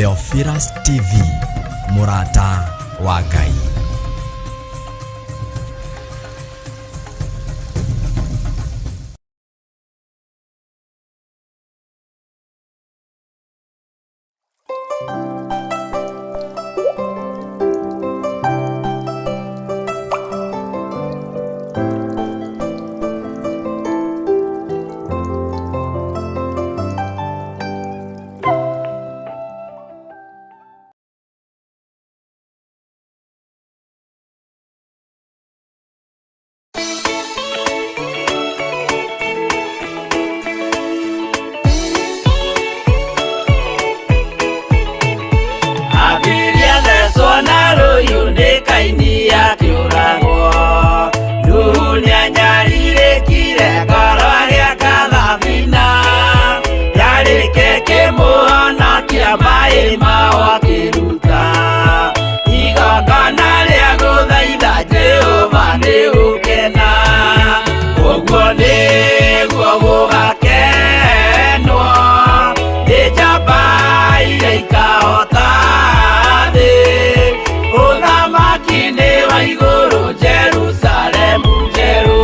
Theophilus TV, mũrata wa Ngai. Abiria thecwo na rũhiũ nĩ Kaini akĩũragwo. Nuhu nĩanyarirĩkire ngoro agĩaka thabina. Yarĩke kĩmũhonokia maĩ mao akĩruta. Igongona rĩa gũthaitha Jehova nĩ gũkena. Ũguo nĩguo gũgakenwo nĩ njamba iria ikahota thĩ. Ũthamaki nĩ wa igũrũ Jerusalemu njerũ.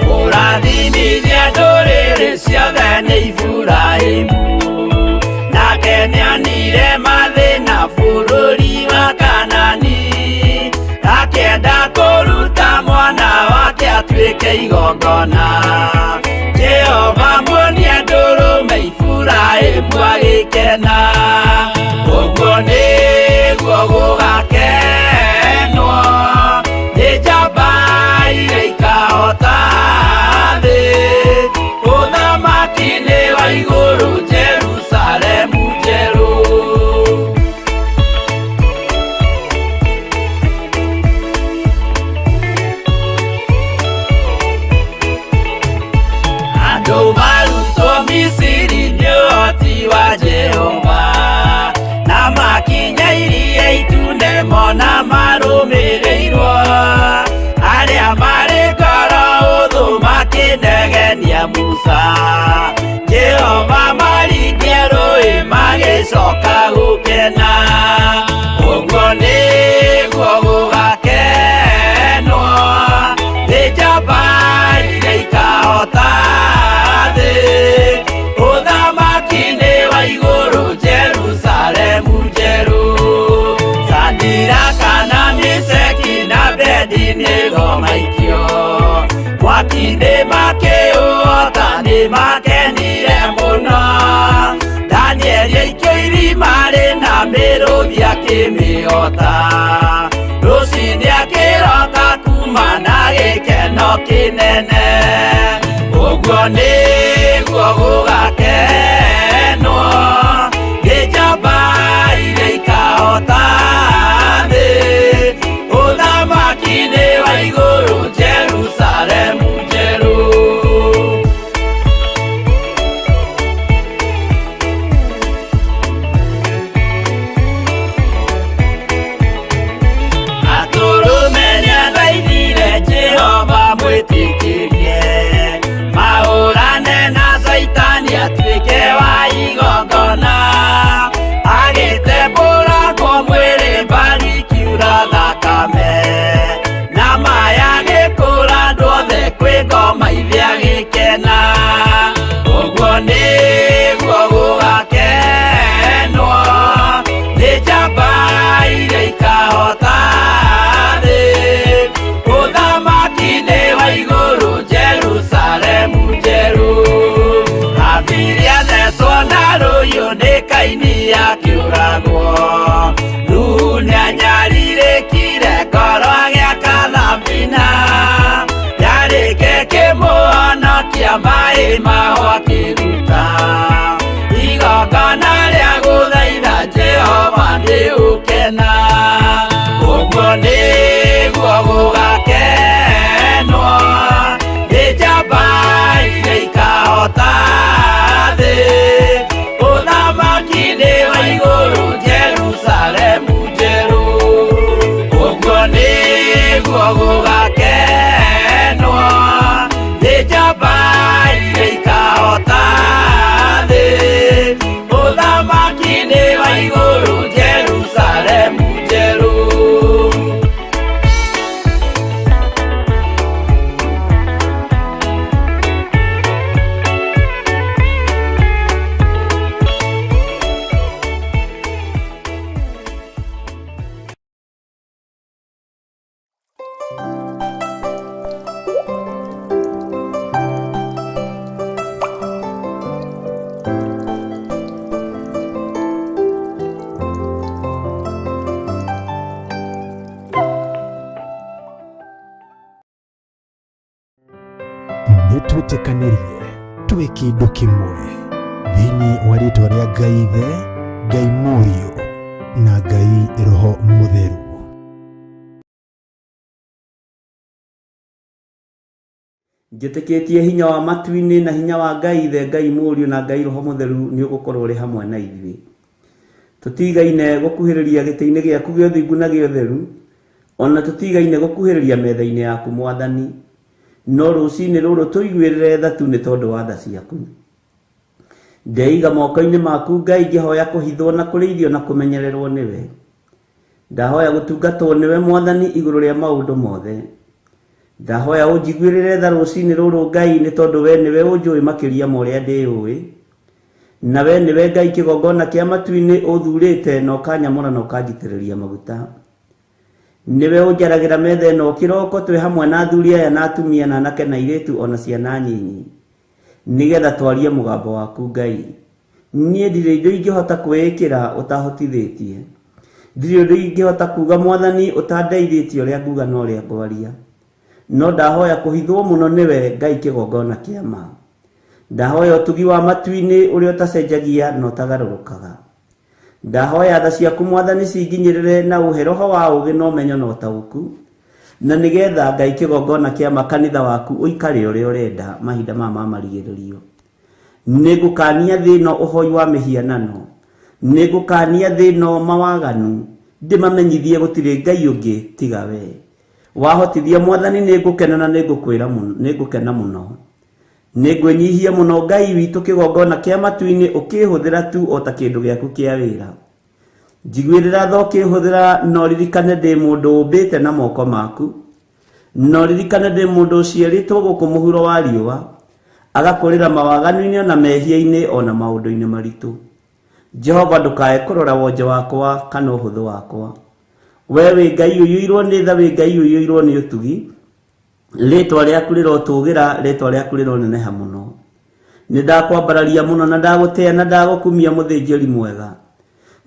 Kũrathimithia ndũrĩrĩ ciothe nĩ Iburahĩmu. Nake nĩonire mathĩna bũrũri wa Kanani. Akĩenda kũruta mwana wake atuĩke igongona. Jehova muonia ndũrũme Iburahĩmu agĩkena. Ũguo nĩguo gũgakenwo nĩ njamba iria ikahota thĩ. Ũthamaki nĩ wa igũrũ Jerusalemu njerũ. Andũ marutwo Misiri nĩ ũhoti wa Jehova, na makinya iria itune mona marũmĩrĩirwo. Arĩa marĩ ngoro ũthũ makĩnegenia Musa, Jehova maringie rũĩ magĩcoka gũkena. Ũguo nĩguo gũgakenwo nĩ njamba iria ikahota thĩ. Ũthamaki nĩ wa igũrũ Jerusalemu njerũ. Sadiraka na Meshaki na Abednego maikio mwaki-inĩ makĩũhota nĩ makenire mũno. Danieli aikio irima rĩna mĩrũthi akĩmĩhota. Rũcinĩ akĩroka kuma na gĩkeno kĩnene. Ũguo nĩguo gũgakenwo nĩ njamba iria ikahota thĩ. Ũthamaki nĩ wa igũrũ Jerusalemu njerũ. Atũrũme nĩathaithire Jehova mwĩtĩkĩrie mahũrane na Caitani atuĩke wa igongona. Agĩtembũrangwo mwĩrĩ mbari ikiura thakame, na maya gĩkũra andũ othe kwĩ ngoma ithe agĩkena. Ũguo nĩguo gũgakenwo nĩ njamba iria ikahota thĩ. Ũthamaki nĩ wa igũrũ Jerusalemu njerũ. Abiria thecwo na rũhiũ nĩ Kaini akĩũragwo. Nuhu nĩanyarirĩkire ngoro agĩaka thabina. Yarĩke kĩmũhonokia maĩ mao akĩruta. Igongona rĩa gũthaitha Jehova nĩ ũkena. Ũguo nĩguo gũgakenwo nĩ njamba iria ikahota thĩ. Ũthamaki nĩ wa igũrũ Jerusalemu njerũ. Ũguo nĩguo gũgakenwo nĩ njamba iria ikahota Kĩndũ kĩmwe thĩinĩ wa rĩtwa rĩa Ngai Ithe, Ngai Mũriũ na Ngai Roho Mũtheru. Njĩtĩkĩtie hinya wa matu-inĩ na hinya wa Ngai Ithe, Ngai Mũriũ na Ngai Roho Mũtheru nĩ ũgũkorwo ũrĩ hamwe na ithuĩ. Tũtigaine gũkuhĩrĩria gĩtĩ-inĩ gĩaku gĩa ũthingu na gĩa ũtheru, ona tũtigaine gũkuhĩrĩria metha-inĩ yaku Mwathani. No rũcinĩ rũrũ tũiguĩrĩre tha tu nĩ tondũ wa tha ciaku. Ndeiga moko-inĩ maku Ngai ngĩhoya kũhithwo na kũrĩithio na kũmenyererwo nĩwe. Ndahoya gũtungatwo nĩwe Mwathani igũrũ rĩa maũndũ mothe. Ndahoya ũnjiguĩrĩre tha rũcinĩ rũrũ Ngai nĩ tondũ we nĩwe ũnjũĩ makĩria ma ũrĩa ndĩũĩ. Na we nĩwe Ngai kĩgongona kĩa matu-inĩ ũthurĩte na ũkanyamũra na ũkanjitĩrĩria maguta. Nĩwe ũnjaragĩra metha ĩno kĩroko twĩ hamwe na athuri aya na atumia na anake na airĩtu ona ciana nyinyi. Nĩgetha twarie mũgambo waku Ngai. Niĩ ndirĩ indo ingĩhota kwĩĩkĩra ũtahotithĩtie. Ndirĩ ũndũ ingĩhota kuga Mwathani ũtandeithĩtie ũrĩa nguga na ũrĩa ngwaria. No ndahoya kũhithwo mũno nĩwe Ngai kĩgongona kĩa ma. Ndahoya ũtugi wa matu-inĩ ũrĩa ũtacenjagia na ũtagarũrũkaga. Ndahoya tha ciaku Mwathani cinginyĩrĩre na ũhe roho wa ũũgĩ na ũmenyo na ũtaũku, na nĩgetha Ngai kĩgongona kĩa ma kanitha waku ũikare ũrĩa ũrenda mahinda maya ma marigĩrĩrio. Nĩngũkania thĩ ĩno ũhoi wa mĩhianano, nĩngũkania thĩ ĩno mawaganu, ndĩmamenyithie gũtirĩ Ngai ũngĩ tiga we. Wahotithia Mwathani nĩngũkena na nĩngũkwĩra nĩngũkena mũno. Nĩngwĩnyihia mũno Ngai witũ kĩgongona kĩa matu-inĩ ũkĩhũthĩra tu o ta kĩndũ gĩaku kĩa wĩra. Njiguĩrĩra tha ũkĩhũthĩra na ũririkane ndĩ mũndũ ũmbĩte na moko maku. Na ũririkane ndĩ mũndũ ũciarĩtwo gũkũ mũhuro wa riũa, agakũrĩra mawaganu-inĩ ona mehia-inĩ ona maũndũ-inĩ maritũ. Jehova ndũkae kũrora wonje wakwa kana ũhũthũ wakwa. We wĩ Ngai ũiyũirwo nĩ tha, wĩ Ngai ũiyũirwo nĩ ũtugi. Rĩtwa rĩaku rĩrotũgĩra, rĩtwa rĩaku rĩroneneha mũno. Nĩ ndakwambararia mũno na ndagũtĩa na ndagũkumia mũthĩnjĩri mwega.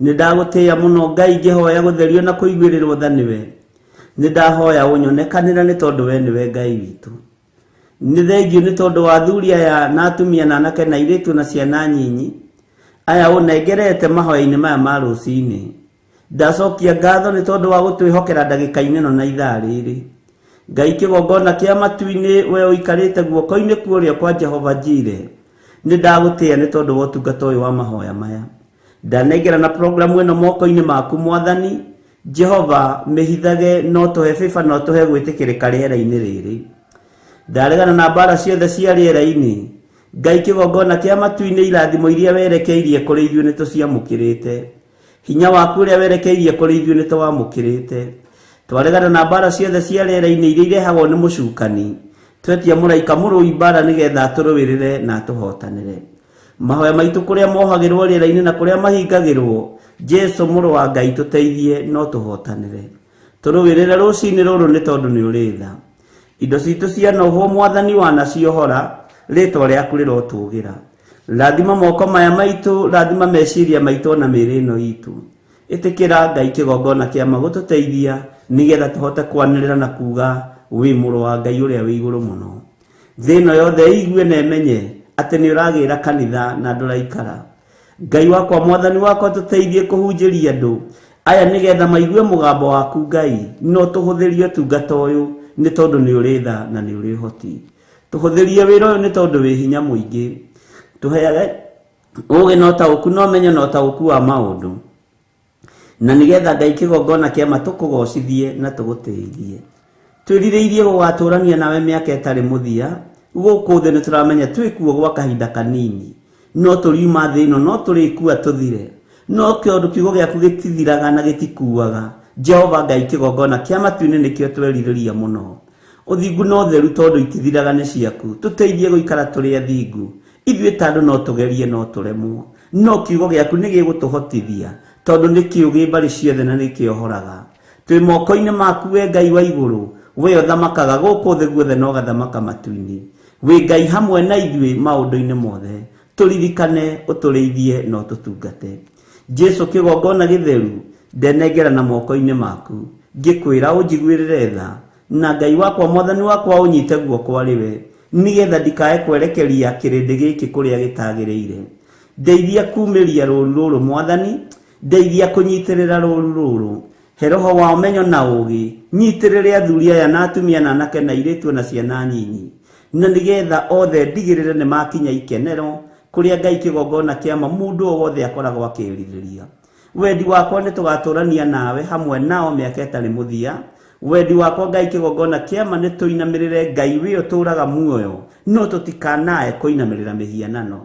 Nĩ ndagũtĩa mũno Ngai ngĩhoya gũtherio na kũiguĩrĩrwo tha nĩwe. Nĩ ndahoya ũnyonekanĩre nĩ tondũ we nĩwe Ngai witũ. Nĩ thengiũ nĩ tondũ wa athuri aya na atumia na anake na airĩtu na ciana nyinyi aya ũnengerete mahoya-inĩ maya ma rũcinĩ. Ndacokia ngatho nĩ tondũ wa gũtwĩhokera ndagĩka-inĩ ĩno na ithaa rĩrĩ. Ngai kĩgongona kĩa matu-inĩ we ũikarĩte guoko-inĩ kwa ũrĩo kwa Jehova Jire, nĩ ndagũtĩa nĩ tondũ wa ũtungata ũyũ wa mahoya maya. Ndanengera na programu ĩno moko-inĩ maku Mwathani, Jehova mĩhithage no tũhe bĩba no tũhe gwĩtĩkĩrĩka rĩera-inĩ rĩrĩ. Ndaregana na mbara ciothe cia rĩera-inĩ. Ngai kĩgongona kĩa matu-inĩ irathimo iria werekeirie kũrĩ ithuĩ nĩ tũciamũkĩrĩte. Hinya waku ũrĩa werekeirie kũrĩ ithuĩ nĩ tũwamũkĩrĩte. Twaregana na mbara ciothe cia rĩera-inĩ iria irehagwo nĩ mũcukani. Twetia mũraika mũrũi mbara nĩgetha atũrũĩrĩre na atũhotanĩre. Mahoya maitũ kũrĩa mohagĩrwo rĩera-inĩ na kũrĩa mahingagĩrwo, Jesu mũrũ wa Ngai tũteithie no tũhotanĩre. Tũrũĩrĩre rũcinĩ rũrũ nĩ tondũ nĩ ũrĩ tha. Indo citũ cianohwo Mwathani wanaciohora, rĩtwa rĩaku rĩrotũgĩra. Rathima moko maya maitũ, rathima meciria maitũ ona mĩĩrĩ ĩno itũ. Ĩtĩkĩra Ngai kĩgongona kĩa ma gũtũteithia nĩgetha tũhote kwanĩrĩra na kuga wĩ mũrũ wa Ngai ũrĩa wĩ igũrũ mũno. Thĩ ĩno yothe ĩigue na ĩmenye atĩ nĩ ũragĩra kanitha na ndũraikara. Ngai wakwa Mwathani wakwa tũteithie kũhunjĩria andũ aya nĩgetha maigue mũgambo waku Ngai, no tũhũthĩrie ũtungata ũyũ nĩ tondũ nĩ ũrĩ tha na nĩ ũrĩ ũhoti. Tũhũthĩrie wĩra ũyũ nĩ tondũ wĩ hinya mũingĩ. Tũheage ũũgĩ na ũtaũku na ũmenyo na ũtaũku wa maũndũ. Na nĩgetha Ngai kĩgongona kĩa ma tũkũgocithie na tũgũtĩithie. Twĩrirĩirie gũgatũrania nawe mĩaka ĩtarĩ mũthia, gũkũ thĩ nĩ tũramenya twĩ kuo gwa kahinda kanini. No tũriuma thĩ ĩno no tũrĩkua tũthire. No tondũ kiugo gĩaku gĩtithiraga na gĩtikuaga, Jehova Ngai kĩgongona kĩa matu-inĩ nĩkĩo twerirĩria mũno. Ũthingu na ũtheru tondũ itithiraga nĩ ciaku, tũteithie gũikara tũrĩ athingu. Ithuĩ ta andũ no tũgerie no tũremwo, no kiugo gĩaku nĩ gĩgũtũhotithia, tondũ nĩ kĩũgĩ mbarĩ ciothe na nĩ kĩohoraga. Twĩ moko-inĩ maku we Ngai wa igũrũ, we ũthamakaga gũkũ thĩ guothe na ũgathamaka matu-inĩ. Wĩ Ngai hamwe na ithuĩ maũndũ-inĩ mothe. Tũririkane, ũtũrĩithie na ũtũtungate. Jesu kĩgongona gĩtheru, ndenengera na moko-inĩ maku, ngĩkwĩra ũnjiguĩrĩre tha, na Ngai wakwa Mwathani wakwa ũnyite guoko arĩ we, Nĩgetha ndikae kwerekeria kĩrĩndĩ gĩkĩ kũrĩa gĩtagĩrĩire. Ndeithia kumĩria rũru rũrũ Mwathani, ndeithia kũnyitĩrĩra rũru rũrũ. He roho wa ũmenyo na ũũgĩ, nyitĩrĩre athuri aya na atumia na anake na airĩtu na ciana nyinyi. Na nĩgetha othe ndigĩrĩre nĩ makinya ikenero kũrĩa Ngai kĩgongona kĩa ma mũndũ o wothe akoragwo akĩrirĩria. Wendi wakwa nĩ tũgatũrania nawe hamwe nao mĩaka ĩtarĩ mũthia. Wendi wakwa Ngai kĩgongona kĩa ma nĩ tũinamĩrĩre Ngai wĩ ũtũũraga muoyo, no tũtikanae kũinamĩrĩra mĩhianano.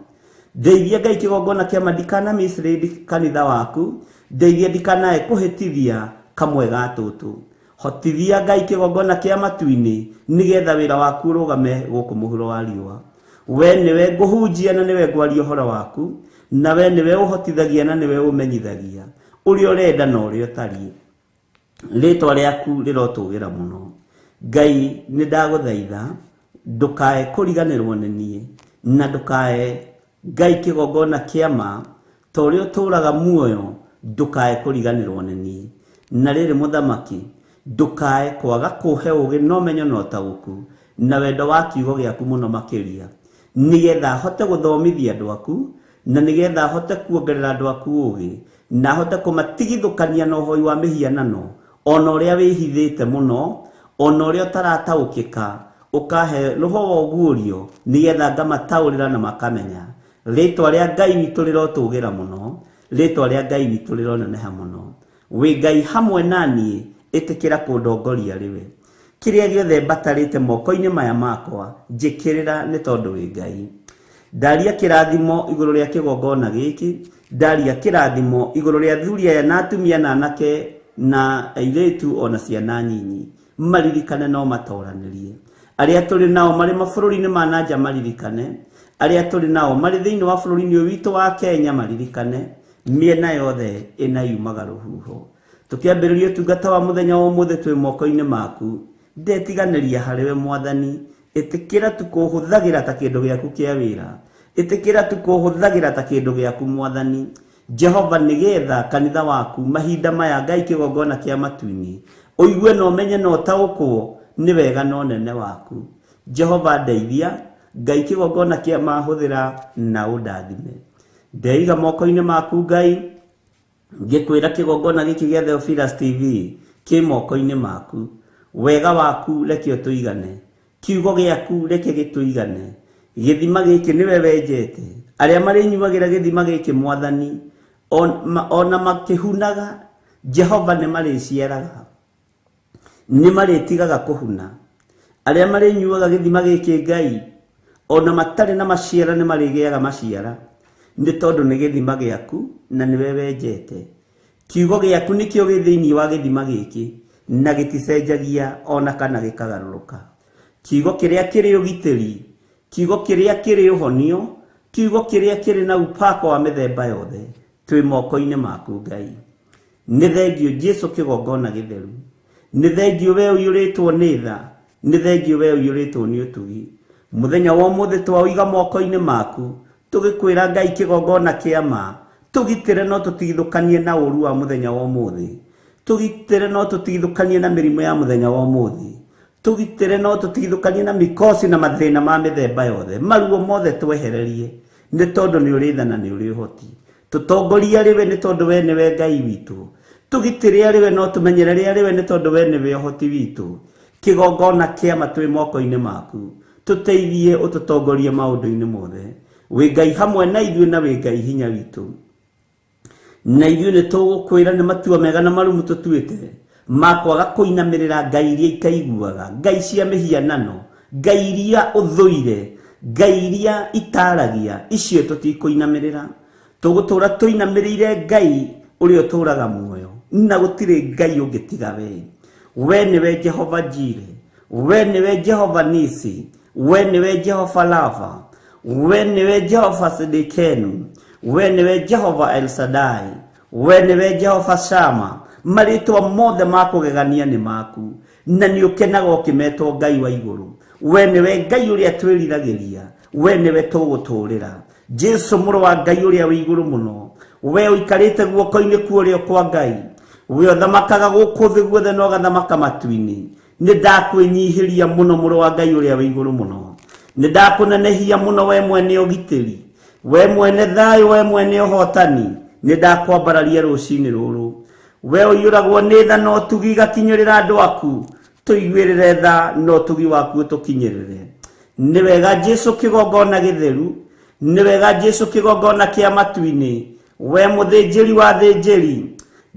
Ndeithia Ngai kĩgongona kĩa ma ndikana mislead kanitha waku, ndeithia ndikanae kũhĩtithia kamwe ga tũtũ. Hotithia Ngai kĩgongona kĩa matu-inĩ nĩgetha wĩra waku ũrũgame gũkũ mũhuro wa riũa. We nĩwe ngũhunjia na nĩwe ngwaria ũhoro waku, na we nĩwe ũhotithagia na nĩwe ũmenyithagia ũrĩa ũrenda na ũrĩa ũtariĩ. Rĩtwa rĩaku rĩrotũgĩra mũno. Ngai nĩ ndagũthaitha ndũkae kũriganĩrwo nĩ niĩ na ndũkae Ngai kĩgongona kĩa ma ta ũrĩa ũtũũraga muoyo ndũkae kũriganĩrwo nĩ niĩ. Na rĩrĩ mũthamaki ndũkae kwaga kũhe ũũgĩ na ũmenyo na ũtaũku na wendo wa kiugo gĩaku mũno makĩria, nĩgetha hote gũthomithia andũ aku na nĩgetha hote kuongerera andũ aku ũũgĩ na hote kũmatigithũkania na ũhoi wa mĩhianano ona ũrĩa wĩhithĩte mũno ona ũrĩa ũtarataũkĩka, ũkahe roho wa ũguũrio nĩgetha ngamataũrĩra na makamenya. Rĩtwa rĩa Ngai witũ rĩrotũgĩra mũno, rĩtwa rĩa Ngai witũ rĩroneneha mũno. Wĩ Ngai hamwe na niĩ, ĩtĩkĩra kũndongoria rĩwe. Kĩrĩa gĩothe mbatarĩte moko-inĩ maya makwa, njĩkĩrĩra nĩ tondũ wĩ Ngai. Ndaria kĩrathimo igũrũ rĩa kĩgongona gĩkĩ, ndaria kĩrathimo igũrũ rĩa athuri aya na atumia na anake na airĩtu ona ciana nyinyi, maririkane no matoranĩrie. Arĩa tũrĩ nao marĩ mabũrũri-inĩ ma na nja maririkane, arĩa tũrĩ nao marĩ thĩinĩ wa bũrũri-inĩ ũyũ witũ wa Kenya maririkane, mĩena yothe ĩna yumaga rũhuho. Tũkĩambĩrĩria ũtungata wa mũthenya wa ũmũthĩ twĩ moko-inĩ maku, ndetiganĩria harĩwe Mwathani, ĩtĩkĩra tu kũhũthagĩra ta kĩndũ gĩaku kĩa wĩra, ĩtĩkĩra tu kũhũthagĩra ta kĩndũ gĩaku Mwathani. Jehova nĩgetha kanitha waku mahinda maya Ngai kĩgongona kĩa matu-inĩ ũigue na ũmenye na ũtaũkwo nĩ wega na ũnene waku. Jehova ndeithia, Ngai kĩgongona kĩa mahũthĩra na ũndathime. Ndeiga moko-inĩ maku Ngai, ngĩkwĩra kĩgongona gĩkĩ gĩa Theophilus TV kĩ moko-inĩ maku. Wega waku reke ũtũigane, kiugo gĩaku reke gĩtũigane. Gĩthima gĩkĩ nĩwe wenjete, arĩa marĩnyuagĩra gĩthima gĩkĩ Mwathani ona makĩhunaga Jehova nĩ marĩciaraga, nĩ marĩtigaga kũhuna. Arĩa marĩnyuaga gĩthima gĩkĩ Ngai ona matarĩ na maciara nĩ marĩgĩaga maciara, nĩ tondũ nĩ gĩthima gĩaku na nĩwe wenjete. Kiugo gĩaku nĩkĩo gĩ thĩinĩ wa gĩthima gĩkĩ na gĩticenjagia ona kana gĩkagarũrũka. Kiugo kĩrĩa kĩrĩ ũgitĩri, kiugo kĩrĩa kĩrĩ ũhonio, kiugo kĩrĩa kĩrĩ na upako wa mĩthemba yothe, twĩ moko-inĩ maku Ngai. Nĩ thengio Jesu kĩgongona gĩtheru, nĩ thengio we ũiyũrĩtwo nĩ tha, nĩ thengio we ũiyũrĩtwo nĩ ũtugi. Mũthenya wa ũmũthĩ twaũiga moko-inĩ maku, tũgĩkwĩra Ngai kĩgongona kĩa ma, tũgitĩre no tũtigithũkanie na ũũru wa mũthenya wa ũmũthĩ, tũgitĩre no tũtigithũkanie na mĩrimũ ya mũthenya wa ũmũthĩ, tũgitĩre no tũtigithũkanie na mikosi na mathĩna ma mĩthemba yothe, maruo mothe twehererie, nĩ tondũ nĩ ũrĩ tha na nĩ ũrĩ ũhoti. Tũtongorie arĩ we nĩ tondũ we nĩwe Ngai witũ, tũgitĩre arĩ we no tũmenyerere arĩ we nĩ tondũ we nĩwe ũhoti witũ. Kĩgongona kĩa ma twĩ moko-inĩ maku, tũteithie ũtũtongorie maũndũ-inĩ mothe. Wĩ Ngai hamwe na ithuĩ na wĩ Ngai hinya witũ. Na ithuĩ nĩ tũgũkwĩra nĩ matua mega na marumu tũtuĩte ma kwaga kũinamĩrĩra ngai iria itaiguaga, ngai cia mĩhianano, ngai iria ũthũire, ngai iria itaragia, icio tũtikũinamĩrĩra. Tũgũtũra tũinamĩrĩire Ngai ũrĩa ũtũraga muoyo, na gũtirĩ Ngai ũngĩ tiga we. We nĩwe Jehova Jire, we nĩwe Jehova Nisi, we nĩwe Jehova Rafa, we nĩwe Jehova Sidikenu, we nĩwe Jehova El Shaddai, we nĩwe Jehova Shama. Marĩtwa mothe ma kũgegania nĩ maku, na nĩ ũkenaga ũkĩmetwo Ngai wa igũrũ. We nĩwe Ngai ũrĩa twĩriragĩria, we nĩwe tũgũtũũrĩra. Jesu mũrũ wa Ngai ũrĩa wĩ igũrũ mũno, we ũikarĩte guoko-inĩ kwa ũrĩo kwa Ngai, we ũthamakaga gũkũ thĩ guothe na ũgathamaka matu-inĩ, nĩ ndakwĩnyihĩria mũno mũrũ wa Ngai ũrĩa wĩ igũrũ mũno. Nĩ ndakũnenehia mũno we mwene ũgitĩri, we mwene thayũ, we mwene ũhotani. Nĩ ndakwambararia rũcinĩ rũrũ. We ũiyũragwo nĩ tha na ũtugi igakinyĩrĩra andũ aku, tũiguĩrĩre tha na ũtugi waku ũtũkinyĩrĩre. Nĩ wega Jesu kĩgongona gĩtheru, nĩ wega Jesu kĩgongona kĩa matu-inĩ, we mũthĩnjĩri wa thĩnjĩri,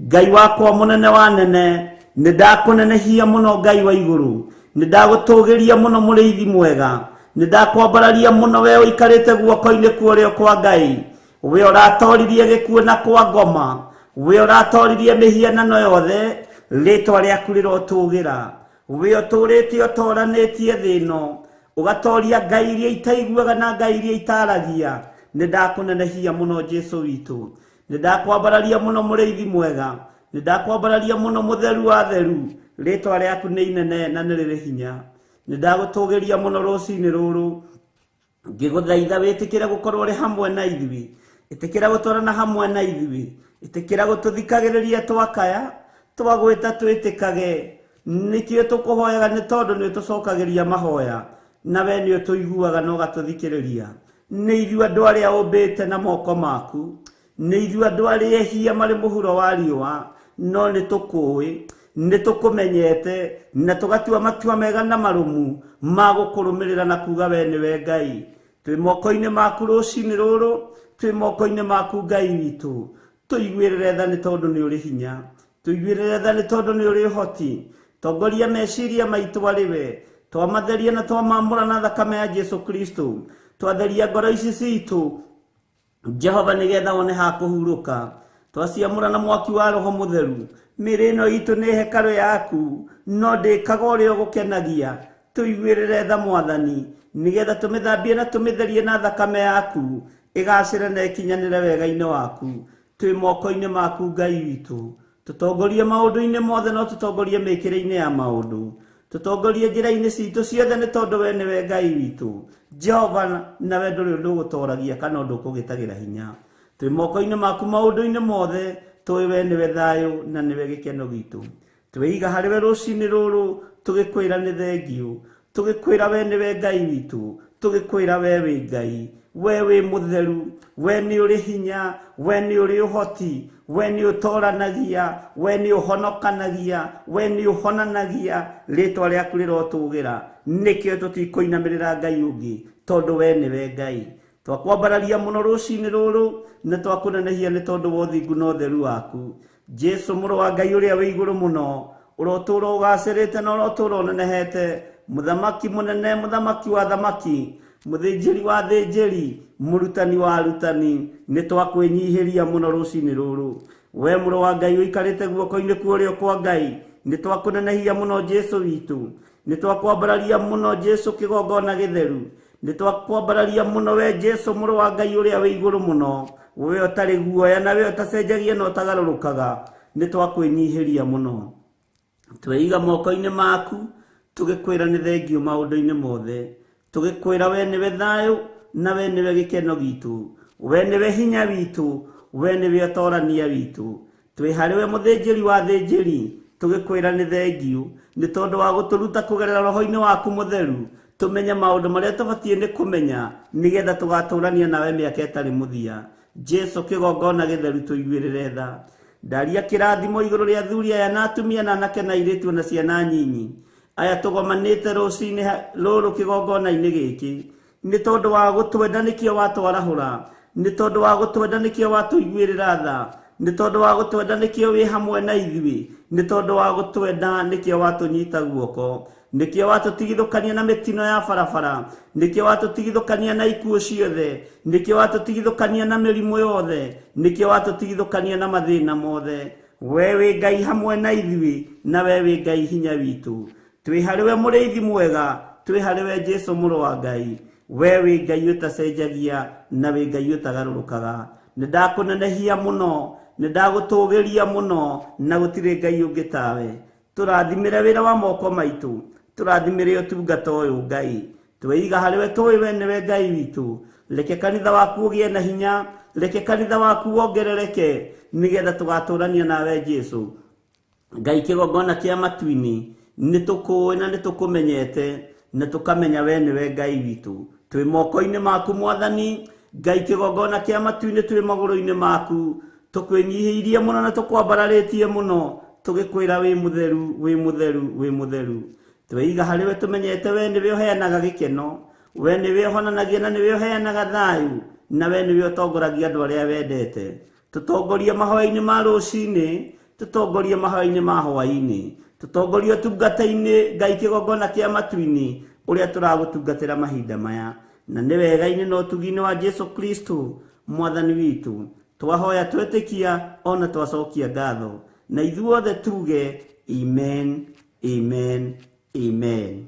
Ngai wakwa mũnene wa nene. Nĩ ndakũnenehia mũno Ngai wa igũrũ, nĩ ndagũtũgĩria mũno mũrĩithi mwega, nĩ ndakwambararia mũno we ũikarĩte guoko-inĩ kwa ũrĩo kwa Ngai, we ũratoririe gĩkuũ na kwa ngoma, we ũratoririe mĩhianano yothe, rĩtwa rĩaku rĩrotũgĩra. We ũtũrĩte ũtoranĩtie thĩ ĩno, ũgatoria ngai iria itaiguaga na ngai iria itaragia. Nĩ ndakũnenehia mũno Jesu witũ, nĩ ndakwambararia mũno mũrĩithi mwega, nĩ ndakwambararia mũno mũtheru wa theru, rĩtwa rĩaku nĩ inene na nĩ rĩrĩ hinya. Nĩ ndagũtũgĩria mũno rũcinĩ rũrũ, ngĩgũthaitha wĩtĩkĩre gũkorwo ũrĩ hamwe na ithuĩ, ĩtĩkĩra gũtwarana hamwe na ithuĩ, ĩtĩkĩra gũtũthikagĩrĩria twakaya, twagwĩta twĩtĩkage. Nĩkĩo tũkũhoyaga nĩ tondũ nĩ ũtũcokagĩria mahoya, na we nĩ ũtũiguaga na ũgatũthikĩrĩria. Nĩ ithuĩ andũ arĩa ũmbĩte na moko maku, nĩ ithuĩ andũ arĩa ehia marĩ mũhuro wa riũa, no nĩ tũkũĩ, nĩ tũkũmenyete, na tũgatua matua mega na marũmu ma gũkũrũmĩrĩra na kuga we nĩwe Ngai. Twĩ moko-inĩ maku rũcinĩ rũrũ, twĩ moko-inĩ maku Ngai witũ. Tũiguĩrĩre tha nĩ tondũ nĩ ũrĩ hinya, tũiguĩrĩre tha nĩ tondũ nĩ ũrĩ ũhoti. Tongoria meciria maitũ arĩ we, twamatheria na twamamũra na thakame ya Jesu Kristo, twatheria ngoro ici citũ Jehova nĩgetha wone ha kũhurũka, twaciamũra na mwaki wa Roho Mũtheru. Mĩĩrĩ ĩno itũ nĩ hekarũ yaku, no ndĩkaga ũrĩa ũgũkenagia. Tũiguĩrĩre tha Mwathani, nĩgetha tũmĩthambie na tũmĩtherie na thakame yaku, ĩgacĩre na ĩkinyanĩre wega-inĩ waku. Twĩ moko-inĩ maku Ngai witũ, tũtongorie maũndũ-inĩ mothe, no tũtongorie mĩkĩre-inĩ ya maũndũ, tũtongorie njĩra-inĩ citũ ciothe, nĩ tondũ we nĩwe Ngai witũ Jehova, nawe ndũrĩ ũndũ ũgũtoragia kana ũndũ ũkũgĩtagĩra hinya. Twĩ moko-inĩ maku maũndũ-inĩ mothe, tũĩ we nĩwe thayũ na nĩwe gĩkeno gitũ. Twĩiga harĩ we rũcinĩ rũrũ, tũgĩkwĩra nĩ thengiũ, tũgĩkwĩra we nĩwe Ngai witũ, tũgĩkwĩra we wĩ Ngai, we wĩ mũtheru, we nĩ ũrĩ hinya, we nĩ ũrĩ ũhoti, we nĩ ũtoranagia, we nĩ ũhonokanagia, we nĩ ũhonanagia. Rĩtwa rĩaku rĩrotũgĩra. Nĩkĩo tũtikũinamĩrĩra Ngai ũngĩ, tondũ we nĩwe Ngai. Twakwambararia mũno rũcinĩ rũrũ, na twakũnenehia nĩ tondũ wa ũthingu na ũtheru waku. Jesu mũrũ wa Ngai ũrĩa wĩ igũrũ mũno, ũrotũũra ũgacĩrĩte na ũrotũũra ũnenehete, mũthamaki mũnene, mũthamaki wa thamaki, mũthĩnjĩri wa thĩnjĩri, mũrutani wa arutani, nĩ twakwĩnyihĩria mũno rũcinĩ rũrũ. We mũrũ wa Ngai ũikarĩte guoko-inĩ kwa ũrĩo kwa Ngai, nĩ twakũnenehia mũno Jesu witũ, nĩ twakwambararia mũno Jesu kĩgongona gĩtheru, nĩ twakwambararia mũno we Jesu mũrũ wa Ngai ũrĩa wĩ igũrũ mũno, we ũtarĩ guoya na we ũtacenjagia na ũtagarũrũkaga, nĩ twakwĩnyihĩria mũno. Tweiga moko-inĩ maku, tũgĩkwĩra nĩ thengiũ maũndũ-inĩ mothe, tũgĩkwĩra we nĩwe thayũ na we nĩwe gĩkeno gitũ, we nĩwe hinya witũ, we nĩwe ũtorania witũ. Twĩ harĩ we mũthĩnjĩri wa thĩnjĩri, tũgĩkwĩra nĩ thengiũ nĩ tondũ wa gũtũruta kũgerera roho-inĩ waku mũtheru, tũmenye maũndũ marĩa tũbatiĩ nĩ kũmenya, nĩgetha tũgatũrania nawe mĩaka ĩtarĩ mũthia. Jesu kĩgongona gĩtheru, tũiguĩrĩre tha. Ndaria kĩrathimo igũrũ rĩa athuri aya na atumia na anake na airĩtu na ciana nyinyi aya tũgomanĩte rũcinĩ rũrũ kĩgongona-inĩ gĩkĩ, nĩ tondũ wa gũtwenda nĩkĩo watwarahũra, nĩ tondũ wa gũtwenda nĩkĩo watũiguĩrĩra tha, nĩ tondũ wa gũtwenda nĩkĩo wĩ hamwe na ithuĩ, nĩ tondũ wa gũtwenda nĩkĩo watũnyita guoko, nĩkĩo watũtigithũkania na mĩtino ya barabara, nĩkĩo watũtigithũkania na ikuũ ciothe, nĩkĩo watũtigithũkania na mĩrimũ yothe, nĩkĩo watũtigithũkania na mathĩna mothe. We wĩ Ngai hamwe na ithuĩ, na we wĩ Ngai hinya witũ. Twĩ harĩ we mũrĩithi mwega, twĩ harĩ we Jesu mũrũ wa Ngai, we wĩ Ngai ũtacenjagia na wĩ Ngai ũtagarũrũkaga. Nĩ ndakũnenehia mũno, nĩ ndagũtũgĩria mũno, na gũtirĩ Ngai ũngĩ tawe. Tũrathimĩre wĩra wa moko maitũ, tũrathimĩre ũtungata ũyũ Ngai. Tweiga harĩ we, tũĩ we nĩwe Ngai witũ. Reke kanitha waku ũgĩe na hinya, reke kanitha waku wongerereke, nĩgetha tũgatũrania nawe Jesu. Ngai kĩgongona kĩa matu-inĩ, nĩ tũkũĩ na nĩ tũkũmenyete, na tũkamenya we nĩwe Ngai witũ. Twĩ moko-inĩ maku Mwathani Ngai, kĩgongona kĩa matu-inĩ twĩ magũrũ-inĩ maku, tũkwĩnyihĩirie mũno na tũkwambararĩtie mũno, tũgĩkwĩra wĩ mũtheru, wĩ mũtheru, wĩ mũtheru. Tweiga harĩ we tũmenyete we nĩwe ũheanaga gĩkeno, we nĩwe ũhonanagia na nĩwe ũheanaga thayũ, na we nĩwe ũtongoragia andũ arĩa wendete. Tũtongorie mahoya-inĩ ma rũcinĩ, tũtongorie mahoya-inĩ ma hwaĩ-inĩ, tũtongorie ũtungata-inĩ Ngai kĩgongona kĩa matu-inĩ ũrĩa tũragũtungatĩra mahinda maya, na nĩ wega-inĩ na ũtugi-inĩ wa Jesu Kristo Mwathani witũ. Twahoya twetĩkia ona twacokia ngatho, na ithuothe tuge amen, amen, amen.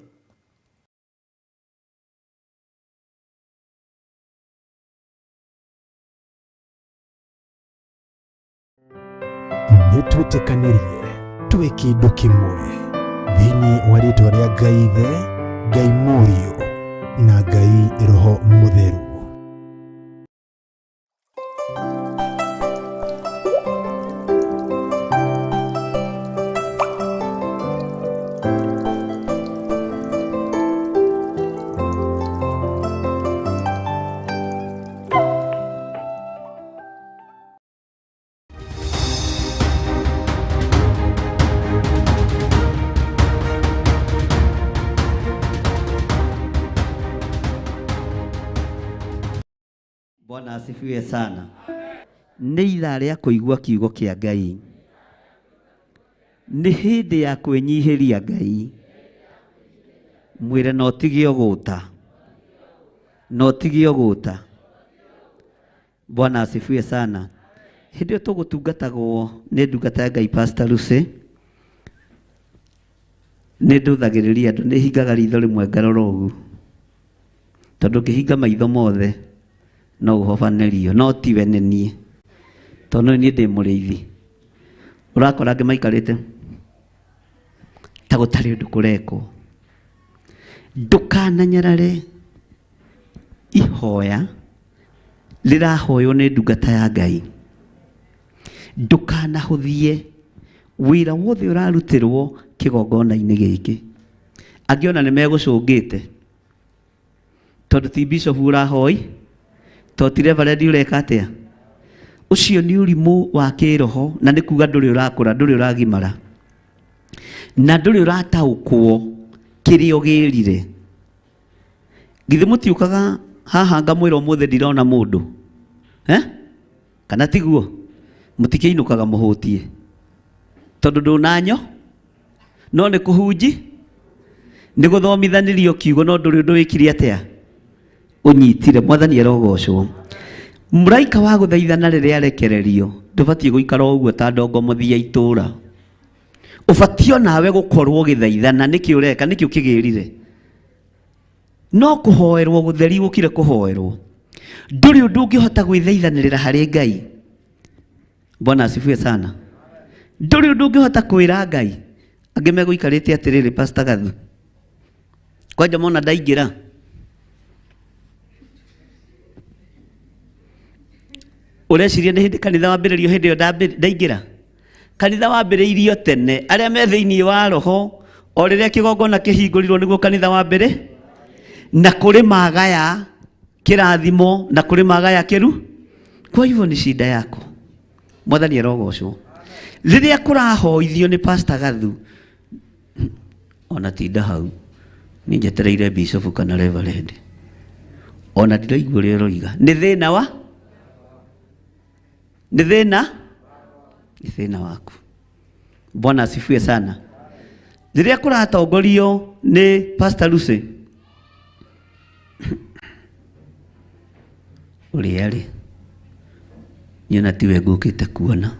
Nĩ twĩtĩkanĩrie twĩ kĩndũ kĩmwe thĩinĩ wa rĩtwa rĩa Ngai Ithe, Ngai Mũriũ na Ngai Roho Mũtheru. Bwana asifiwe sana. Nĩ ithaa rĩa kũigua kiugo kĩa Ngai, nĩ hĩndĩ ya kwĩnyihĩria Ngai. Mwĩre no ũtige ũgũta, no ũtige ũgũta. Bwana asifiwe sana. Hĩndĩ ĩyo tũgũtungatagwo nĩ ndungata ya Ngai Pastor Lucy, nĩ ndũthagĩrĩria andũ, nĩ hingaga ritho rĩmwe ngarora ũguo, tondũ ngĩhinga maitho mothe no ũhobanĩrio, no tiwe nĩ niĩ, tondũ niĩ ndĩ mũrĩithi. Ũrakora angĩ maikarĩte ta gũtarĩ ũndũ kũrekwo. Ndũkananyarare ihoya rĩrahoywo nĩ ndungata ya Ngai. Ndũkanahũthie wĩra wothe ũrarutĩrwo kĩgongona-inĩ gĩkĩ. Angĩ ona nĩ megũcũngĩte, tondũ ti bishop ũrahoi, tondũ ti reverend ũreka atĩa. Ũcio nĩ ũrimũ wa kĩroho, na nĩ kuga ndũrĩ ũrakũra, ndũrĩ ũragimara, na ndũrĩ ũrataũkwo kĩrĩa ũgĩrire. Githĩ mũtiũkaga haha ngamwĩra ũmũthĩ ndirona mũndũ, eh? Kana tiguo? Mũtikĩinũkaga mũhũtie, tondũ ndũnanyo, no nĩ kũhunji, nĩ gũthomithanĩrio kiugo, no ndũrĩ ũndũ wĩkire atĩa, ũnyitire. Mwathani arogocwo. Mũraika wa gũthaithana rĩrĩa arekererio, ndũbatiĩ gũikara ũguo ta ndongo mũthia itũra. Ũbatiĩ onawe gũkorwo ũgĩthaithana. Nĩkĩ ũreka? Nĩkĩ ũkĩgĩrire? No kũhoerwo gũtheri gũkire kũhoerwo. Ndũrĩ ũndũ ũngĩhota gwĩthaithanĩrĩra harĩ Ngai. Bwana asifiwe sana. Ndũrĩ ũndũ ũngĩhota kwĩra Ngai. Angĩ megũikarĩte atĩrĩrĩ, Pastor Gathu, kwanja mona ndaingĩra, ũreciria nĩ hĩndĩ kanitha wambĩrĩrio? Hĩndĩ ĩyo ndaingĩra kanitha wambĩrĩirio tene. Arĩa me thĩinĩ wa roho, o rĩrĩa kĩgongona kĩhingũrirwo nĩguo kanitha wambĩrĩ, na kũrĩ magaya kĩrathimo na kũrĩ magaya kĩru. Kwa hivyo ni shida yako. Mwathani arogocwo. Rĩrĩa kũrahoithio nĩ Pastor Gathu, ona tinda hau niĩ njetereire bishop kana reverend, ona ndiraigua ũrĩa ũroiga. Nĩ thĩna wa nĩ thĩna nĩ thĩna waku. Bwana asifiwe sana. Rĩrĩa kũratongorio nĩ Pastor Lucy, ũrĩa rĩ, niĩ ona tiwe ngũkĩte kuona,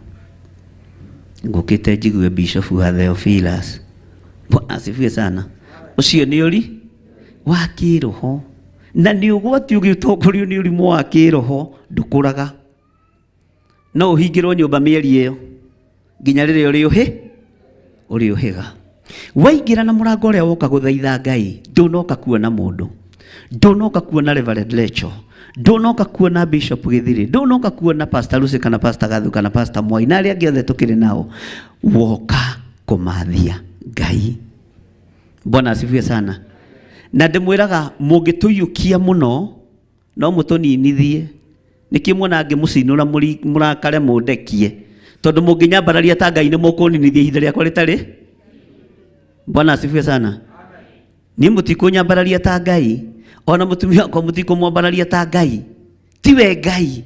ngũkĩte njigue bishop wa Theophilus. Bwana asifiwe sana. Ũcio nĩ ũri wa kĩroho, na nĩ ũgwati ũgĩtongorio nĩ ũrimũ wa kĩroho, ndũkũraga. No ũhingĩrwo nyũmba mĩeri ĩyo nginya rĩrĩa ũrĩũhĩga. Waingĩra na mũrango ũrĩa woka gũthaitha Ngai, ndũnoka kuona mũndũ, ndũnoka kuona Reverend Lecho, ndũnoka kuona Bishop Gĩthirĩ, ndũnoka kuona Pastor Lucy kana Pastor Gathu kana Pastor Mwai na arĩa angĩ othe tũkĩrĩ nao. Woka kũmathia Ngai. Bwana asifiwe sana. Na ndĩmwĩraga mũngĩtũiyũkia mũno no mũtũninithie. Nĩkĩo muona ngĩmũcinũra mũrakare mũndekie, tondũ mũngĩnyambararia ta Ngai nĩ mũkũninithia ihinda rĩakwa rĩtarĩ. Bwana asifiwe sana. Niĩ mũtikũnyambararia ta Ngai, ona mũtumia wakwa mũtikũmwambararia ta Ngai, tiwe Ngai.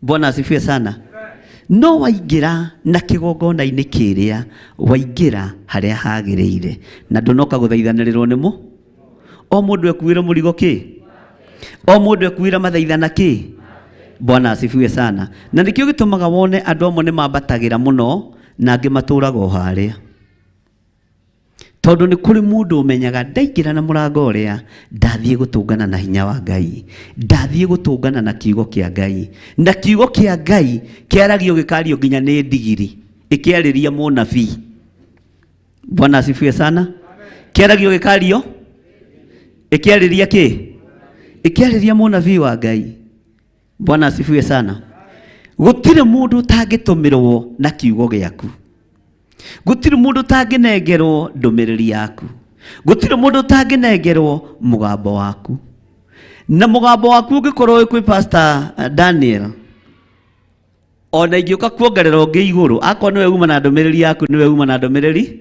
Bwana asifiwe sana. No waingĩra na kĩgongona-inĩ kĩrĩa, waingĩra harĩa hagĩrĩire, na ndũnoka gũthaithanĩrĩrwo nĩ mũ o mũndũ ekuĩre mũrigo kĩ, o mũndũ ekuĩre mathaithana kĩ. Bwana asifiwe sana. Na nĩkĩo gĩtũmaga wone andũ amwe nĩ mambatagĩra mũno na angĩ matũraga o harĩa, tondũ nĩ kũrĩ mũndũ ũmenyaga ndaingĩra na mũrango ũrĩa ndathiĩ gũtũngana na hinya wa Ngai, ndathiĩ gũtũngana na kiugo kĩa Ngai, na kiugo kĩa Ngai kĩaragio gĩkario nginya nĩ ndigiri ĩkĩarĩria mũnabii. Bwana asifiwe sana. Kĩaragio gĩkario ĩkĩarĩria kĩ? Ĩkĩarĩria mũnabii wa Ngai. Bwana asifiwe sana. Gũtirĩ mũndũ ũtangĩtũmĩrwo na kiugo gĩaku, gũtirĩ mũndũ ũtangĩnengerwo ndũmĩrĩri yaku, gũtirĩ mũndũ ũtangĩnengerwo mũgambo waku. Na mũgambo waku ũngĩkorwo wĩ kwĩ Pastor Daniel, ona ingĩũka kuongerera ũngĩ igũrũ, akorwo nĩwe uma na ndũmĩrĩri yaku, nĩwe uma na ndũmĩrĩri.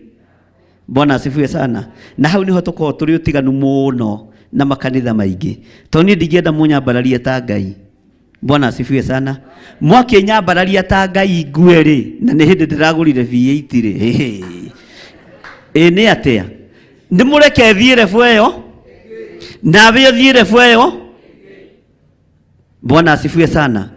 Bwana asifiwe sana. Na hau niho tũkoragwo tũrĩ ũtiganu mũno na makanitha maingĩ, tondũ niĩ ndingĩenda mũnyambararie ta Ngai. Bwana asifiwe sana. Mwakĩnyambararia ta Ngai ngue rĩ, na nĩ hĩndĩ ndĩragũrire V8 rĩ, ĩ nĩ atĩa? Nĩ mũreke thiĩ rebu ĩyo, nawe ũthiĩ rebu ĩyo. Bwana asifiwe sana.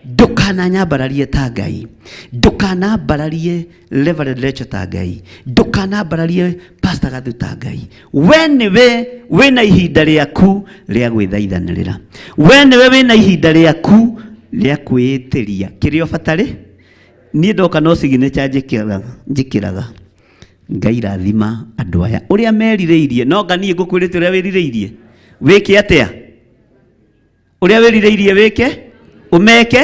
Ndũkananyambararie ta Ngai, ndũkanambararie Reverend Rachel ta Ngai, ndũkanambararie Pastor Gathu ta Ngai. We nĩwe wĩna ihinda rĩaku rĩa gwĩthaithanĩrĩra, we nĩwe wĩna ihinda rĩaku rĩa kwĩĩtĩria kĩrĩa ũbatarĩ. Niĩ ndoka no signature njĩkĩraga, njĩkĩraga Ngai rathima andũ aya ũrĩa merirĩirie. No nga niĩ ngũkwĩrĩte ũrĩa wĩrirĩirie wĩke atĩa? Ũrĩa wĩrirĩirie wĩke, ũmeke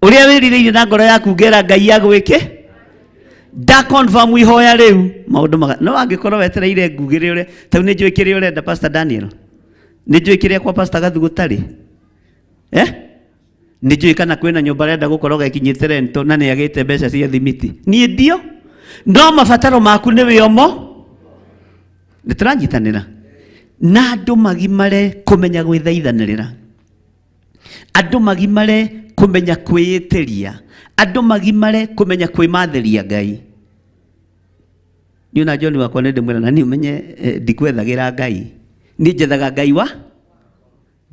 ũrĩa wĩrirĩirie na ngoro yaku, ngera Ngai agwĩke. Nda confirm ihoya rĩu maũndũ maga. No angĩkorwo wetereire ngugĩre ũrĩa, tau nĩ njũĩ kĩrĩa ũrenda Pastor Daniel, nĩ njũĩ kĩrĩa kwa Pastor Gathu gũtarĩ, eh nĩ njũĩ kana kwĩna nyũmba arenda gũkorwo gekinyĩte rento na nĩ agĩte mbeca cia thimiti. Niĩ ndio no mabataro maku nĩ wĩomo. Nĩ tũranyitanĩra na andũ magimare kũmenya gwĩthaithanĩrĩra, andũ magimare kũmenya kwĩĩtĩria, andũ magimare kũmenya kwĩmathĩria Ngai. Niĩ na John wakwa nĩ ndĩmwĩra, na niĩ ũmenye ndikwethagĩra Ngai, niĩ njethaga Ngai wa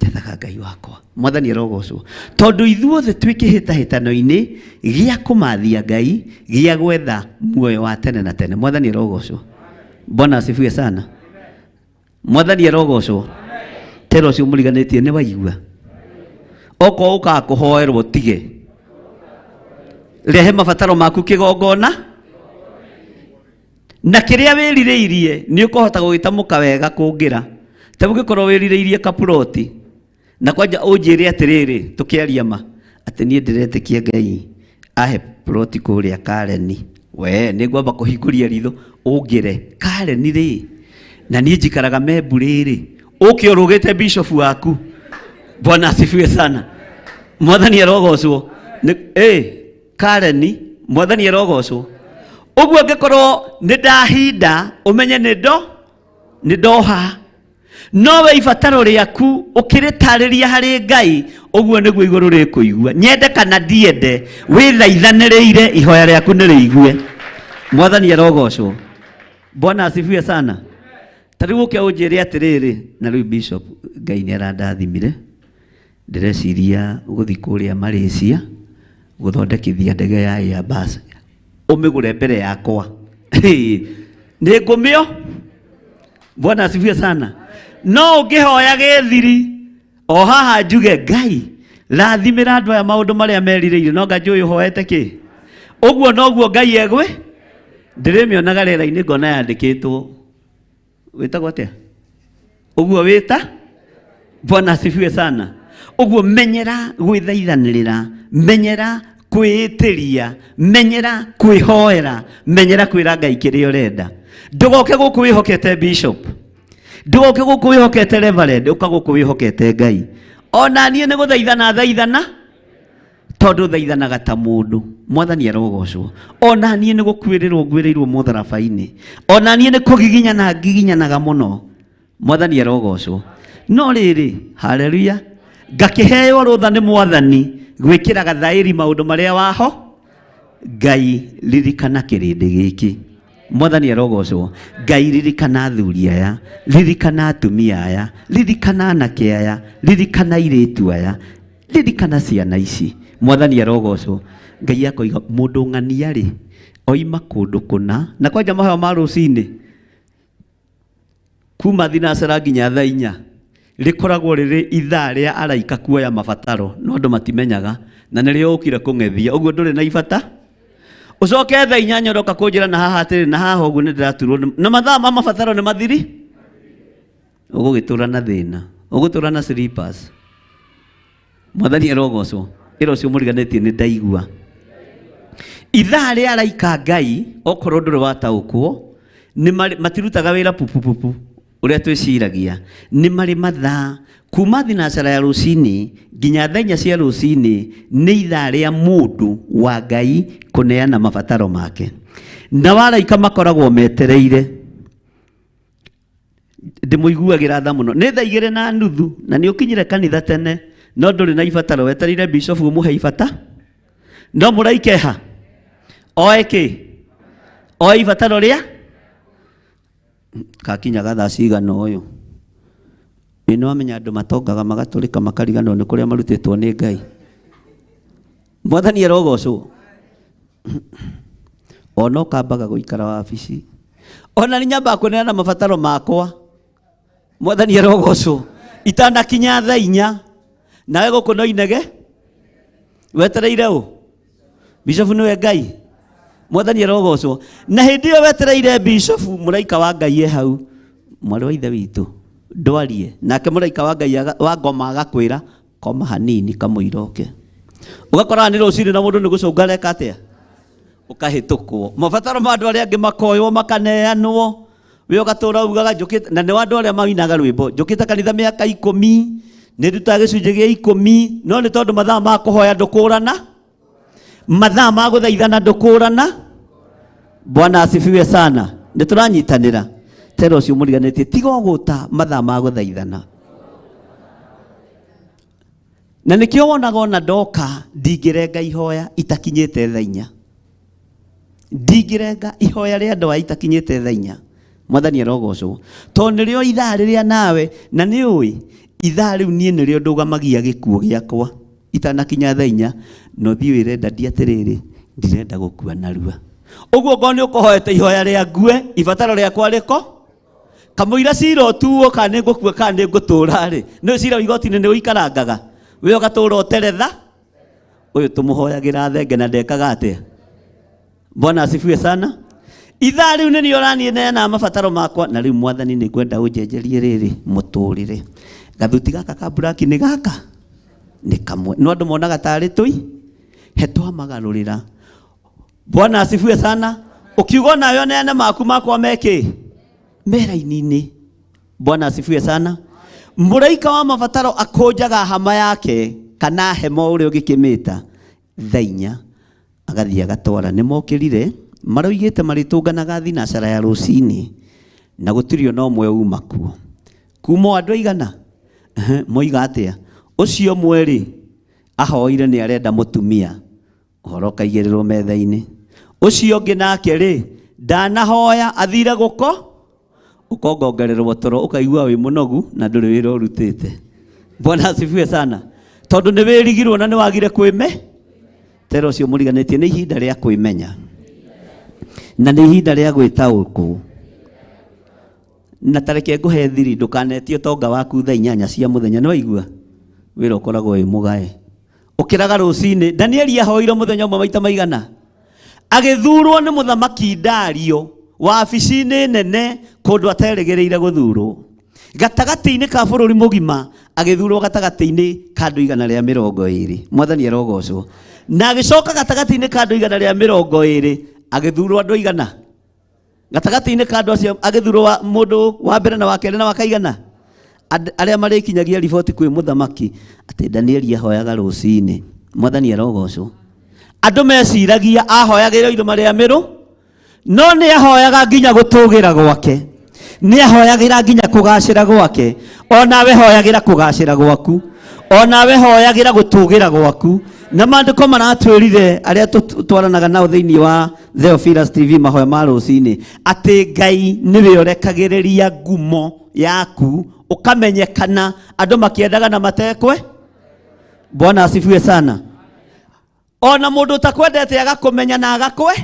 njethaga Ngai wakwa. Mwathani arogocwo, tondũ ithuothe twĩ kĩhĩtahĩtano-inĩ gĩa kũmathia Ngai, gĩa gwetha muoyo wa tene na tene. Mwathani arogocwo. Bwana asifiwe sana. Mwathani arogocwo. Tera ũcio mũriganĩtie nĩ waigua, okorwo ũkaga kũhoerwo tige, rehe mabataro maku kĩgongona, na kĩrĩa wĩrirĩirie nĩ ũkũhota gũgĩtamũka wega kũngĩra. Ta ũngĩkorwo wĩrirĩirie kapuroti, na kwanja ũnjĩre atĩrĩrĩ, tũkĩaria ma atĩ niĩ ndĩretĩkia Ngai ahe ploti kũrĩa Kareni, we nĩ ngwamba kũhingũria ritho ũngĩre Kareni rĩ, na niĩ njikaraga Memburĩ rĩ, ũke ũrũgĩte bishop waku. Bwana asifiwe sana. Mwathani arogocwo. Kareni, Mwathani arogocwo. Ũguo angĩkorwo nĩ ndahinda, ũmenye nĩ ndo nĩ ndoha, no we ibataro rĩaku ũkĩrĩtarĩria harĩ Ngai, ũguo nĩguo igũrũ rĩkũigua. Nyende kana ndiende, wĩthaithanĩrĩire ihoya rĩaku nĩ rĩigue. Mwathani arogocwo. Bwana asifiwe sana. Ta rĩu ũke ũnjĩre atĩrĩrĩ, na rĩu bishop, Ngai nĩ arandathimire, ndĩreciria gũthiĩ kũrĩa Malaysia gũthondekithia ndege ya Airbus, ũmĩgũre mbere yakwa, nĩ ngũmĩo. Bwana asifiwe sana. No ũngĩhoya gĩthiri o haha njuge Ngai rathimĩra andũ aya maũndũ marĩa merirĩirie, no Ngai njũĩ ũhoete kĩ. Ũguo noguo Ngai egwe. Ndĩrĩmĩonaga rĩera-inĩ ngona yandĩkĩtwo wĩtagwo atĩa ũguo wĩta. Bwana asifiwe sana. Ũguo menyera gwĩthaithanĩrĩra, menyera kwĩĩtĩria, menyera kwĩhoera, menyera kwĩra Ngai kĩrĩa ũrenda. Ndũgoke gũkũ wĩhokete bishop. Ndũgoke gũkũ wĩhokete reverend, ũka gũkũ wĩhokete Ngai. Ona niĩ nĩ gũthaithana thaithana, tondũ thaithanaga ta mũndũ. Mwathani arogocwo. Ona niĩ nĩ gũkuĩrĩrwo nguĩrĩirwo mũtharaba-inĩ. Ona niĩ nĩ kũgiginyana ngiginyanaga mũno. Mwathani arogocwo. No rĩrĩ, haleluya, ngakĩheo rũtha nĩ Mwathani gwĩkĩraga thaĩri maũndũ marĩa waho. Ngai ririkana kĩrĩndĩ gĩkĩ. Mwathani arogocwo. Ngai ririkana athuri aya, ririkana atumia aya, ririkana anake aya, ririkana airĩtu aya, ririkana ciana ici. Mwathani arogocwo. Ngai akoiga mũndũ ng'ania rĩ oima kũndũ kũna, na kwanja mahoya ma rũcinĩ kuma thinacara nginya thaa inya rĩkoragwo rĩrĩ ithaa rĩa araika kuoya mabataro, no andũ matimenyaga, na nĩrĩo ũkire kũng'ethia ũguo ndũrĩ na ibata. Ũcoke thaa inyanya ũroka kũnjĩra na haha atĩrĩ, na haha ũguo nĩndĩraturwo na mathaa ma mabataro nĩ mathiri. Ũgũgĩtũra na thĩna, ũgũtũra na slippers. Mwathani arogocwo. Ĩra ũcio mũriganĩtie nĩ ndaigua. Ithaa rĩa araika Ngai, okorwo ndũrĩ wataũkwo, matirutaga wĩra pupupupu ũrĩa twĩciragia. Nĩ marĩ mathaa kuma thinacara ya rũcinĩ nginya thaa inya cia rũcinĩ, nĩ ithaa rĩa mũndũ wa Ngai kũneana mabataro make. Na waraika makoragwo metereire. Ndĩmũiguagĩra tha mũno. Nĩ thaa igĩrĩ na nuthu na nĩ ũkinyire kanitha tene, no ndũrĩ na ibataro, wetereire bishop ũmũhe ibata. No mũraike ha? Oe kĩ? Oe ibataro rĩa? Kakinyaga thaa cigana ũyũ? Ĩ nĩ wamenya andũ matongaga magatũrĩka makariganĩrwo nĩ kũrĩa marutĩtwo nĩ Ngai. Mwathani arogocwo. Ona ũkambaga gũikara wabici. Ona nĩ nyambaga kũneana mabataro makwa. Mwathani arogocwo. Itanakinya thaa inya. Nawe gũkũ no inege? Wetereire ũ? Bishop nĩwe Ngai. Mwathani arogocwo. Na hĩndĩ ĩyo wetereire bishop, mũraika wa Ngai e hau. Mwarĩ wa ithe witũ, ndwarie. Nake mũraika wa Ngai wa ngoma agakwĩra, koma hanini kamũira ũke. Ũgakora nĩ rũcinĩ na mũndũ nĩ gũcũnga areka atĩa? Ũkahĩtũkwo. Mabataro ma andũ arĩa angĩ makoywo makaneanwo. We ũgatũra ugaga njũkĩte, na nĩ wa andũ arĩa mainaga rwĩmbo, njũkĩte kanitha mĩaka ikũmi, nĩ ndutaga gĩcunjĩ gĩa ikũmi, no nĩ tondũ mathaa ma kũhoya ndũkũrana, mathaa ma gũthaithana ndũkũrana. Bwana asifiwe sana. Nĩ tũranyitanĩra. Tera ũcio mũriganĩtie, tiga ũgũta mathaa ma gũthaithana. Na nĩkĩo wonaga ona ndoka ndingĩrenga ihoya itakinyĩte thaa inya. Ndingĩrenga ihoya rĩa andũ aya itakinyĩte thaa inya. Mwathani arogocwo. Tondũ nĩrĩo ithaa rĩrĩa nawe, na nĩ ũĩ, ithaa rĩu niĩ nĩrĩo ndũgamagia gĩkuũ gĩakwa itanakinya thaa inya, na ũthiĩ wĩre ndadi atĩrĩrĩ, ndirenda gũkua narua. Ũguo ngorwo nĩ ũkũhoete ihoya rĩa ngue, ibataro rĩakwa rĩko, kamũira cira ũtuo kana nĩ ngũkua kana nĩ ngũtũra rĩ, nĩ cira wa igoti-inĩ nĩ ũikarangaga, we ũgatũra ũteretha. Ũyũ tũmũhoyagĩra thenge na ndekaga atĩa? Bwana asifiwe sana. Ithaa rĩu nĩrĩo ũraniĩ neana mabataro makwa, na rĩu Mwathani nĩ ngwenda ũnjenjerie rĩrĩ mũtũrĩre. Gathuti gaka ka buraki nĩ gaka? Nĩ kamwe. No andũ monaga tarĩ tũi, he twamagarũrĩra. Bwana asifiwe sana. Ũkiuga onawe ũneane maku makwa mekĩ? Me raini-inĩ. Bwana asifiwe sana. Mũraika wa mabataro akũnjaga hama yake kana hema ũrĩa ũngĩkĩmĩta thaa inya, agathiĩ agatwara. Nĩ mokĩrire, maroigĩte marĩtũnganaga thinacara ya rũcinĩ, na gũtirĩ ona ũmwe uma kuo. Kuma o andũ aigana? Moiga atĩa? Ũcio ũmwe rĩ, ahoire nĩ arenda mũtumia, ũhoro ũkaigĩrĩrwo metha-inĩ. Ũcio ũngĩ nake rĩ, ndanahoya, athire gũko, ũkongongererwo toro, ũkaigua wĩ mũnogu na ndũrĩ wĩra ũrutĩte. Bwana asifiwe sana. Tondũ nĩ wĩrigirwo na nĩ wagire kwĩme. Tera ũcio mũriganĩtie, nĩ ihinda rĩa kwĩmenya na nĩ ihinda rĩa gwĩtaũkwo. Na tareke ngũhe thiri, ndũkanetie ũtonga waku thaa inyanya cia mũthenya. Nĩ waigua? Wĩra ũkoragwo wĩ mũgae. Ũkĩraga rũcinĩ. Danieli ahoire mũthenya ũmwe maita maigana? Agĩthurwo nĩ mũthamaki Dario wabici-inĩ nene kũndũ aterĩgĩrĩire gũthurwo. Gatagatĩ-inĩ ka bũrũri mũgima agĩthurwo gatagatĩ-inĩ ka andũ igana rĩa mĩrongo ĩrĩ. Mwathani arogocwo. Na agĩcoka gatagatĩ-inĩ ka andũ igana rĩa mĩrongo ĩrĩ agĩthurwo andũ igana. Gatagatĩ-inĩ ka andũ acio agĩthurwo wa mũndũ wa mbere na wa kerĩ na wa kaigana arĩa marĩkinyagia riboti kwĩ mũthamaki atĩ Danieli ahoyaga rũcinĩ. Mwathani arogocwo. Andũ meciragia ahoyagĩra irũma rĩa mĩrũ, no nĩ ahoyaga nginya gũtũgĩra gwake, nĩ ahoyagĩra nginya kũgacĩra gwake. Onawe hoyagĩra kũgacĩra gwaku, onawe hoyagĩra gũtũgĩra gwaku. Na maandĩko maratwĩrire arĩa tũtwaranaga nao thĩinĩ wa Theophilus TV mahoya ma rũcinĩ atĩ Ngai nĩwe ũrekagĩrĩria ngumo yaku ũkamenyekana andũ makĩendaga na matekwe. Bwana asifiwe sana. Ona mũndũ ũtakwendete agakũmenya na agakwe,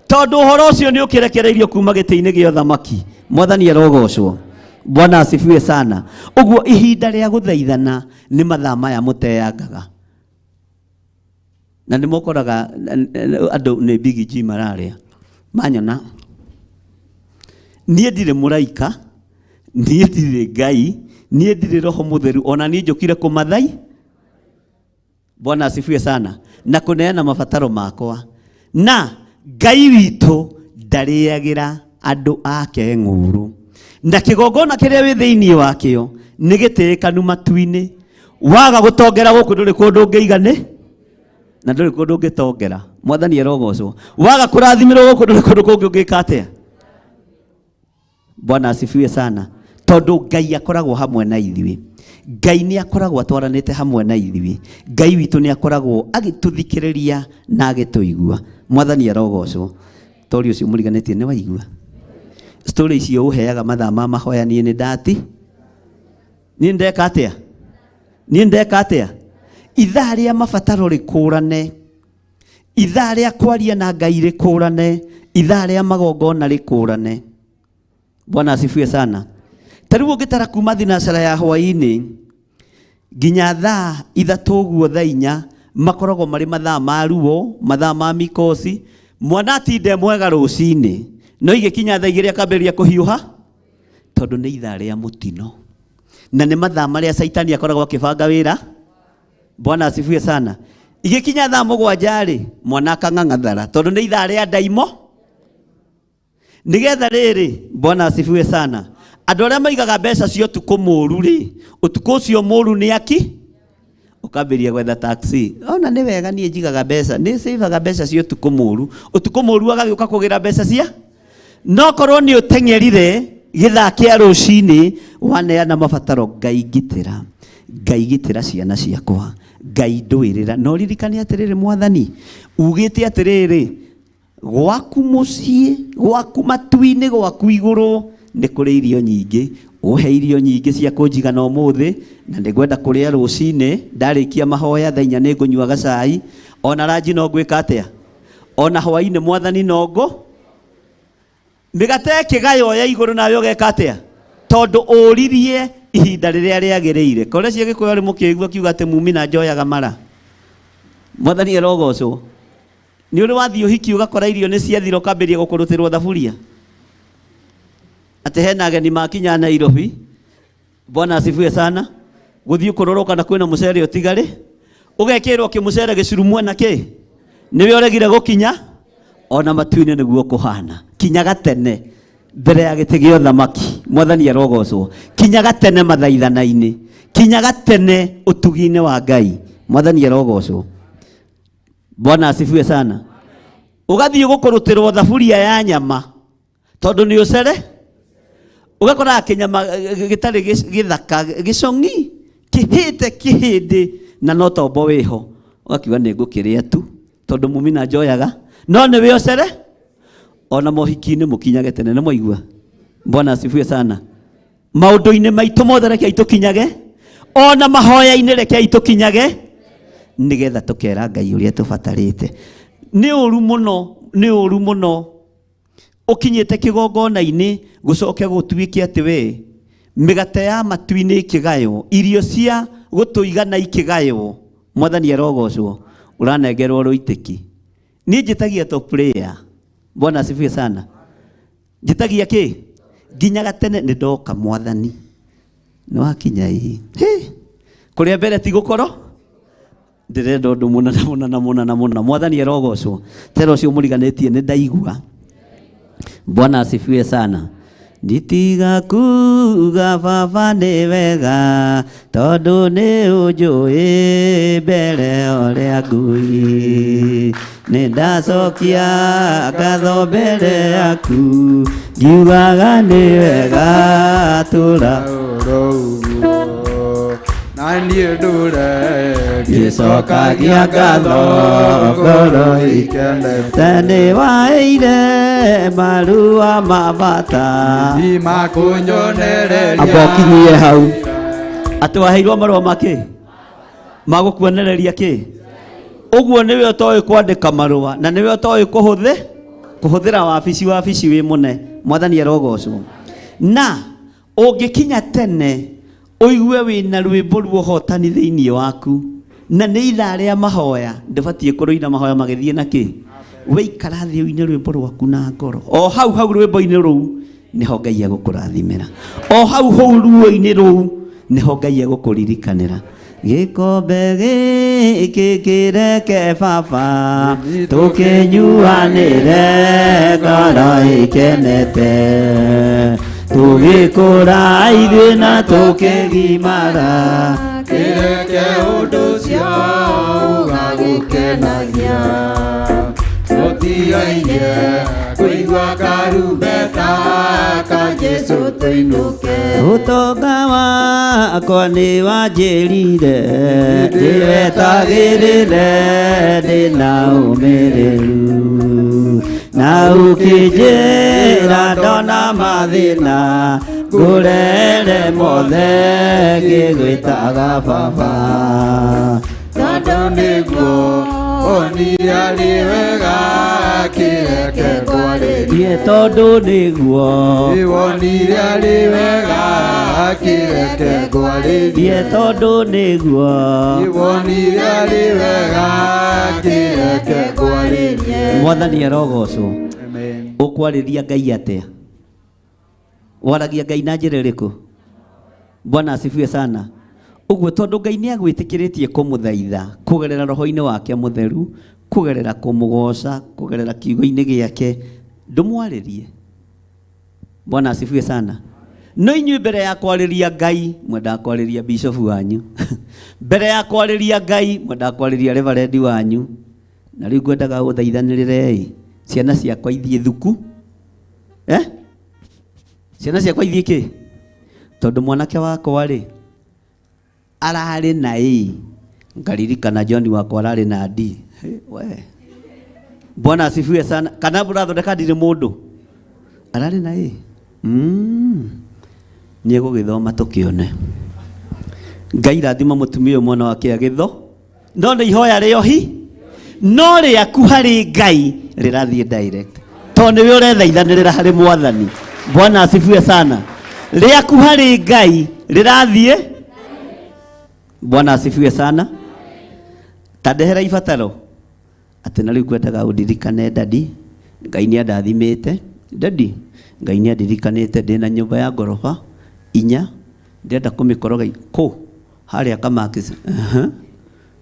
tondũ ũhoro ũcio nĩ ũkĩrekereirio kuma gĩtĩ-inĩ gĩa ũthamaki. Mwathani arogocwo. Bwana asifiwe sana. Ũguo ihinda rĩa gũthaithana nĩ mathaa maya mũteangaga, na nĩ mũkoraga andũ nĩ Big G mararĩa manyona. Niĩ ndirĩ mũraika, niĩ ndirĩ Ngai, niĩ ndirĩ Roho Mũtheru, ona niĩ njũkire kũmathai. Bwana asifiwe sana. Na kũneana mabataro makwa. Na Ngai witũ ndarĩagĩra andũ ake ng'ũrũ, na kĩgongona kĩrĩa wĩ thĩinĩ wakĩo nĩ gĩtĩĩkanu matu-inĩ. Waga gũtongera gũkũ ndũrĩ kũndũ ũngĩigane na ndũrĩ kũndũ ũngĩtongera. Mwathani arogocwo. Waga kũrathimĩrwo gũkũ ndũrĩ kũndũ kũngĩ ũngĩka atĩa. Bwana asifiwe sana. Tondũ Ngai akoragwo hamwe na ithuĩ, Ngai nĩ akoragwo atwaranĩte hamwe na ithuĩ, Ngai witũ nĩ akoragwo agĩtũthikĩrĩria na agĩtũigua. Mwathani arogocwo. Tori ũcio mũriganĩtie nĩ waigua story icio ũheaga mathaa ma mahoya. Niĩ nĩ ndati, niĩ ndeka atĩa, niĩ ndeka atĩa. Ithaa rĩa mabataro rĩkũrane, ithaa rĩa kwaria na Ngai rĩkũrane, ithaa rĩa magongona rĩkũrane. Bwana asifiwe sana. Ta rĩu ũngĩtara kuma thinacara ya hwaĩ-inĩ nginya thaa 3 ũguo, thaa 4, makoragwo marĩ mathaa ma ruo, mathaa ma mikosi. Mwana atinde mwega rũcinĩ, no igĩkinya thaa 2 akambĩrĩria kũhiũha, tondũ nĩ ithaa rĩa mũtino na nĩ mathaa marĩa Caitani akoragwo akĩbanga wĩra. Bwana asifiwe sana. Igĩkinya thaa 7 rĩ, mwana akang'ang'athara, tondũ nĩ ithaa rĩa ndaimo nigetha rĩrĩ. Bwana asifiwe sana. Andũ arĩa maigaga mbeca cia ũtukũ mũru rĩ, ũtukũ ũcio mũru nĩ aki ũkambĩrĩria gwetha taxi. Ona nĩ wega, niĩ njigaga mbeca, nĩ savaga mbeca cia ũtukũ mũru. Ũtukũ mũru agagĩũka kũgĩra mbeca cia, no korwo nĩ ũteng'erire gĩthaa kĩa rũcinĩ waneana mabataro, Ngai ngitĩra, Ngai gitĩra ciana ciakwa, Ngai ndũĩrĩra. Na ũririkane atĩrĩrĩ, Mwathani ugĩte atĩrĩrĩ, gwaku mũciĩ, gwaku matu-inĩ, gwaku igũrũ nĩ kũrĩ irio nyingĩ. Ũhe irio nyingĩ cia kũnjigana ũmũthĩ, na nĩngwenda kũrĩa rũcinĩ. Ndarĩkia mahoya thaa 4 nĩ ngũnyua gacai, ona ranji no ngwĩka atĩa, ona hwaĩ-inĩ Mwathani no ngũ mĩgate ĩkĩgaywo ya igũrũ, nawe ũgeka atĩa, tondũ ũririe ihinda rĩrĩa rĩagĩrĩire. Kore cia Gĩkũyũ rĩ, mũkĩigua kiuga atĩ mumina njoyaga mara. Mwathani arogocwo. Nĩ ũrĩ wathiĩ ũhiki ũgakora irio nĩ ciathira, ũkambĩrĩria gũkũrũtĩrwo thaburia atĩ hena ageni makinya Nairobi. Bwana asifiwe sana. Gũthiĩ kũrorwo kana kwĩna mũcere ũtigarĩ, ũgekĩrwo kĩmũcere gĩcuru mwena kĩ nĩwe ũregire gũkinya. Ona matu-inĩ nĩguo kũhana. Kinyaga tene mbere ya gĩtĩ gĩa ũthamaki. Mwathani arogocwo. Kinyaga tene mathaithana-inĩ, kinyaga tene ũtugi-inĩ wa Ngai. Mwathani arogocwo. Bwana asifiwe sana. Ũgathiĩ gũkũrũtĩrwo thaburia ya nyama tondũ nĩ ũcere, ũgakoraga kĩnyama gĩtarĩ gĩthaka, gĩcong'i kĩhĩte kĩhĩndĩ, na no tombo wĩho, ũgakiuga nĩ ngũkĩrĩa tu tondũ mumina njoyaga, no nĩwe ũcere. Ona mohiki-inĩ mũkinyage tene, nĩ mwaigua? Bwana asifiwe sana. Maũndũ-inĩ maitũ mothe rekei tũkinyage, ona mahoya-inĩ rekei tũkinyage, nĩgetha tũkera Ngai ũrĩa tũbatarĩte. Nĩ ũru mũno, nĩ ũru mũno ũkinyĩte kĩgongona-inĩ gũcoke gũtuĩke atĩ we mĩgate ya matu-inĩ ĩkĩgaywo, irio cia gũtũigana ikĩgaywo. Mwathani arogocwo. Ũranengerwo rũitĩki. Niĩ njĩtagia top player. Bwana asifiwe sana. Njĩtagia kĩ nginyaga tene, nĩ ndoka Mwathani, nĩ wakinya ĩ. Hĩ, kũrĩa mbere ti gũkorwo ndĩrenda ũndũ mũna na mũna na mũna na mũna. Mwathani arogocwo. Tera ũcio mũriganĩtie, nĩ ndaigua. Bwana asifiwe sana. Nditiga kuga baba nĩ wega tondũ nĩ ũnjũĩ mbere ũrĩa ngui. Nĩ ndacokia ngatho mbere yaku ngiugaga nĩ wega tũra Na niĩ ndũre ngĩcokagia ngatho ngoro ikenete. Tene waeire marua ma bata Ndimakũnyonereria. Amba ũkinyie hau atĩ waheirwo marũa makĩ magũkuonereria kĩ ũguo nĩwe ũtoĩ kwandĩka marũa na nĩwe ũtoĩ kũhũthĩra wabici wabici wĩ mũne. Mwathani arogocwo. Na ũngĩkinya tene ũigue wĩna rwĩmbo rwa ũhotani thĩinĩ waku na nĩ ithaa rĩa mahoya ndũbatiĩ kũrũina mahoya magĩthiĩ na kĩ wĩikara thĩ ũine rwĩmbo rwaku na ngoro o hau hau rwĩmbo-inĩ rũu nĩho Ngai egũkũrathimĩra o hau hau ruo-inĩ rũu nĩho Ngai egũkũririkanĩra. Gĩkombe gĩkĩ kĩreke baba tũkĩnyuanĩre ngoro ĩkenete tũgĩkũra ithuĩ na tũkĩgimara Kĩreke ũndũ ũcio ũgagũkenagia. Tũtigaine kũigua karumbeta ka Jesũ tũinũke. Ũtonga wakwa nĩ wanjĩrire ndĩwetagĩrĩre ndĩna ũmĩrĩru na ũkĩnjĩra ndona mathĩna ngũrere mothe ngĩgwĩtaga baba. Tondũ nĩguo onire arĩ wega kĩreke ngwarĩrie. Tondũ nĩguo Wonire arĩ wega kĩreke ngwarĩrie. Tondũ nĩguo Wonire arĩ wega kĩreke ngwarĩrie. Mwathani arogocwo. Amen. Ũkwarĩria Ngai atĩa? Waragia Ngai na njĩra ĩrĩkũ? Bwana asifiwe sana. Ũguo tondũ Ngai nĩ agwĩtĩkĩrĩtie kũmũthaitha kũgerera roho-inĩ wake mũtheru, kũgerera kũmũgoca, kũgerera kiugo-inĩ gĩake, ndũmwarĩrie. Bwana asifiwe sana. No inyuĩ mbere ya kwarĩria Ngai mwendaga kwarĩria bishop wanyu. Mbere ya kwarĩria Ngai mwendaga kwarĩria reverend wanyu. Na rĩu ngwendaga ũthaithanĩrĩre ciana ciakwa ithiĩ thuku. Ciana ciakwa ithiĩ kĩ? Tondũ mwanake wakwa rĩ ararĩ na A, ngaririkana John wakwa ararĩ na D. We. Bwana asifiwe sana. Kana mũrathondeka ndirĩ mũndũ ararĩ na A. Nĩ egũgĩthoma tũkĩone. Ngai rathima mũtumia ũyũ mwana wake agĩtho. No nĩ ihoya rĩohi no rĩaku harĩ Ngai rĩrathiĩ direct tondũ nĩwe ũrethaithanĩrĩra harĩ Mwathani. Bwana asifiwe sana. Rĩaku harĩ Ngai rĩrathiĩ. Bwana asifiwe sana. Ta ndehera ibataro atĩ na rĩu ngwendaga ũndirikane dadi, Ngai nĩ andathimĩte dadi, Ngai nĩ andirikanĩte ndĩna nyũmba ya ngoroba inya ndĩrenda kũmĩkoroga kũ harĩa Kamakis.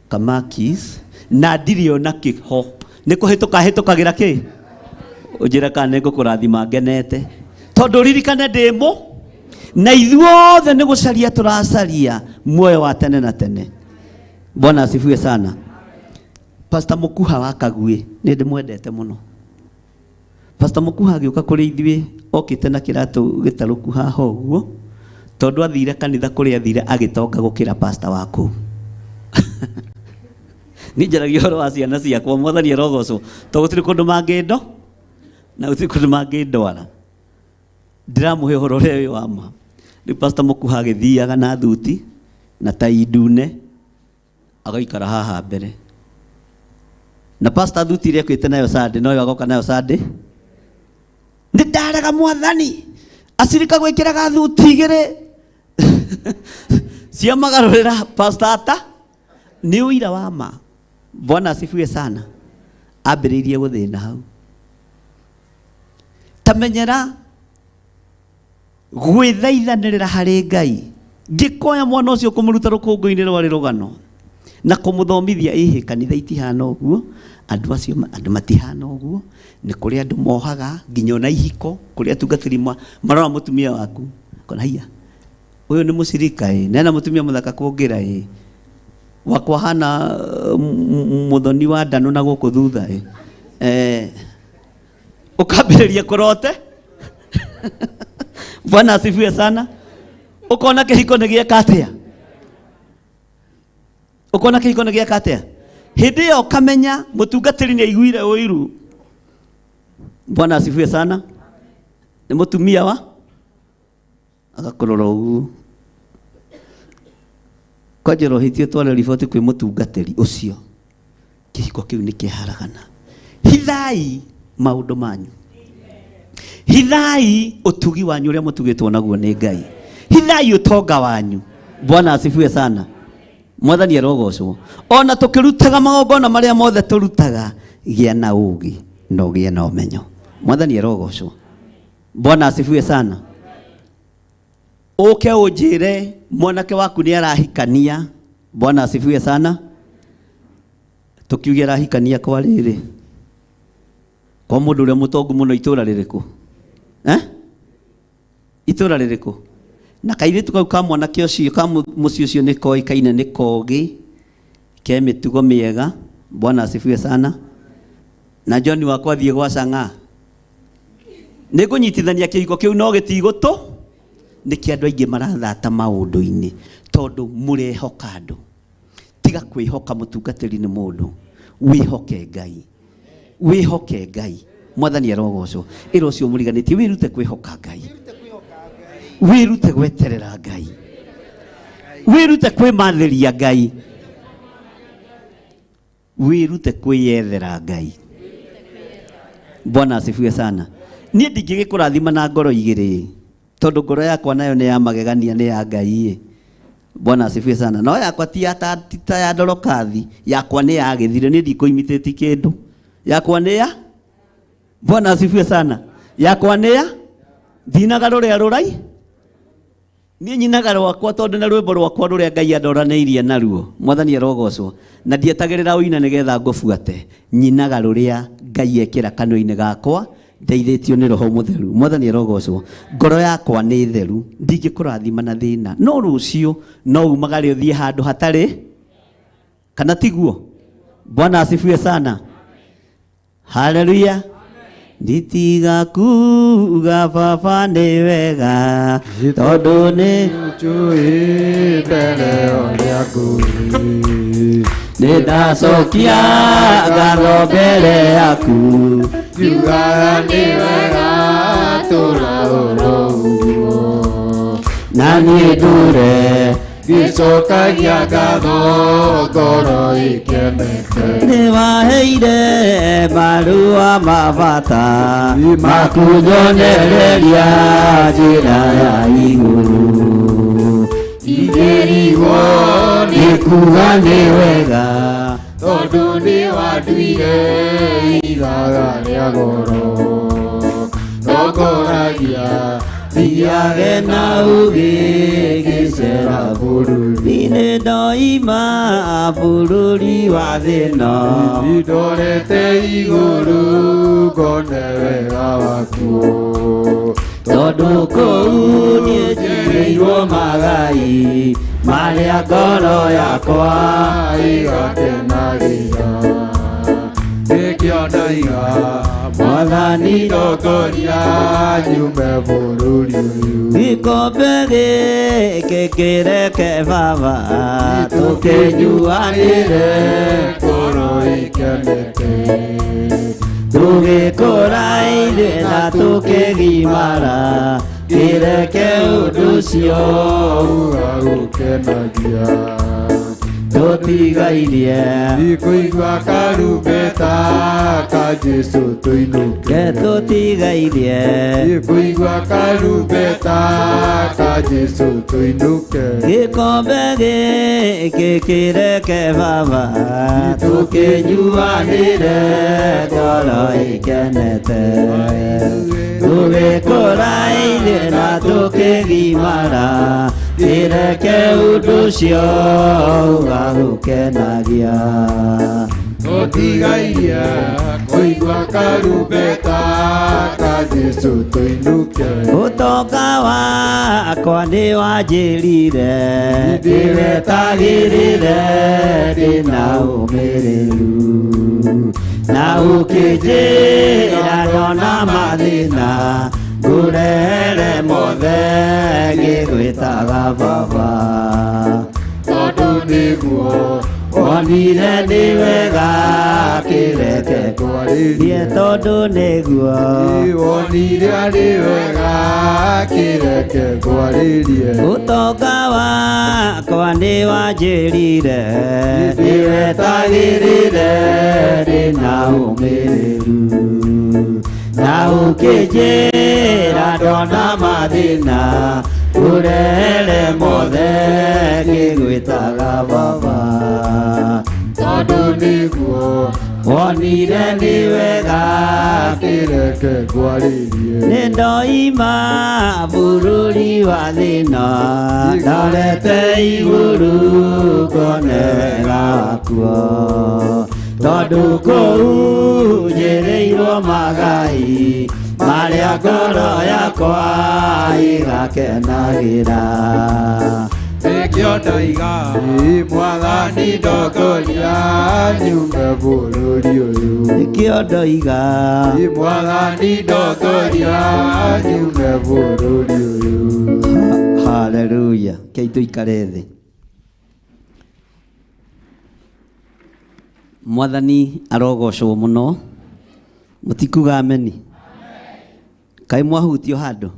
Kamakis na ndirĩ ona kĩho nĩ kũhĩtũka hĩtũkagĩra kĩ ũnjĩre kana nĩ ngũkũrathima ngenete tondũ ririkane ndĩ mũ na ithuothe nĩ gũcaria tũracaria muoyo wa tene na tene. Bwana asifiwe sana. Pastor Mukuha wa Kagui nĩ ndĩmwendete mũno. Pastor Mukuha agĩũka kũrĩ ithuĩ okĩte na kĩratũ gĩtarũku haha ũguo tondũ athire kanitha kũrĩa athire agĩtonga gũkĩra pastor wa kũu. Niĩ njaragia ũhoro wa ciana ciakwa, Mwathani arogocwo, tondũ gũtirĩ kũndũ mangĩndo na gũtirĩ kũndũ mangĩndwara. Ndĩramũhe ũhoro ũrĩa wĩ wa ma. Rĩu Pastor Mukuha agĩthiaga na thuti na tai ndune agaikara haha mbere. Na pastor thuti ĩrĩa ekĩte nayo Sunday noyo agoka nayo Sunday. Nĩ ndarega Mwathani acirika gwĩkĩraga thuti igĩrĩ cia magarũrĩra pastor ata nĩ ũira wa ma. Bwana asifiwe sana. Ambĩrĩirie gũthĩna hau. Tamenyera gwĩthaithanĩrĩra harĩ Ngai. Ngĩkoya mwana ũcio kũmũruta rũkũngũ-inĩ rwarĩ rũgano. Na kũmũthomithia ĩhĩ kanitha itihana ũguo, andũ acio andũ matihana ũguo, nĩ kũrĩ andũ mohaga nginya ona ihiko, kũrĩ atungatĩri marora mũtumia waku kona haiya ũyũ nĩ mũcirika ĩ, na ena mũtumia mũthaka kũngĩra ĩ, wakwa hana mũthoni wa ndanũ na gũkũ thutha ĩ, ũkambĩrĩria kũrote. Bwana asifiwe sana. Ukona kĩhiko nĩ gĩeka atĩa? Ukona kĩhiko nĩ gĩeka atĩa? Hĩndĩ ĩyo ũkamenya mũtungatĩri nĩ aiguire ũiru. Bwana asifiwe sana. Nĩ mũtumia wa agakũrora ũguo. Kwanja ũrohĩtie tware riboti kwĩ mũtungatĩri ũcio. Kĩhiko kĩu nĩ kĩharagana. Hithai maũndũ manyu. Hithai ũtugi wanyu ũrĩa mũtugĩtwo naguo nĩ Ngai. Hithai ũtonga wanyu. Bwana asifiwe sana. Mwathani arogocwo. Ona tũkĩrutaga magongona marĩa mothe tũrutaga, gĩa na ũũgĩ na ũgĩe na ũmenyo. Mwathani arogocwo. Bwana asifiwe sana. Ũke ũnjĩre mwanake waku nĩ arahikania. Bwana asifiwe sana. Tũkiuge arahikania kwa rĩrĩ, kwa mũndũ ũrĩa mũtongu mũno itũra rĩrĩkũ? Itũra rĩrĩkũ? Na kairĩtu kau ka mwanake ũcio ka mũciĩ ũcio nĩ koĩkaine nĩ kogĩ, ke mĩtugo mĩega. Bwana asifiwe sana. Na John wakwa thiĩ gwa Chang'aa, nĩ ngũnyitithania kĩhiko kĩu no gĩtigũtũ. Nĩkĩ andũ aingĩ marathata maũndũ-inĩ? Tondũ mũrehoka andũ. Tiga kwĩhoka mũtungatĩri nĩ mũndũ, wĩhoke Ngai. Wĩhoke Ngai. Mwathani arogocwo. Ĩra ũcio mũriganĩtie, wĩrute kwĩhoka Ngai. Wĩrute gweterera Ngai. Wĩrute kwĩmathĩria Ngai. Wĩrute kwĩyethera Ngai. Bwana asifiwe sana. Niĩ ndingĩgĩkũrathima na ngoro igĩrĩ, tondũ ngoro yakwa nayo nĩ ya magegania, nĩ ya Ngai. Bwana asifiwe sana. No yakwa ti ya ta ya Dorokathi, yakwa nĩ ya gĩthire, niĩ ndikũimitĩti kĩndũ. Yakwa nĩ ya Bwana asifiwe sana. Yakwa nĩ ya ndinaga rũrĩa rũrai, niĩ nyinaga rwakwa tondũ na rwĩmbo rwakwa rũrĩa Ngai andoranĩirie naruo. Mwathani arogocwo. Na ndietagĩrĩra ũina nĩgetha ngũbuate. Nyinaga rũrĩa Ngai ekĩra kanua-inĩ gakwa, ndeithĩtio nĩ Roho Mũtheru. Mwathani arogocwo. Ngoro yakwa nĩ theru, ndingĩkũrathima na thĩna. No rũciũ no umagare ũthiĩ handũ hatarĩ, kana tiguo? Bwana asifiwe sana. Haleluya. Nditiga kuga baba nĩ wega, tondũ nĩ njũĩ mbere ũrĩa ngũĩ. Nĩ ndacokia ngatho mbere yaku, ngiugaga nĩ wega tũra oro ũguo. Na niĩ ndũre ngĩcokagia ngatho ngoro ĩkenete. Nĩ waheire marũa ma bata makunyonereria njĩra ya igũrũ. Ingĩrigwo nĩ kuga nĩ wega, tondũ nĩ wanduire ithaga rĩa goro. Tongoragia thiage na ũgĩ ngĩcera bũrũri. Nĩ ndoima bũrũri wa thĩna, ndorete igũrũ ngone wega wakuo. Tondũ kũu niĩ njigĩirwo magai marĩa ngoro yakwa ĩgakenagĩra. Ngĩkĩona iga Mwathani ndongoria nyume bũrũri ũyũ. Gĩkombe gĩkĩ kĩreke baba tũkĩnyuanĩre ngoro ĩkenete. Tũgĩkũra ithuĩ na tũkĩgimara, kĩreke ũndũ ũcio ũgagũkenagia. Tũtigairie Ndikũigua karumbeta ka Jesũ tũinũke. Ke tũtigairie Ndikũigua karumbeta ka Jesũ tũinũke. Gĩkombe gĩkĩ kĩreke baba tũkĩnyuanĩre ngoro ĩkenete. Tũgĩkũra ithuĩ na tũkĩgimara, Kĩreke ũndũ ũcio ũgagũkenagia. Tũtigairie kũigua karumbeta ka Jesũ tũinũke. Ũtonga wakwa nĩ wanjĩrire ndĩwetagĩrĩre ndĩna ũmĩrĩru na ũkĩnjĩra ndona mathĩna ngũrehere mothe ngĩgwĩtaga baba. Tondũ nĩguo Wonire nĩ wega kĩreke ngwarĩrie. Tondũ nĩguo Wonire arĩ wega kĩreke ngwarĩrie. Ũtonga wakwa nĩ wanjĩrire ndĩwetagĩrĩre ndĩna ũmĩrĩru na ũkĩnjĩra ndona mathĩna ũrehere mothe ngĩgwĩtaga baba. Tondũ nĩguo Wonire nĩ wega kĩreke ngwarĩrie. Nĩ ndoima bũrũri wa thĩna ndorete igũrũ ngone wega wakuo tondũ kũu njĩrĩirwo magai marĩa ngoro yakwa ĩgakenagĩra. Nĩkĩo ndoiga ĩ Mwathani ndongoria nyume bũrũri ũyũ. Nĩkĩo ndoiga Ĩ Mwathani ndongoria nyume bũrũri ũyũ. Haleluya. Kei tũikare thĩ. Mwathani arogocwo mũno. Mũtikuga ameni. Kaĩ mwahutio handũ?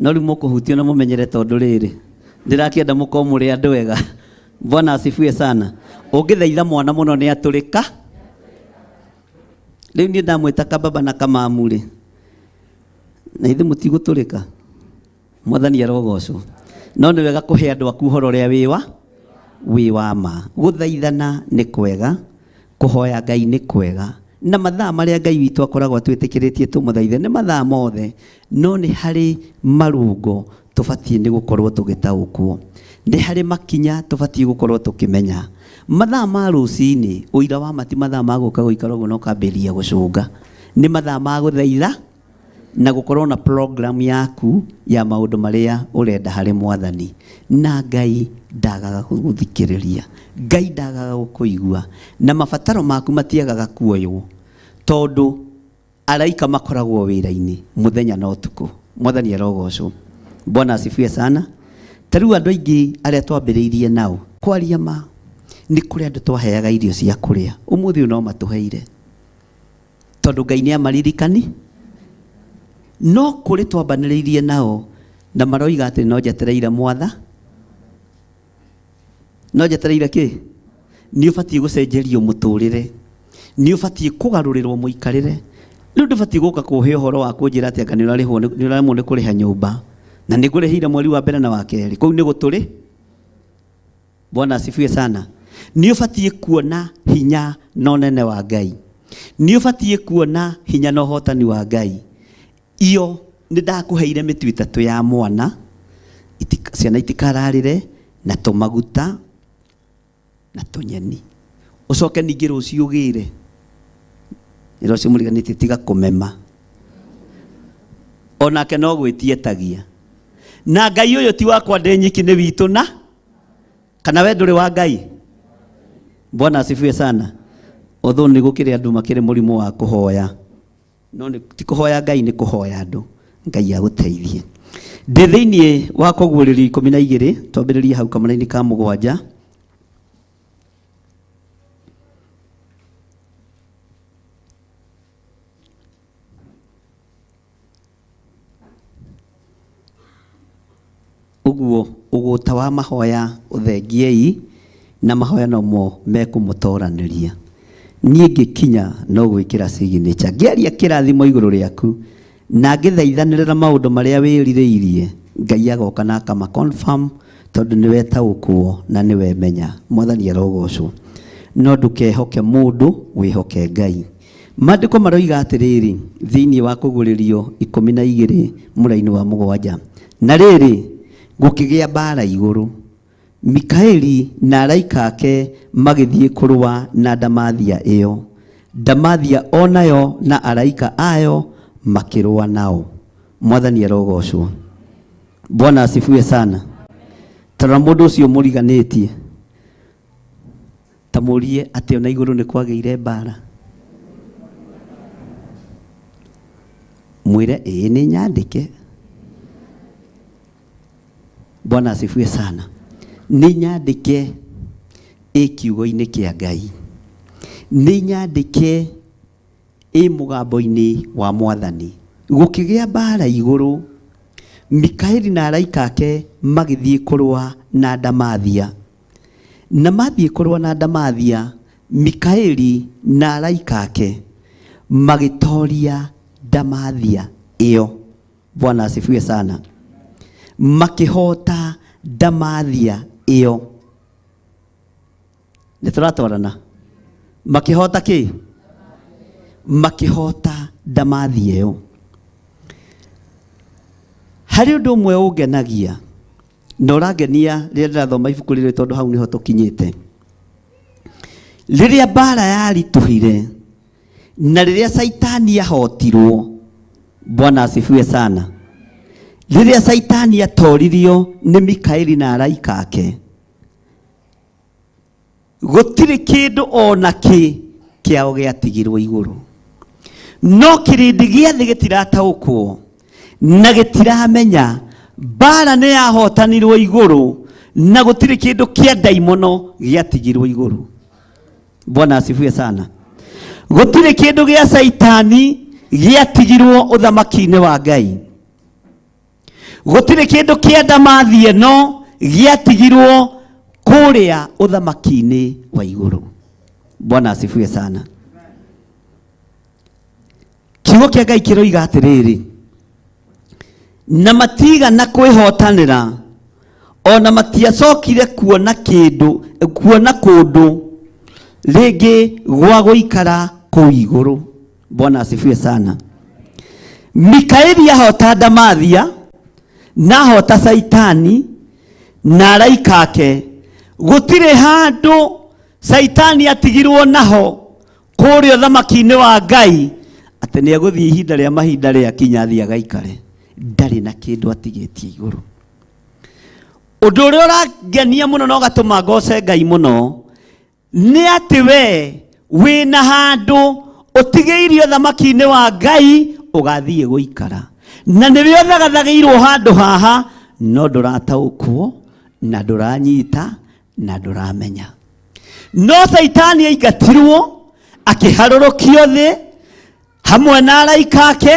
No rĩu mũkũhutio na mũmenyere tondũ rĩrĩ ndĩrakĩenda mũkorwo mũrĩ andũ ega. Bwana asifiwe sana. Ũngĩthaitha mwana mũno nĩ atũrĩka. Rĩu niĩ ndamwĩta kababa na kamamu rĩ, na ithuĩ mũtigũtũrĩka. Mwathani arogocwo. No nĩ wega kũhe andũ aku ũhoro ũrĩa wĩ wa ma. Gũthaithana nĩ kwega, kũhoya Ngai nĩ kwega, na mathaa marĩa Ngai witũ akoragwo atwĩtĩkĩrĩtie tũmũthaithe nĩ mathaa mothe, no nĩ harĩ marũngo tũbatiĩ nĩ gũkorwo tũgĩtaũkwo, nĩ harĩ makinya tũbatiĩ gũkorwo tũkĩmenya. Mathaa ma rũcinĩ, ũira wa ma ti mathaa ma gũka gũikara ũguo na ũkambĩrĩria gũcũnga, nĩ mathaa ma gũthaitha na gũkorwo na program yaku ya maũndũ marĩa ũrenda harĩ Mwathani. Na Ngai ndagaga gũgũthikĩrĩria, Ngai ndagaga gũkũigua, na mabataro maku matiagaga kuoywo tondũ araika makoragwo wĩra-inĩ mũthenya na ũtukũ. Mwathani arogocwo. Bwana asifiwe sana. Ta rĩu andũ aingĩ arĩa twambĩrĩirie nao kwaria ma nĩ kũrĩ andũ twaheaga irio cia kũrĩa, ũmũthĩ ũyũ no matũheire tondũ Ngai nĩ amaririkani. No kũrĩ twambanĩrĩirie nao na maroiga atĩ no njetereire mwatha, no njetereire kĩ? Nĩ ũbatiĩ gũcenjerio mũtũrĩre, nĩ ũbatiĩ kũgarũrĩrwo mũikarĩre. Rĩu ndũbatiĩ gũka kũhe ũhoro wa kũnjĩra atĩ anga nĩ ũraremwo nĩ kũrĩha nyũmba na nĩ ngũrĩhĩire mweri wa mbere na wa kerĩ, kũu nĩ gũtũrĩ. Bwana asifiwe sana. Nĩ ũbatiĩ kuona hinya na ũnene wa Ngai, nĩ ũbatiĩ kuona hinya na ũhotani wa Ngai. Iyo nĩ ndakũheire mĩtu ĩtatũ ya mwana, ciana itikararĩre, na tũmaguta na tũnyeni. Ũcoke ningĩ rũciũ ũgĩre, rũciũ mũriganĩtie tiga kũmema, onake no gwĩtietagia. Na Ngai ũyũ ti wakwa ndĩ nyiki, nĩ witũ na kana we ndũrĩ wa Ngai. Bwana asifiwe sana. Although nĩ gũkĩrĩ andũ makĩrĩ mũrimũ wa kũhoya, no ti kũhoya Ngai, nĩ kũhoya andũ. Ngai agũteithie. Ndĩ thĩinĩ wa kũguũrĩrio 12, twambĩrĩrie hau kamũraini ka 7. Ũguo ũgũta wa mahoya ũthengiei, na mahoya nomo mekũmũtoranĩria. Niĩ ngĩkinya no gwĩkĩra signature, ngĩaria kĩrathimo igũrũ rĩaku na ngĩthaithanĩrĩra maũndũ marĩa wĩrirĩirie, Ngai agoka na akama confirm tondũ nĩwe taũkwo na nĩwe menya. Mwathani arogocwo. No ndũkehoke mũndũ, wĩhoke Ngai. Maandĩko maroiga atĩrĩrĩ thĩinĩ wa kũguũrĩrio 12 mũraini wa 7, na rĩrĩ Gũkĩgĩa mbara igũrũ. Mikaeli na araika ake magĩthiĩ kũrũa na ndamathia ĩyo. Ndamathia onayo na araika ayo makĩrũa nao. Mwathani arogocwo. Bwana asifiwe sana. Tarora mũndũ ũcio mũriganĩtie, ta mũrie atĩ ona igũrũ nĩ kwagĩire mbara. Mwĩre ĩĩ nĩ nyandĩke. Bwana asifiwe sana. Nĩ nyandĩke ĩ kiugo-inĩ kĩa Ngai. Nĩ nyandĩke ĩ mũgambo-inĩ wa Mwathani. Gũkĩgĩa mbara igũrũ. Mikaeli na araika ake magĩthiĩ kũrũa na ndamathia. Na mathiĩ kũrũa na ndamathia, Mikaeli na araika ake magĩtoria ndamathia ĩyo. Bwana asifiwe sana. Makĩhota ndamathia ĩyo. Nĩ tũratwarana? Makĩhota kĩ? Makĩhota ndamathia ĩyo. Harĩ ũndũ ũmwe ũngenagia na ũrangenia rĩrĩa ndĩrathoma ibuku rĩrĩ, tondũ hau nĩho tũkinyĩte. Rĩrĩa mbara yaritũhire na rĩrĩa Caitani ahotirwo, Bwana asifiwe sana. Rĩrĩa Caitani atoririo nĩ Mikaeli na araika ake, gũtirĩ kĩndũ ona kĩ kĩao gĩatigirwo igũrũ. No kĩrĩndĩ gĩa thĩ gĩtirataũkwo na gĩtiramenya mbara nĩ yahotanirwo igũrũ na gũtirĩ kĩndũ kĩa ndaimono gĩatigirwo igũrũ. Bwana asifiwe sana. Gũtirĩ kĩndũ gĩa Caitani gĩatigirwo ũthamaki-inĩ wa Ngai. Gũtirĩ kĩndũ kĩa ndamathi ĩno gĩatigirwo kũrĩa ũthamaki-inĩ wa igũrũ. Bwana asifiwe sana. Kiugo kĩa Ngai kĩroiga atĩrĩrĩ, na matigana kwĩhotanĩra ona matiacokire kuona kĩndũ, kuona kũndũ rĩngĩ gwa gũikara kũu igũrũ. Bwana asifiwe sana. Mikaeli ahota ndamathia na ahota Caitani na araika ake, gũtirĩ handũ Caitani atigirwo naho kũrĩa ũthamaki-inĩ wa Ngai atĩ nĩ egũthiĩ ihinda rĩa mahinda rĩa kinya athiĩ agaikare. Ndarĩ na kĩndũ atigĩtie igũrũ. Ũndũ ũrĩa ũrangenia mũno na ũgatũma ngoce Ngai mũno nĩ atĩ we wĩna handũ ũtigĩirio ũthamaki-inĩ wa Ngai ũgathiĩ gũikara, na nĩwe ũthagathagĩirwo handũ haha, no ndũrataũkwo na ndũranyita na ndũramenya. No Caitani aingatirwo akĩharũrũkio thĩ hamwe na araika ake,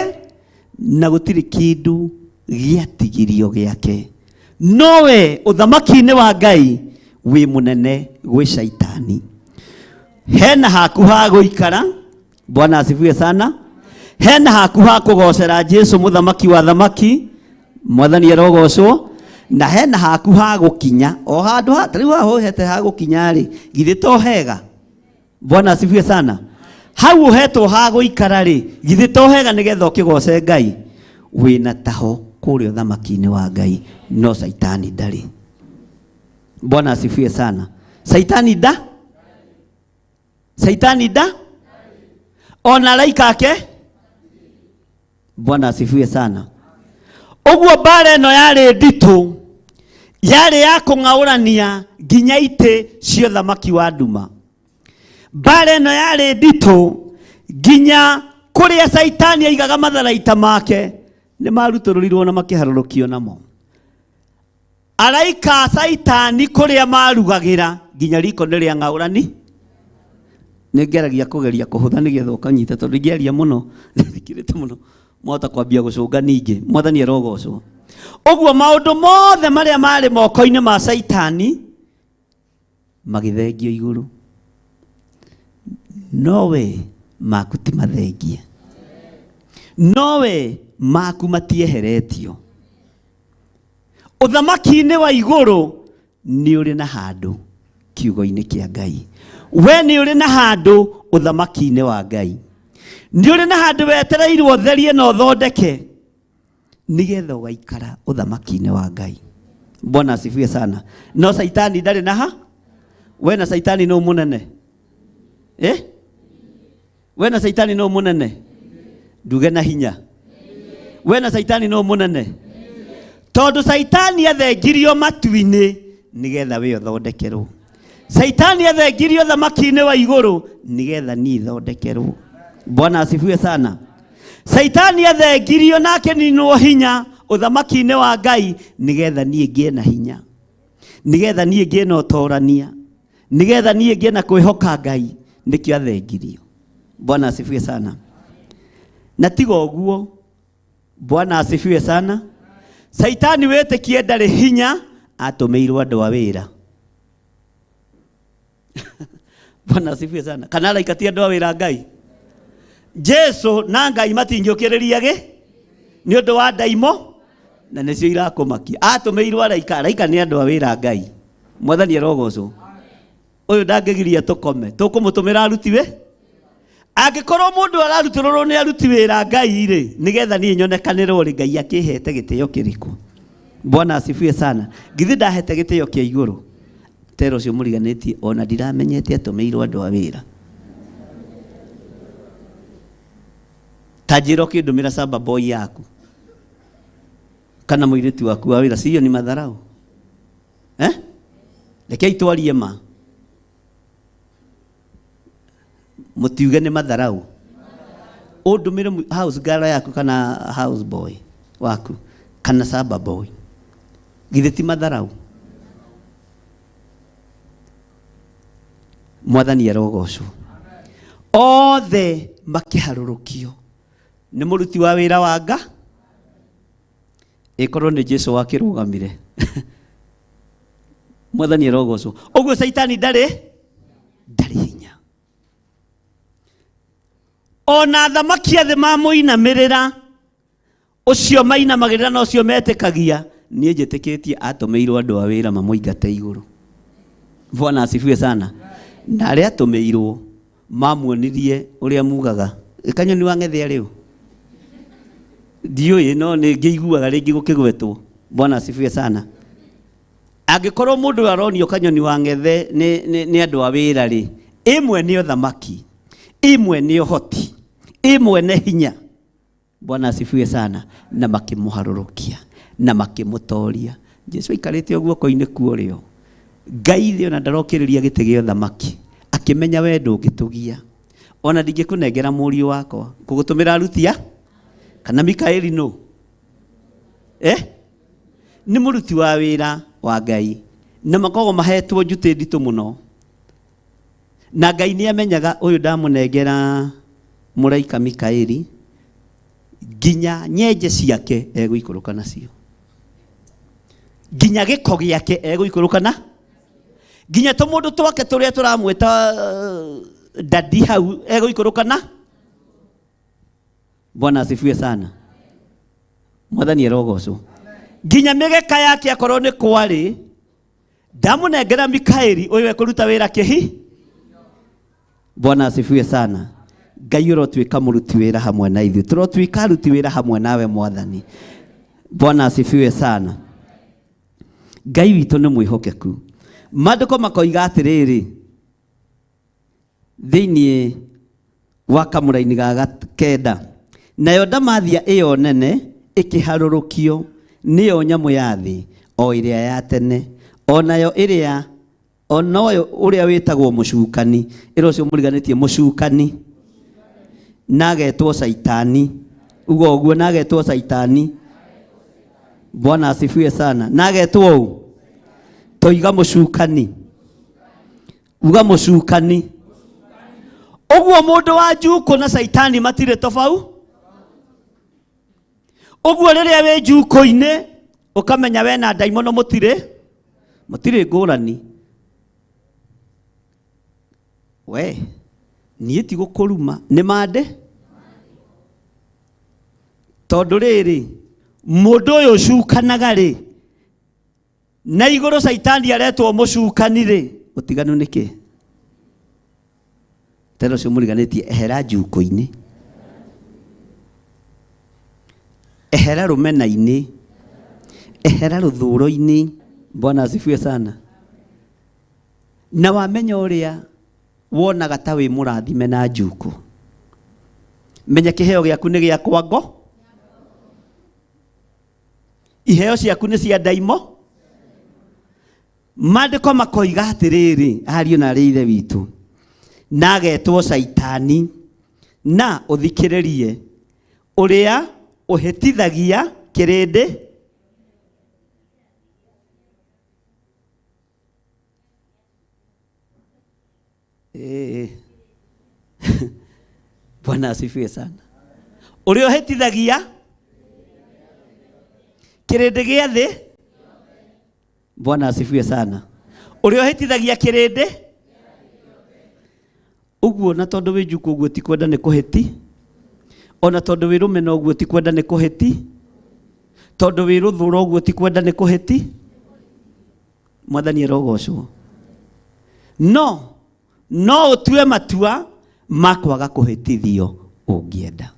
na gũtirĩ kĩndũ gĩatigirio gĩake. Nowe ũthamaki-inĩ wa Ngai wĩ mũnene gwĩ Caitani. Hena haku ha gũikara. Bwana asifiwe sana. Hena haku ha kũgocera Jesu mũthamaki wa thamaki, Mwathani arogocwo. Na hena haku ha gũkinya o handũ ha tarĩu haha ũhete ha gũkinya rĩ, githĩ to hega? Bwana asifiwe sana. Hau ũhetwo ha gũikara rĩ, githĩ to hega nĩgetha ũkĩgoce Ngai? Wĩna taho kũrĩa ũthamaki-inĩ wa Ngai, no Caitani ndarĩ. Bwana asifiwe sana. Caitani nda? Caitani nda? Ona araika ake? Bwana asifiwe sana. Ũguo mbara ĩno yarĩ nditũ, yarĩ ya kũng'aũrania nginya itĩ cia ũthamaki wa nduma. Mbara ĩno yarĩ nditũ nginya kũrĩa Caitani aigaga matharaita make nĩ marutũrũrirwo na makĩharũrũkio namo. Araika a Caitani kũrĩa marugagĩra nginya riko nĩ rĩa ng'aũrani. Nĩ ngeragia kũgeria kũhũtha nĩgetha ũkanyita, tondũ ingĩaria mũno thikĩrĩte mũno mwahota kwambia gũcũnga ningĩ. Mwathani arogocwo. Ũguo maũndũ mothe marĩa marĩ moko-inĩ ma Caitani magĩthengio igũrũ, nowe maku ti mathengie, nowe maku matieheretio. Ũthamaki-inĩ wa igũrũ nĩ ũrĩ na handũ kiugo-inĩ kĩa Ngai. We nĩ ũrĩ na handũ ũthamaki-inĩ wa Ngai, nĩ ũrĩ na handũ wetereirwo ũtherie na ũthondeke nĩgetha ũgaikara ũthamaki-inĩ wa Ngai. Bwana asifiwe sana. No Saitani ndarĩ na ha? We na Saitani no mũnene? Eh? We na Saitani no mũnene? Nduge na hinya. We na Saitani no mũnene? Tondũ Saitani athengirio matu-inĩ nĩgetha we ũthondekerwo. Saitani athengirio thamaki-inĩ wa igũrũ nĩgetha niĩ thondekerwo. Bwana asifiwe sana. Saitani athengirio na akĩninwo hinya ũthamaki-inĩ wa Ngai nĩgetha niĩ ngĩe na hinya, nĩgetha niĩ ngĩe na ũtorania, nĩgetha niĩ ngĩe na kwĩhoka Ngai, nĩkĩo athengirio. Bwana asifiwe sana. Na tiga ũguo, Bwana asifiwe sana. Saitani wĩtĩkie ndarĩ hinya, atũmĩirwo andũ a wĩra. Bwana asifiwe sana. Kana araika ti andũ a wĩra Ngai? Jesu na Ngai matingĩũkĩrĩria gĩ nĩ ũndũ wa ndaimo na nĩcio irakũmakia. Atũmĩirwo araika, araika nĩ andũ a wĩra Ngai. Mwathani arogocwo. Ũyũ ndangĩgiria tũkome, tũkũmũtũmĩra aruti wĩ angĩkorwo mũndũ ararutũrũrwo nĩ aruti wĩra Ngai rĩ, nĩgetha niĩ nyonekanĩrwo rĩ, Ngai akĩhete gĩtĩo kĩrĩkũ? Bwana asifiwe sana. Githĩ ndahete gĩtĩo kĩa igũrũ? Tero ũcio mũriganĩtie ona ndiramenyete atũmĩirwo andũ a wĩra. Ta njĩra ũkĩndũmĩra samba boy yaku kana mũirĩtu waku wa wĩra, siyo ni madharau? Eh? Rekei twarie ma. Mũtiuge nĩ matharau. Ũndũmĩre house girl yaku kana house boy waku kana samba boy, githĩ ti matharau? Mwathani arogocwo. Othe makĩharũrũkio nĩ mũruti wa wĩra wa nga, ĩkorwo nĩ Jesu wakĩrũgamire. Mwathani arogocwo. Ũguo Saitani ndarĩ hinya. Ona athamaki a thĩ mamũinamĩrĩra, ũcio mainamagĩrĩra na ũcio metĩkagia, niĩ njĩtĩkĩtie atũmĩirwo andũ a wĩra mamũingate igũrũ. Bwana asifiwe sana. Na arĩa atũmĩirwo mamuonirie ũrĩa mugaga. Kanyoni wa ng'ethea rĩu ndiũĩ, no nĩ ngĩiguaga rĩngĩ gũkĩgwetwo. Bwana asifiwe sana. Angĩkorwo mũndũ aronio kanyoni wa ng'ethe nĩ andũ a wĩra rĩ, ĩmwe nĩ ũthamaki, ĩmwe nĩ ũhoti, ĩmwe nĩ hinya. Bwana asifiwe sana. Na makĩmũharũrũkia na makĩmũtoria. Jesu aikarĩte o guoko-inĩ kwa ũrĩo. Ngai thĩ ona ndarokĩrĩria gĩtĩ gĩa ũthamaki, akĩmenya we ndũngĩtũgia. Ona ndingĩkũnengera mũriũ wakwa, ngũgũtũmĩra aruti a kana Mikaeli nũ? Eh? Nĩ mũruti wa wĩra wa Ngai na makoragwo mahetwo njutĩ nditũ mũno. Na Ngai nĩ amenyaga ũyũ ndamũnengera mũraika Mikaeli nginya nyenje ciake egũikũrũka nacio, nginya gĩko gĩake egũikũrũka na nginya tũmũndũ twake tũrĩa tũramwĩta dadi hau egũikũrũka na. Bwana asifiwe sana. Mwathani arogocwo. Nginya mĩgeka yake akorwo nĩ kwarĩ, ndamũnengera Mikaeli ũyũ ekũruta wĩra kĩhi. Bwana asifiwe sana. Ngai ũrotuĩka mũruti wĩra hamwe na ithuĩ, tũrotuĩka aruti wĩra hamwe nawe Mwathani. Bwana asifiwe sana. Ngai witũ nĩ mwĩhokeku. Maandĩko makoiga atĩrĩrĩ thĩinĩ wa kamũraini ga kenda, nayo ndamathia ĩyo nene ĩkĩharũrũkio, nĩyo nyamũ ya thĩ o ĩrĩa ya tene, o nayo ĩrĩa o noyo ũrĩa wĩtagwo mũcukani, ĩrĩa ũcio mũriganĩtie mũcukani na agetwo Saitani, uga ũguo, na agetwo Saitani. Bwana asifiwe sana. Na agetwo ũ? Toiga mũcukani, uga mũcukani. Ũguo mũndũ wa njukũ na Saitani matirĩ tofauti. Ũguo rĩrĩa wĩ njukũ-inĩ ũkamenya we na ndaimono mũtirĩ ngũrani. We niĩ ti gũkũruma nĩ mande, tondũ rĩrĩ mũndũ ũyũ ũcukanaga rĩ, na igũrũ Saitani aretwo mũcukani rĩ, ũtiganu nĩ kĩ? Tena ũcio mũriganĩtie, ehera njukũ-inĩ, ehera rũmena-inĩ, ehera rũthũro-inĩ. Bwana asifiwe sana. Na wamenya ũrĩa wonaga ta wĩ mũrathime na njuku, menya kĩheo gĩaku nĩ gĩa kwango, iheo ciaku nĩ cia ndaimo. Maandĩko makoiga atĩrĩrĩ, ariũ na arĩ ithe witũ, na agetwo Caitani, na ũthikĩrĩrie ũrĩa ũhĩtithagia kĩrĩndĩ Bwana asifiwe sana. Ũrĩa ũhĩtithagia kĩrĩndĩ gĩa thĩ. Bwana asifiwe sana. Ũrĩa ũhĩtithagia kĩrĩndĩ ũguo, na tondũ wĩ njuku ũguo ti kwenda nĩ kũhĩti, ona tondũ wĩ rũmena ũguo ti kwenda nĩ kũhĩti, tondũ wĩ rũthũro ũguo ti kwenda nĩ kũhĩti. Mwathani arogocwo. No ũtue matua ma kwaga kũhĩtithio ũngĩenda.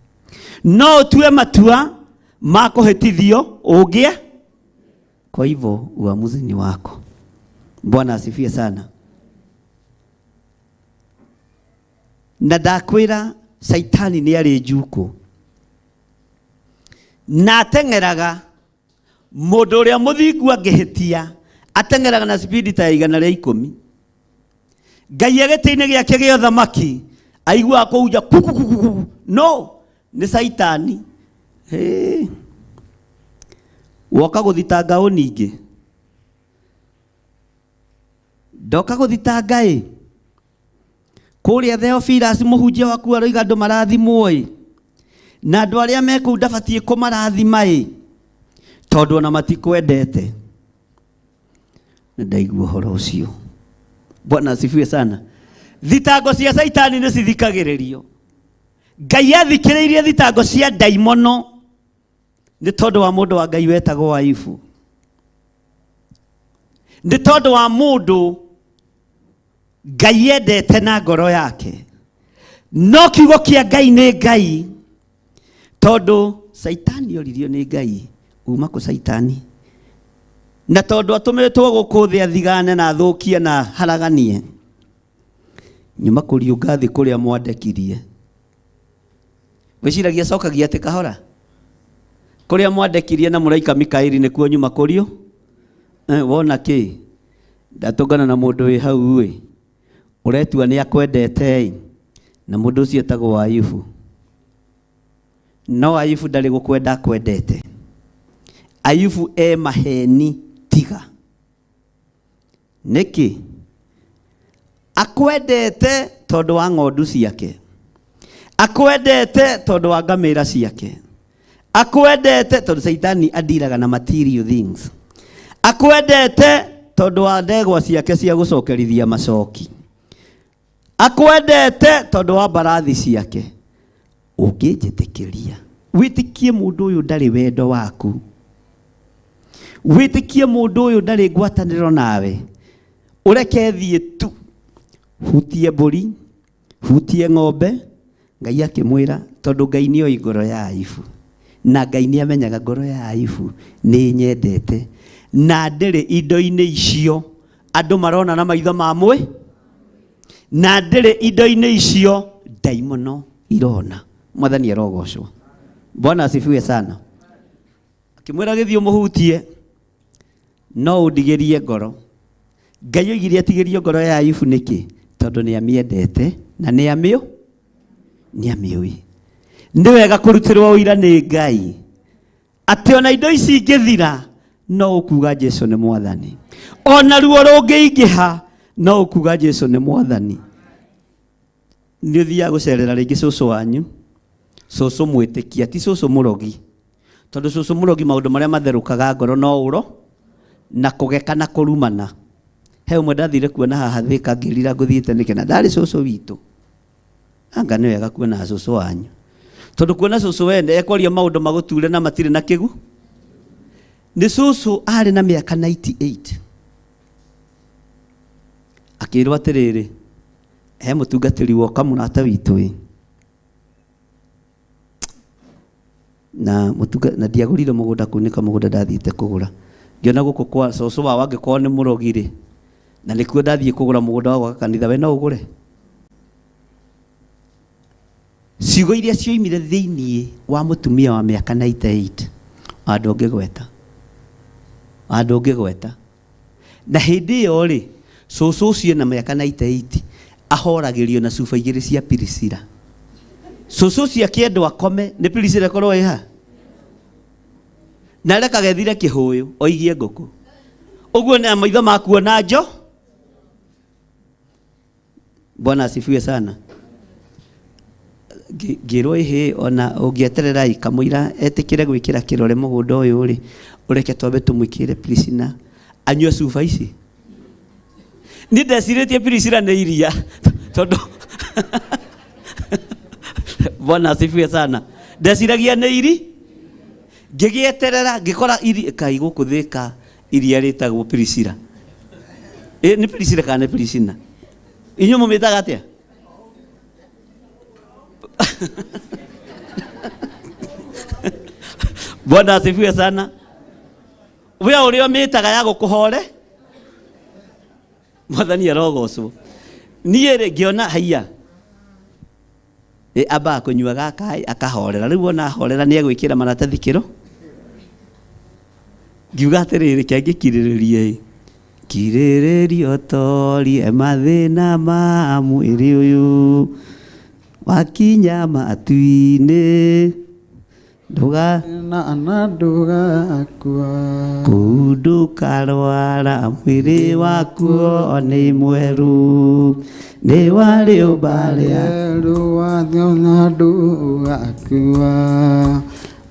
No ũtue matua ma kũhĩtithio ũngĩe. Kwa hivyo uamuzi ni wako. Bwana asifiwe sana. Na ndakwĩra Caitani nĩ arĩ njuku, na ateng'eraga mũndũ ũrĩa mũthingu angĩhĩtia, ateng'eraga na spidi ta 110. Ngai gĩtĩ-inĩ gĩake gĩa ũthamaki aiguaga kũunja kukukuku. No nĩ Caitani. Hey. Woka gũthitanga ũ ningĩ? Ndoka gũthitanga ĩ? Kũrĩa Theophilus mũhunjia waku aroiga andũ marathimwo ĩ, na andũ arĩa me kũu ndabatiĩ kũmarathima ĩ, tondũ ona matikwendete. Nĩ ndaigua ũhoro ũcio. Bwana asifiwe sana. Thitango cia Caitani nĩ cithikagĩrĩrio. Ngai athikĩrĩirie thitango cia ndaimono nĩ tondũ wa mũndũ wa Ngai wetagwo Ayubu, nĩ tondũ wa mũndũ Ngai endete na ngoro yake. No kiugo kĩa Ngai nĩ Ngai, tondũ Caitani oririo nĩ Ngai, uma kũ Caitani? Na tondũ atũmĩtwo gũkũ thĩ athigane na athũkie na haraganie, nyuma kũriũnga thĩ kũrĩa mwandekirie. Wĩciragia acokagia atĩ kahora? Kũrĩa mwandekirie na mũraika Mikaeli nĩkuo nyuma kũrio? Wona kĩ? Ndatũngana na mũndũ wĩ hau ĩ, ũretua nĩ akwendete ĩ, na mũndũ ũcio etagwo Ayubu. No Ayubu ndarĩ gũkwenda akwendete. Ayubu e maheni tiga. Nĩkĩ? Akwendete tondũ wa ng'ondu ciake, akwendete tondũ wa ngamĩra ciake, akwendete tondũ Caitani andiraga na material things, akwendete tondũ wa ndegwa ciake cia gũcokerithia macoki, akwendete tondũ wa mbarathi ciake. Ũngĩnjĩtĩkĩria wĩtĩkie mũndũ ũyũ ndarĩ wendo waku, wĩtĩkie mũndũ ũyũ ndarĩ ngwatanĩro nawe, ũreke thiĩ tu, hutie mbũri, hutie ng'ombe. Ngai akĩmwĩra, tondũ Ngai nĩoĩ ngoro ya Ayubu, na Ngai nĩamenyaga ngoro ya Ayubu nĩ nyendete, na ndĩrĩ indo-inĩ icio andũ marona na maitho ma mwĩ, na ndĩrĩ indo-inĩ icio ndaimono irona. Mwathani arogocwo. Bwana asifiwe sana. Akĩmwĩra gĩthiĩ ũmũhutie, no ũndigĩrie ngoro. Ngai oigire atigĩrio ngoro ya Ayubu nĩkĩ? Tondũ nĩamĩendete na nĩamĩũ, nĩamĩũĩ. Nĩ wega kũrutĩrwo ũira nĩ Ngai atĩ ona indo ici ingĩthira no ũkuga Jesu nĩ Mwathani, ona ruo rũngĩingĩha no ũkuga Jesu nĩ Mwathani. Nĩ ũthiaga gũcerera rĩngĩ cũcũ wanyu, cũcũ mwĩtĩkia, ti cũcũ mũrogi, tondũ cũcũ mũrogi maũndũ marĩa matherũkaga ngoro no ũro na kũgeka na kũrumana. He ũmwe ndathire kuona haha Thĩka ngĩrira ngũthiĩte nĩkĩ, na ndarĩ cũcũ witũ. Anga nĩ wega kuona cũcũ wanyu, tondũ kuona cũcũ wene ekwaria maũndũ magũture na matirĩ na kĩgu. Nĩ cũcũ arĩ na mĩaka 98, akĩrwo atĩrĩrĩ, he mũtungatĩri woka mũrata witũ ĩ, na mũtunga, na ndiagũrire mũgũnda kũu, nĩ kamũgũnda ndathiĩte kũgũra, Ngiona gũkũ kwa cũcũ wao angĩkorwo nĩ mũrogi rĩ, na nĩkuo ndathiĩ kũgũra mũgũnda wa gwaka kanitha, we no ũgũre. Ciugo iria cioimire thĩiniĩ wa mũtumia wa mĩaka 98 andũ ũngĩgweta, andũ ũngĩgweta. Na hĩndĩ ĩyo rĩ, cũcũ ũcio na mĩaka 98 ahoragĩrio na cuba igĩrĩ cia pirisira. Cũcũ ũcio akĩendwo akome nĩ pirisira ĩkorwo ĩ ha, na reka gethire kĩhũyũ oigie ngũkũ ũguo nĩ maitho makuona njo. Bwana asifiwe sana. Ngĩrwo ĩhĩ ona ũngĩeterera kamũira etĩkĩre gwĩkĩra kĩrore mũgũnda ũyũ rĩ, ũreke twambe tũmwĩkĩre pirisina anyue cuba ici. Niĩ ndecirĩtie pirisina nĩ iria tondũ Bwana asifiwe sana. Ndeciragia nĩ iri, ngĩgĩeterera ngĩkora iri kai gũkũ Thĩka iria rĩtagwo pirisira. Nĩ pirisira kana nĩ pirisina? Inyuĩ mũmĩtaga atĩa? Bwana asifiwe sana. We ũrĩa ũmĩtaga ya gũkũhore, Mwathani arogocwo. Niĩ rĩ ngĩona haiya ambaga kũnyua gaka akahorera. Rĩu ona ahorera nĩ egwĩkĩra maratathi kĩro. Ngiuga atĩrĩrĩ, reke ngĩkirĩrĩrie ĩ, kirĩrĩrio torie mathĩna ma mwĩrĩ ũyũ, wakinya matu-inĩ nduga na ndũgakua, kũu ndũkarwara mwĩrĩ wakuo nĩ mwerũ, nĩ wa rĩũmba rĩa na ndũgakua,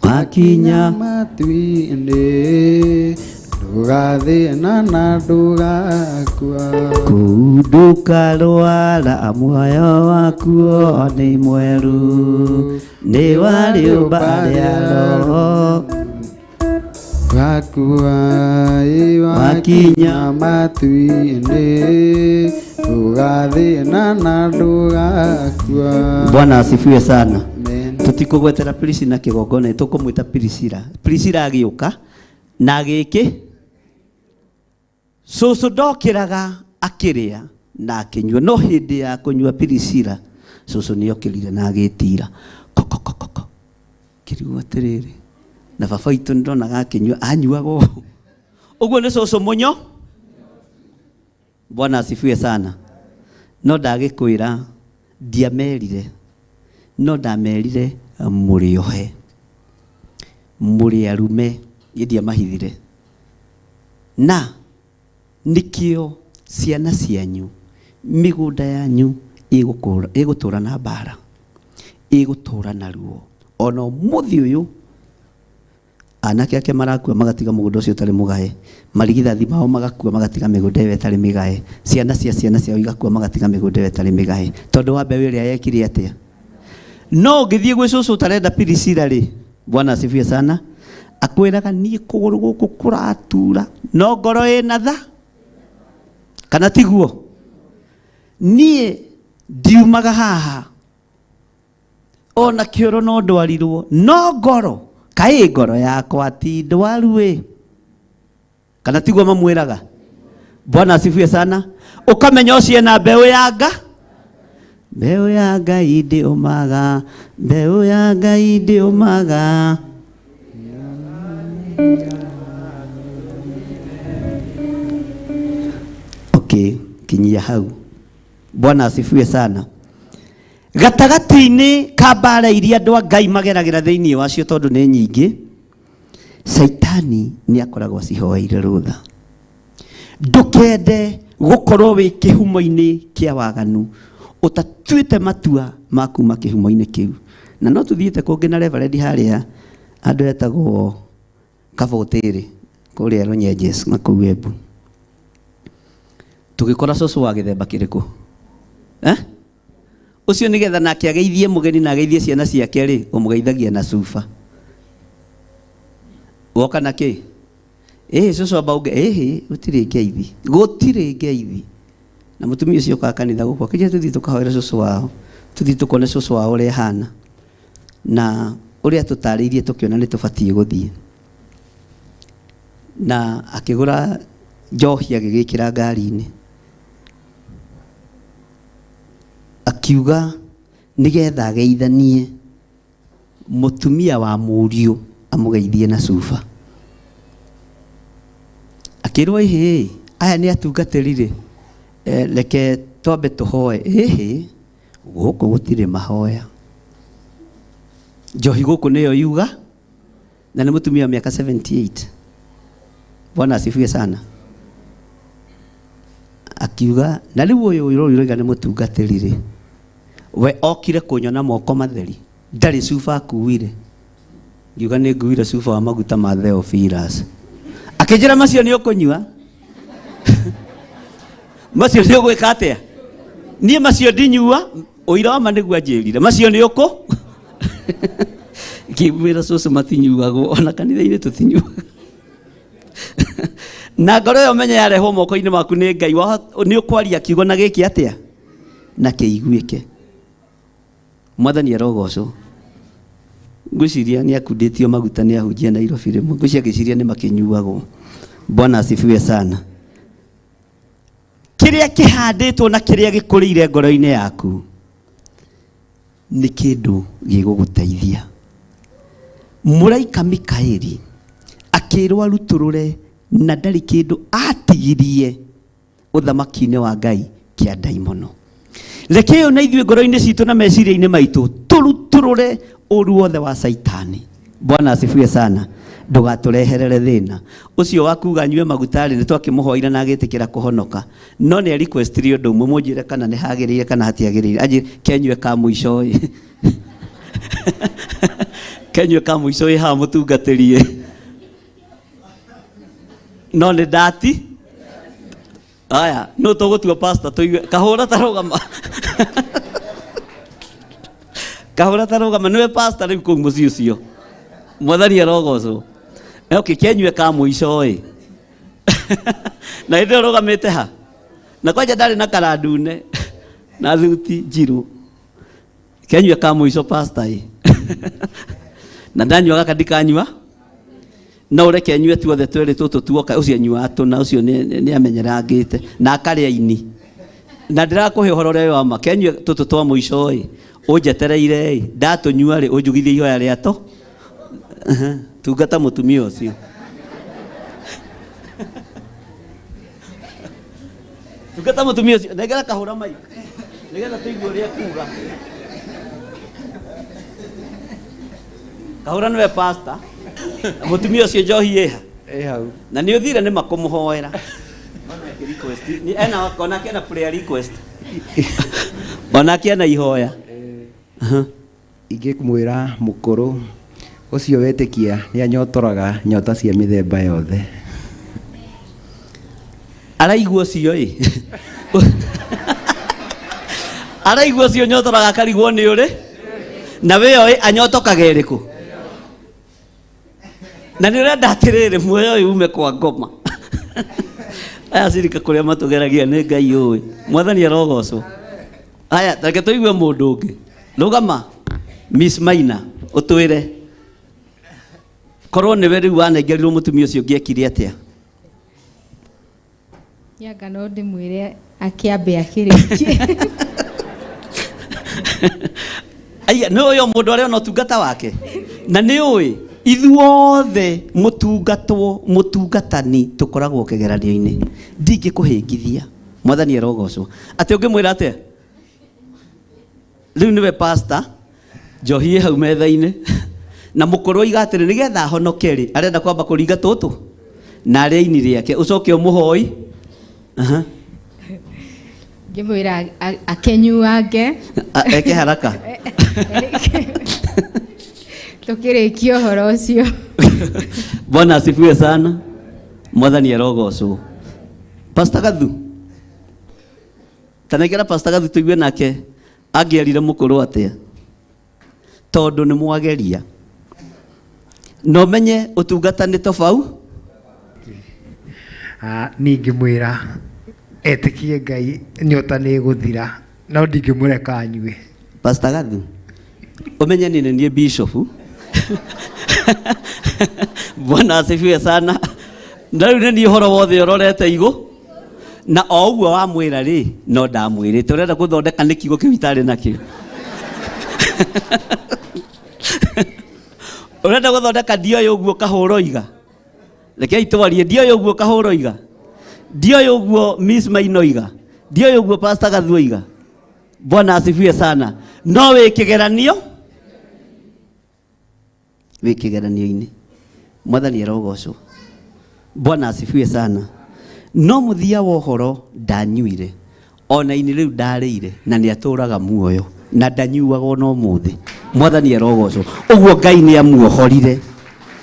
wakinya matu-inĩ ndũgathĩna na ndũgakua, kũu ndũkarwara muoyo wakuo nĩ mwerũ, nĩ wa rĩũmba rĩa roho wakua, Wakinya matu-inĩ ndũgathĩna na ndũgakua. Bwana asifiwe sana. Amen. Tutikũgwetera Priscilla kĩgongona, tũkũmwĩta Priscilla. Priscilla agĩũka na gĩkĩ cũcũ ndokĩraga akĩrĩa na akĩnyua, no hĩndĩ ya kũnyua Priscilla cũcũ nĩokĩrire na agĩtira kokokokoko. Kĩrigwo atĩrĩrĩ, na baba witũ nĩndonaga akĩnyua, anyuaga ũũ ũguo nĩ cũcũ mũnyo. Bwana asifiwe sana. No ndagĩkwĩra ndiamerire, no ndamerire mũrĩohe, mũrĩ arume, niĩ ndiamahithire. Na nĩkĩo ciana cianyu, mĩgũnda yanyu ĩgũtũra na mbara, ĩgũtũra na ruo. Ona ũmũthĩ ũyũ anake ake marakua magatiga mũgũnda ũcio ũtarĩ mũgae, marigithathi mao magakua magatiga mĩgũnda ĩyo ĩtarĩ mĩgae, ciana cia ciana ciao igakua magatiga mĩgũnda ĩyo ĩtarĩ mĩgae, tondũ wa mbeũ ĩrĩa yekire atĩa. No ũngĩthiĩ gwĩ cũcũ ũtarenda Priscilla rĩ, Bwana asifiwe sana, akwĩraga niĩ kũgũrũ gũkũ kũratura no ngoro ĩna tha, kana tiguo? Niĩ ndiumaga haha ona kĩoro no ndwarirwo, no ngoro kaĩ ngoro yakwa ti ndwaru ĩ, kana tiguo mamwĩraga? Bwana asifiwe sana. Ũkamenya ũcio ena mbeũ ya nga, mbeũ ya Ngai ndĩũmaga, mbeũ ya Ngai ndĩũmaga. Okay, kinyia hau. Bwana asifiwe sana. Gatagatĩ-inĩ ka mbara iria andũ a Ngai mageragĩra thĩinĩ wacio tondũ nĩ nyingĩ, Caitani nĩ akoragwo acihoeire rũtha. Ndũkende gũkorwo wĩ kĩhumo-inĩ kĩa waganu ũtatuĩte matua ma kuma kĩhumo-inĩ kĩu. Na no tũthiĩte kũngĩ na Reverend harĩa andũ etagwo Kabũtĩrĩ kũrĩa Runyenjes na kũu Embu, tũgĩkora cũcũ wa gĩthemba kĩrĩkũ? Ũcio nĩgetha nake ageithie mũgeni na ageithie ciana ciake rĩ, ũmũgeithagia na cuba. Woka na kĩ? Ĩhĩ cũcũ amba ũnge, ĩhĩ gũtirĩ ngeithi, gũtirĩ ngeithi. Na mũtumia ũcio okaga kanitha gũkũ akĩnjĩra tũthiĩ tũkahoere cũcũ wao, tũthiĩ tũkone cũcũ wao ũrĩa ahana, na ũrĩa tũtarĩirie tũkĩona nĩ tũbatiĩ gũthiĩ. Na akĩgũra njohi agĩgĩkĩra ngari-inĩ. Akiuga nĩgetha ageithanie mũtumia wa mũriũ amũgeithie na cuba. Akĩrwo ĩhĩ, aya nĩ atungatĩri rĩ, reke twambe tũhoe. Ĩhĩ, gũkũ gũtirĩ mahoya. Njohi gũkũ nĩyo yuga, na nĩ mũtumia wa mĩaka 78. Bwana asifiwe sana. Akiuga, na rĩu ũyũ ũroiga nĩ mũtungatĩri rĩ, we okire kũnyona moko matheri, ndarĩ cuba akuire. Ngiuga nĩ nguire cuba wa maguta ma Theophilus. Akĩnjĩra macio nĩ ũkũnyua? Macio nĩ ũgwĩka atĩa? Niĩ macio ndinyua, ũira wa ma nĩguo anjĩrire. Macio nĩ ũkũ? Ngĩmwĩra cũcũ matinyuagwo, ona kanitha-inĩ tũtinyuaga. Na ngoro ĩyo menye yarehwo moko-inĩ maku nĩ Ngai, nĩ ũkwaria kiugo na gĩkĩ atĩa? Na kĩiguĩke. Mwathani arogocwo. Ngwĩciria nĩ akundĩtio maguta nĩ ahunjia Nairobi rĩmwe. Ngwĩciria agĩciria nĩ makĩnyuagwo. Bwana asifiwe sana. Kĩrĩa kĩhandĩtwo na kĩrĩa gĩkũrĩire ngoro-inĩ yaku nĩ kĩndũ gĩgũgũteithia. Mũraika Mikaeli akĩrwo arutũrũre na ndarĩ kĩndũ atigirie ũthamaki-inĩ wa Ngai kĩa ndaimono. Reke ĩyo na ithuĩ ngoro-inĩ citũ na meciria-inĩ maitũ tũrutũrũre ũru wothe wa Saitani. Bwana asifiwe sana. Ndũgatũreherere thĩna. Ũcio wa kuga nyue maguta rĩ, nĩ twakĩmũhoire na agĩtĩkĩra kũhonoka. No nĩ requestirie ũndũ ũmwe, mũnjĩre kana nĩ hagĩrĩire kana hatiagĩrĩire. Anjĩre kenyue ka mũico ĩ. Kenyue ka mũico ĩ haha mũtungatĩri ĩ. No nĩ ndati. Aya, no tũgũtua pastor tũigue kahũra ta rũgama. Kahũra ta rũgama nĩwe pastor rĩu kũu mũciĩ ũcio. Mwathani arogocwo. Okay, kenyue ka mũico ĩ. Na hĩndĩ ĩyo rũgamĩte ha? Na kwanja ndarĩ na karandune na thuti njirũ. Kenyue ka mũico pastor ĩ. Na ndanyua gaka ndikanyua. No ũreke nyue tuothe twĩrĩ tũtũ tuoka, ũcio anyuaga tũna, ũcio nĩ amenyerangĩte na akarĩa ini. Na ndĩrakũhe ũhoro ũrĩa wĩ wa ma, kenyue tũtũ twa mũico ĩ, ũnjetereire ĩ, ndatũnyua rĩ, ũnjugithie ihoya rĩa to. Tungata mũtumia ũcio. Tungata mũtumia ũcio, nengera kahũra mic, nĩgetha tũigue ũrĩa ekuga. Kahũra nĩwe pastor. Na mũtumia ũcio njohi ĩha? Ĩ hau. Na nĩ ũthire nĩ makũmũhoera. Ena onake ena prayer request. Onake ena ihoya. Ingĩmwĩra mũkũrũ ũcio wetĩkia nĩ anyotoraga nyota cia mĩthemba yothe. Araigua ũcio ĩ. Araigua ũcio nyotoraga akarigwo nĩ ũrĩ. Na we oĩ anyotokaga ĩrĩkũ. Na nĩ ũrenda atĩrĩrĩ muoyo ũyũ ume kwa ngoma. Aya cirika kũrĩa matũgeragia nĩ Ngai ũĩ. Mwathani arogocwo. Aya, reke tũigue mũndũ ũngĩ. Rũgama, Miss Maina, ũtwĩre. Korwo nĩwe rĩu wanengerirwo mũtumia ũcio ũngĩekire atĩa? Nyanga no ndĩmwĩre akĩambe akĩrĩkie. Aiya, nĩ ũyũ mũndũ arĩa ona ũtungata wake. Na nĩ ũĩ, ithuothe mũtungatwo, mũtungatani tũkoragwo kĩgeranio-inĩ. Ndingĩkũhĩngithia. Mwathani arogocwo. Atĩ ũngĩmwĩra atĩa? Rĩu nĩwe pastor, njohi ĩ hau metha-inĩ. Na mũkũrũ oiga atĩrĩ, nĩgetha ahonoke rĩ, arenda kwamba kũringa tũtũ na arĩa ini rĩake, ũcoke ũmũhoi. Ngĩmwĩra akenyuange. Eke haraka. Tũkĩrĩkia ũhoro ũcio. Bwana asifiwe sana. Mwathani arogocwo. Pastor Gathu. Tanengera Pastor Gathu tũigue nake angĩerire mũkũrũ atĩa. Tondũ nĩ mwageria. No menye ũtungata nĩ tofau. Ningĩmwĩra etĩkie Ngai nyota nĩ ĩgũthira, no ndingĩmũreka anyue. Pastor Gathu, ũmenye niĩ nĩ niĩ bishop. Bwana asifiwe sana. Na rĩu nĩ niĩ ũhoro wothe ũrorete igũ na o ũguo wamwĩra rĩ no ndamwĩrĩte ũrenda gũthondeka nĩ kiugo kĩu itarĩ nakĩo. Ũrenda gũthondeka ndioĩ ũguo kahũroiga. Rekei twarie ndioĩ ũguo kahũroiga. Ndioĩ ũguo Miss Mainoiga. Ndioĩ ũguo Pastor Gathuoiga. Bwana asifiwe sana. No wĩ kĩgeranio wĩ kĩgeranio-inĩ. Mwathani arogocwo. Bwana asifiwe sana. No mũthia wa ũhoro ndanyuire ona ini rĩu ndarĩire na nĩ atũraga muoyo na ndanyuaga ona ũmũthĩ. Mwathani arogocwo. Ũguo Ngai nĩ amuohorire.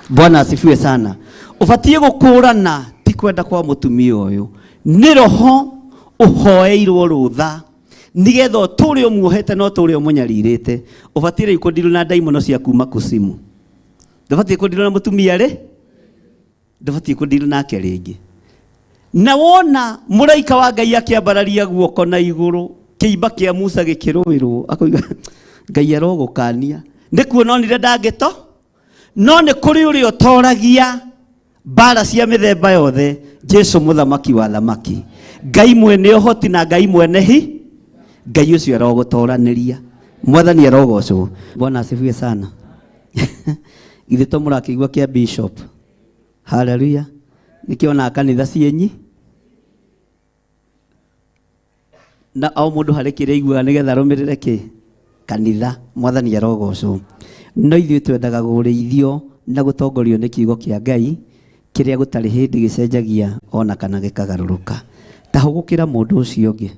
Bwana asifiwe sana. Ũbatiĩ gũkũrana ti kwenda kwa mũtumia ũyũ nĩ roho ũhoeirwo rũtha nigetha ũtũre ũmuohete na ũtũre ũmũnyarirĩte. Ũbatiĩ rĩu kũndirwo na ndaimono cia kuma kusimu. Ndũbatiĩ kũndirwo na mũtumia rĩ ndũbatiĩ kũndirwo nake rĩngĩ. Na wona mũraika wa Ngai akĩambararia guoko na igũrũ kĩimba kĩa Musa gĩkĩrũĩrwo akoiga Ngai arogũkania nĩ kuona onire ndangĩto no nĩ kũrĩ ũrĩa ũtoragia mbara cia mĩthemba yothe Jesu mũthamaki wa thamaki Ngai mwene ũhoti na Ngai mwene hi Ngai ũcio arogũtoranĩria. Mwathani arogocwo. Bwana asifiwe sana. Githĩ to mũrakĩigua kĩa bishop. Haleluya. Nĩkĩona kanitha cienyi na o mũndũ harĩ kĩrĩa aiguaga nĩgetha arũmĩrĩre kĩ kanitha. Mwathani arogocwo. No ithuĩ twendaga gũrĩithio na gũtongorio nĩ kiugo kĩa Ngai kĩrĩa gũtarĩ hĩndĩ gĩcenjagia ona kana gĩkagarũrũka. Ta hũgũkĩra mũndũ ũcio ũngĩ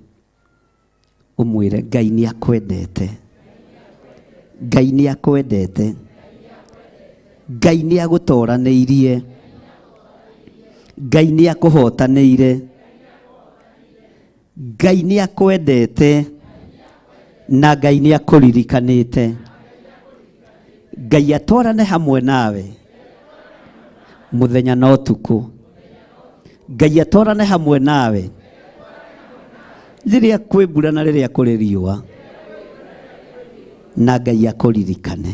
ũmwĩre Ngai nĩ akwendete. Ngai nĩ akwendete. Ngai nĩ agũtoranĩirie. Ngai nĩ akũhotanĩire. Ngai nĩ akwendete na Ngai nĩ akũririkanĩte. Ngai atwarane hamwe nawe mũthenya na ũtukũ. Ngai atwarane hamwe nawe rĩrĩa kwĩ mbura na rĩrĩa kũrĩ riũa na Ngai akũririkane.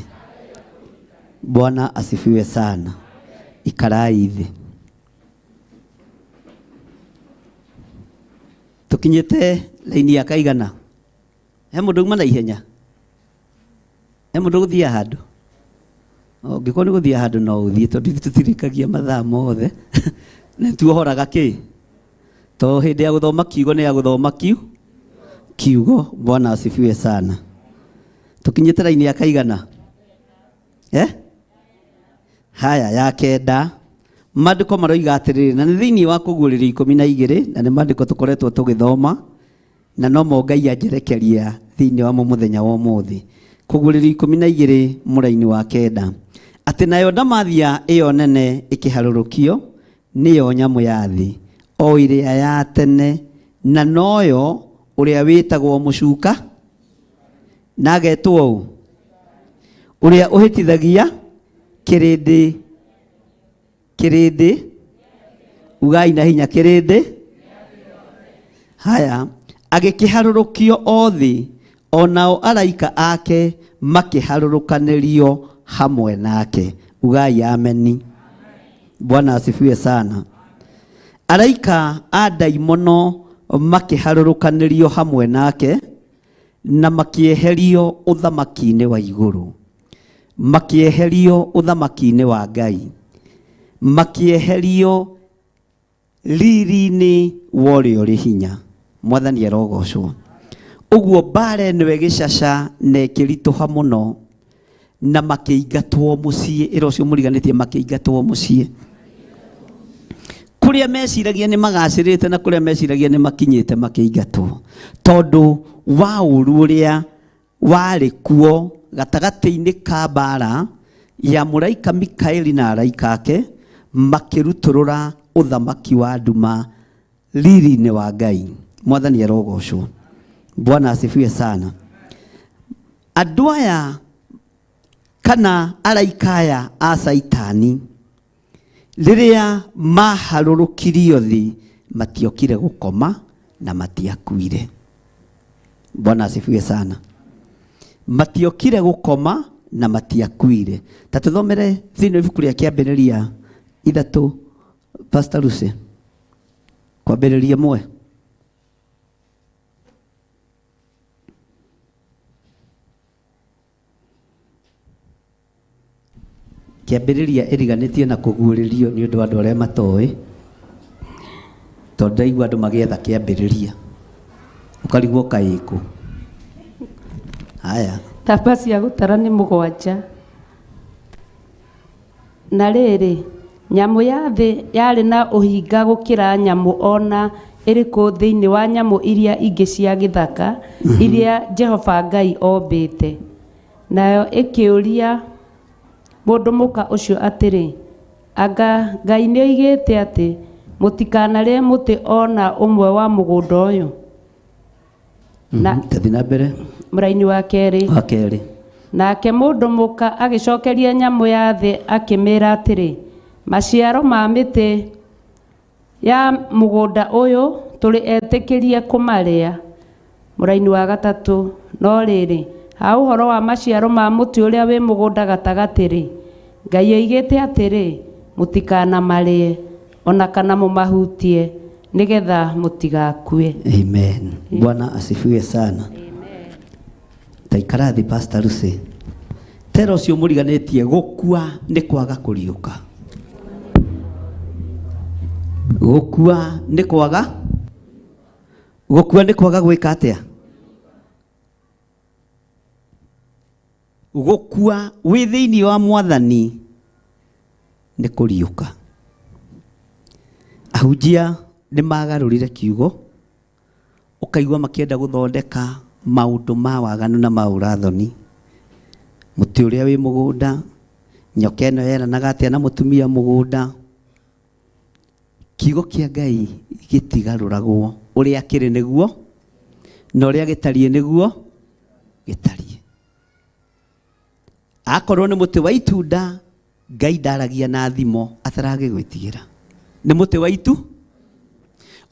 Bwana asifiwe sana. Ikarai thĩ. Tũkinyĩte laini ya kaigana. He mũndũ uma na ihenya. He mũndũ gũthiĩ handũ. Ũngĩkorwo nĩ gũthiĩ handũ no ũthiĩ tondũ ithuĩ tũtirĩkagia mathaa mothe. Nĩ tuohoraga kĩ? To hĩndĩ ya gũthoma kiugo nĩ ya gũthoma kiugo. Bwana asifiwe sana. Tũkinyĩte raini ya kaigana. Haya ya kenda. Maandĩko maroiga atĩrĩrĩ na nĩ thĩinĩ wa kũguũrĩrio 12 na nĩ maandĩko tũkoretwo tũgĩthoma na no mo Ngai anjerekeria thĩinĩ wa mo mũthenya wa ũmũthĩ. Kũguũrĩrio 12 mũraini wa kenda atĩ nayo ndamathia ĩyo nene ĩkĩharũrũkio nĩyo nyamũ ya thĩ o ĩrĩa ya tene na noyo ũrĩa wĩtagwo mũcuka na agetwo ũũ ũrĩa ũhĩtithagia kĩrĩndĩ kĩrĩndĩ ugai na hinya kĩrĩndĩ. Haya agĩkĩharũrũkio o thĩ onao araika ake makĩharũrũkanĩrio hamwe nake. Ugai ameni. Bwana asifiwe sana. Araika a ndaimono makĩharũrũkanĩrio hamwe nake na makĩeherio ũthamaki-inĩ wa igũrũ makĩeherio ũthamaki-inĩ wa Ngai makĩeherio riri-inĩ wa ũrĩa ũrĩ hinya. Mwathani arogocwo. Ũguo mbara ĩno ĩgĩcaca na ĩkĩritũha mũno na makĩingatwo mũciĩ. Ĩra ũcio mũriganĩtie makĩingatwo mũciĩ kũrĩa meciragia nĩ magacĩrĩte na kũrĩa meciragia nĩ makinyĩte makĩingatwo tondũ wa ũru ũrĩa warĩ kuo gatagatĩ-inĩ ka mbara ya mũraika Mikaeli na araika ake makĩrutũrũra ũthamaki wa nduma riri-inĩ wa Ngai. Mwathani arogocwo. Bwana asifiwe sana. Andũ aya kana araika aya a Saitani rĩrĩa maharũrũkirio thĩ matiokire gũkoma na matiakuire. Bwana asifiwe sana. Matiokire gũkoma na matiakuire. Ta tũthomere thĩinĩ wa ibuku rĩa Kĩambĩrĩria 3 Pastor Lucy kwambĩrĩria mwe kĩambĩrĩria ĩriganĩtie na kũguũrĩrio nĩ ũndũ wa andũ arĩa matoĩ tondũ ndaigua andũ magĩetha kĩambĩrĩria ũkarigwo kaĩkũ haya. Namba cia gũtara nĩ 7. Na rĩrĩ, nyamũ ya thĩ yarĩ na ũhinga gũkĩra nyamũ ona ĩrĩkũ thĩinĩ wa nyamũ iria ingĩ cia gĩthaka iria Jehova Ngai ombĩte. Nayo ĩkĩũria mũndũ mũka ũcio atĩrĩ, anga Ngai nĩoigĩte atĩ mũtikanarĩe mũtĩ ona ũmwe wa mũgũnda ũyũ? Na Tathiĩ na mbere. Mũraini wa kerĩ. Wa kerĩ. Nake mũndũ mũka agĩcokeria nyamũ ya thĩ akĩmĩra atĩrĩ, maciaro ma mĩtĩ ya mũgũnda ũyũ tũrĩ etĩkĩrie kũmarĩa. Mũraini wa gatatũ. No rĩrĩ, ha ũhoro wa maciaro ma mũtĩ ũrĩa wĩ mũgũnda gatagatĩ-rĩ, Ngai oigĩte atĩrĩ, mũtikanamarĩe ona kana mũmahutie, nĩgetha mũtigakue. Amen. Bwana asifiwe sana. Taikara thĩ Pastor Lucy. Tera ũcio mũriganĩtie gũkua nĩ kwaga kũriũka. Gũkua nĩ kwaga? Gũkua nĩ kwaga gwĩka atĩa? Gũkua wĩ thĩinĩ wa Mwathani nĩ kũriũka. Ahunjia nĩ magarũrire kiugo, ũkaigua makĩenda gũthondeka maũndũ ma waganu na ma ũrathoni. Mũtĩ ũrĩa wĩ mũgũnda, nyoka ĩno yeranaga atĩa na mũtumia mũgũnda. Kiugo kĩa Ngai gĩtigarũragwo, ũrĩa kĩrĩ nĩguo na ũrĩa gĩtariĩ nĩguo gĩtariĩ. Akorwo nĩ mũtĩ wa itunda, Ngai ndaragia na thimo ataragĩgwĩtigĩra. Nĩ mũtĩ wa itu.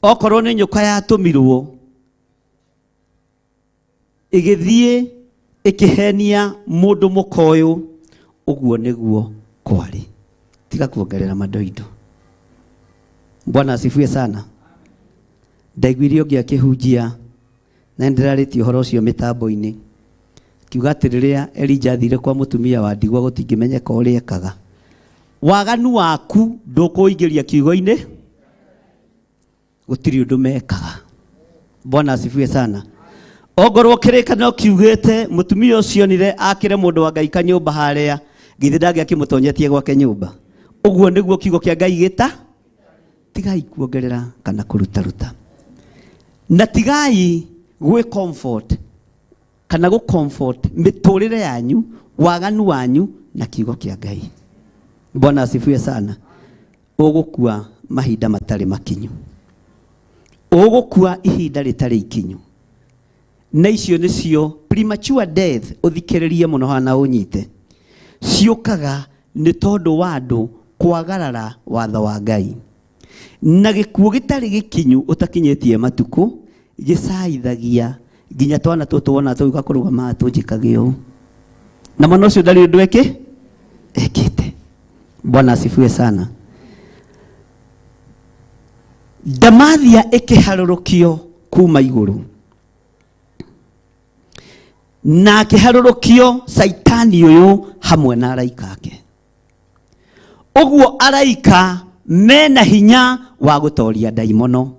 Okorwo nĩ nyoka yatũmirwo ĩgĩthiĩ ĩkĩhenia mũndũ mũka ũyũ, ũguo nĩguo kwarĩ. Tiga kuongerera madoido. Bwana asifiwe sana. Ndaiguire ũngĩ akĩhunjia na nĩndĩrarĩtie ũhoro ũcio mĩtambo-inĩ, kiuga atĩ rĩrĩa Elijah athire kwa mũtumia wa ndigwa gũtingĩmenyeka ũrĩa ekaga. Waganu waku ndũkũingĩria kiugo-inĩ, gũtirĩ ũndũ mekaga. Bwana asifiwe sana. Ongorwo kĩrĩkanĩro kiugĩte mũtumia ũcio onire akĩre mũndũ wa Ngai kanyũmba harĩa, githĩ ndangĩakĩmũtonyetie gwake nyũmba. Ũguo nĩguo kiugo kĩa Ngai gĩta. Tigai kuongerera kana kũrutaruta, na tigai gwĩ comfort kana gũ comfort mĩtũrĩre yanyu, waganu wanyu na kiugo kĩa Ngai. Bwana asifiwe sana. Ũgũkua mahinda matarĩ makinyu, ũgũkua ihinda rĩtarĩ ikinyu, na icio nĩcio premature death. Ũthikĩrĩrie mũno hana ũnyite, ciũkaga nĩ tondũ wa andũ kwagarara watho wa Ngai. Na gĩkuũ gĩtarĩ gĩkinyu ũtakinyĩtie matukũ gĩcaithagia nginya twana tũtũ wona tũgĩũka kũrũgama tũnjĩkage ũũ, na mwana ũcio ndarĩ ũndũ ekĩte. Bwana asifiwe sana. Ndamathia ĩkĩharũrũkio kuma igũrũ, na akĩharũrũkio Caitani ũyũ hamwe na araika ake. Ũguo araika mena hinya wa gũtoria ndaimono,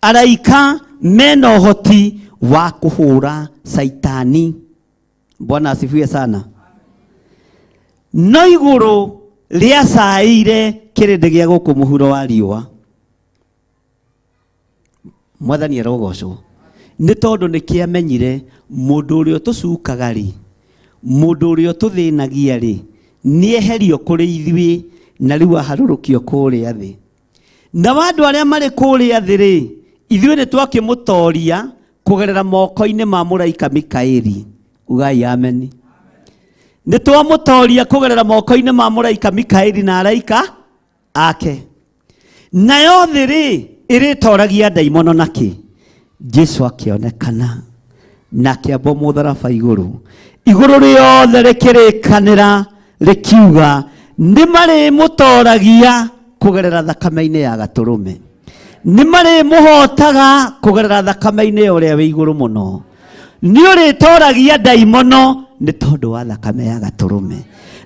araika mena ũhoti wa kũhũra Caitani. Bwana asifiwe sana. No igũrũ rĩacaĩire kĩrĩndĩ gĩa gũkũ mũhuro wa riũa. Mwathani arogocwo nĩ tondũ nĩ kĩamenyire mũndũ ũrĩa ũtũcukaga rĩ, mũndũ ũrĩa ũtũthĩnagia rĩ, nĩeherio kũrĩ ithuĩ na rĩu aharũrũkio kũrĩa thĩ. Na andũ arĩa marĩ kũrĩa thĩ rĩ, ithuĩ nĩ twakĩmũtoria kũgerera moko-inĩ ma mũraika Mikaeli. Ugai ameni. Nĩ twamũtoria kũgerera moko-inĩ ma mũraika Mikaeli na araika ake. Nayo thĩ rĩ, ĩrĩtoragia ndaimono nakĩ? Jesu akĩonekana na akĩambwo mũtharaba igũrũ. Igũrũ rĩothe rĩkĩrĩkanĩra rĩkiuga nĩ marĩmũtoragia kũgerera thakame-inĩ ya gatũrũme. Nĩ marĩmũhotaga kũgerera thakame-inĩ ya ũrĩa wĩ igũrũ mũno. Nĩ ũrĩtoragia ndaimono nĩ tondũ wa thakame ya gatũrũme.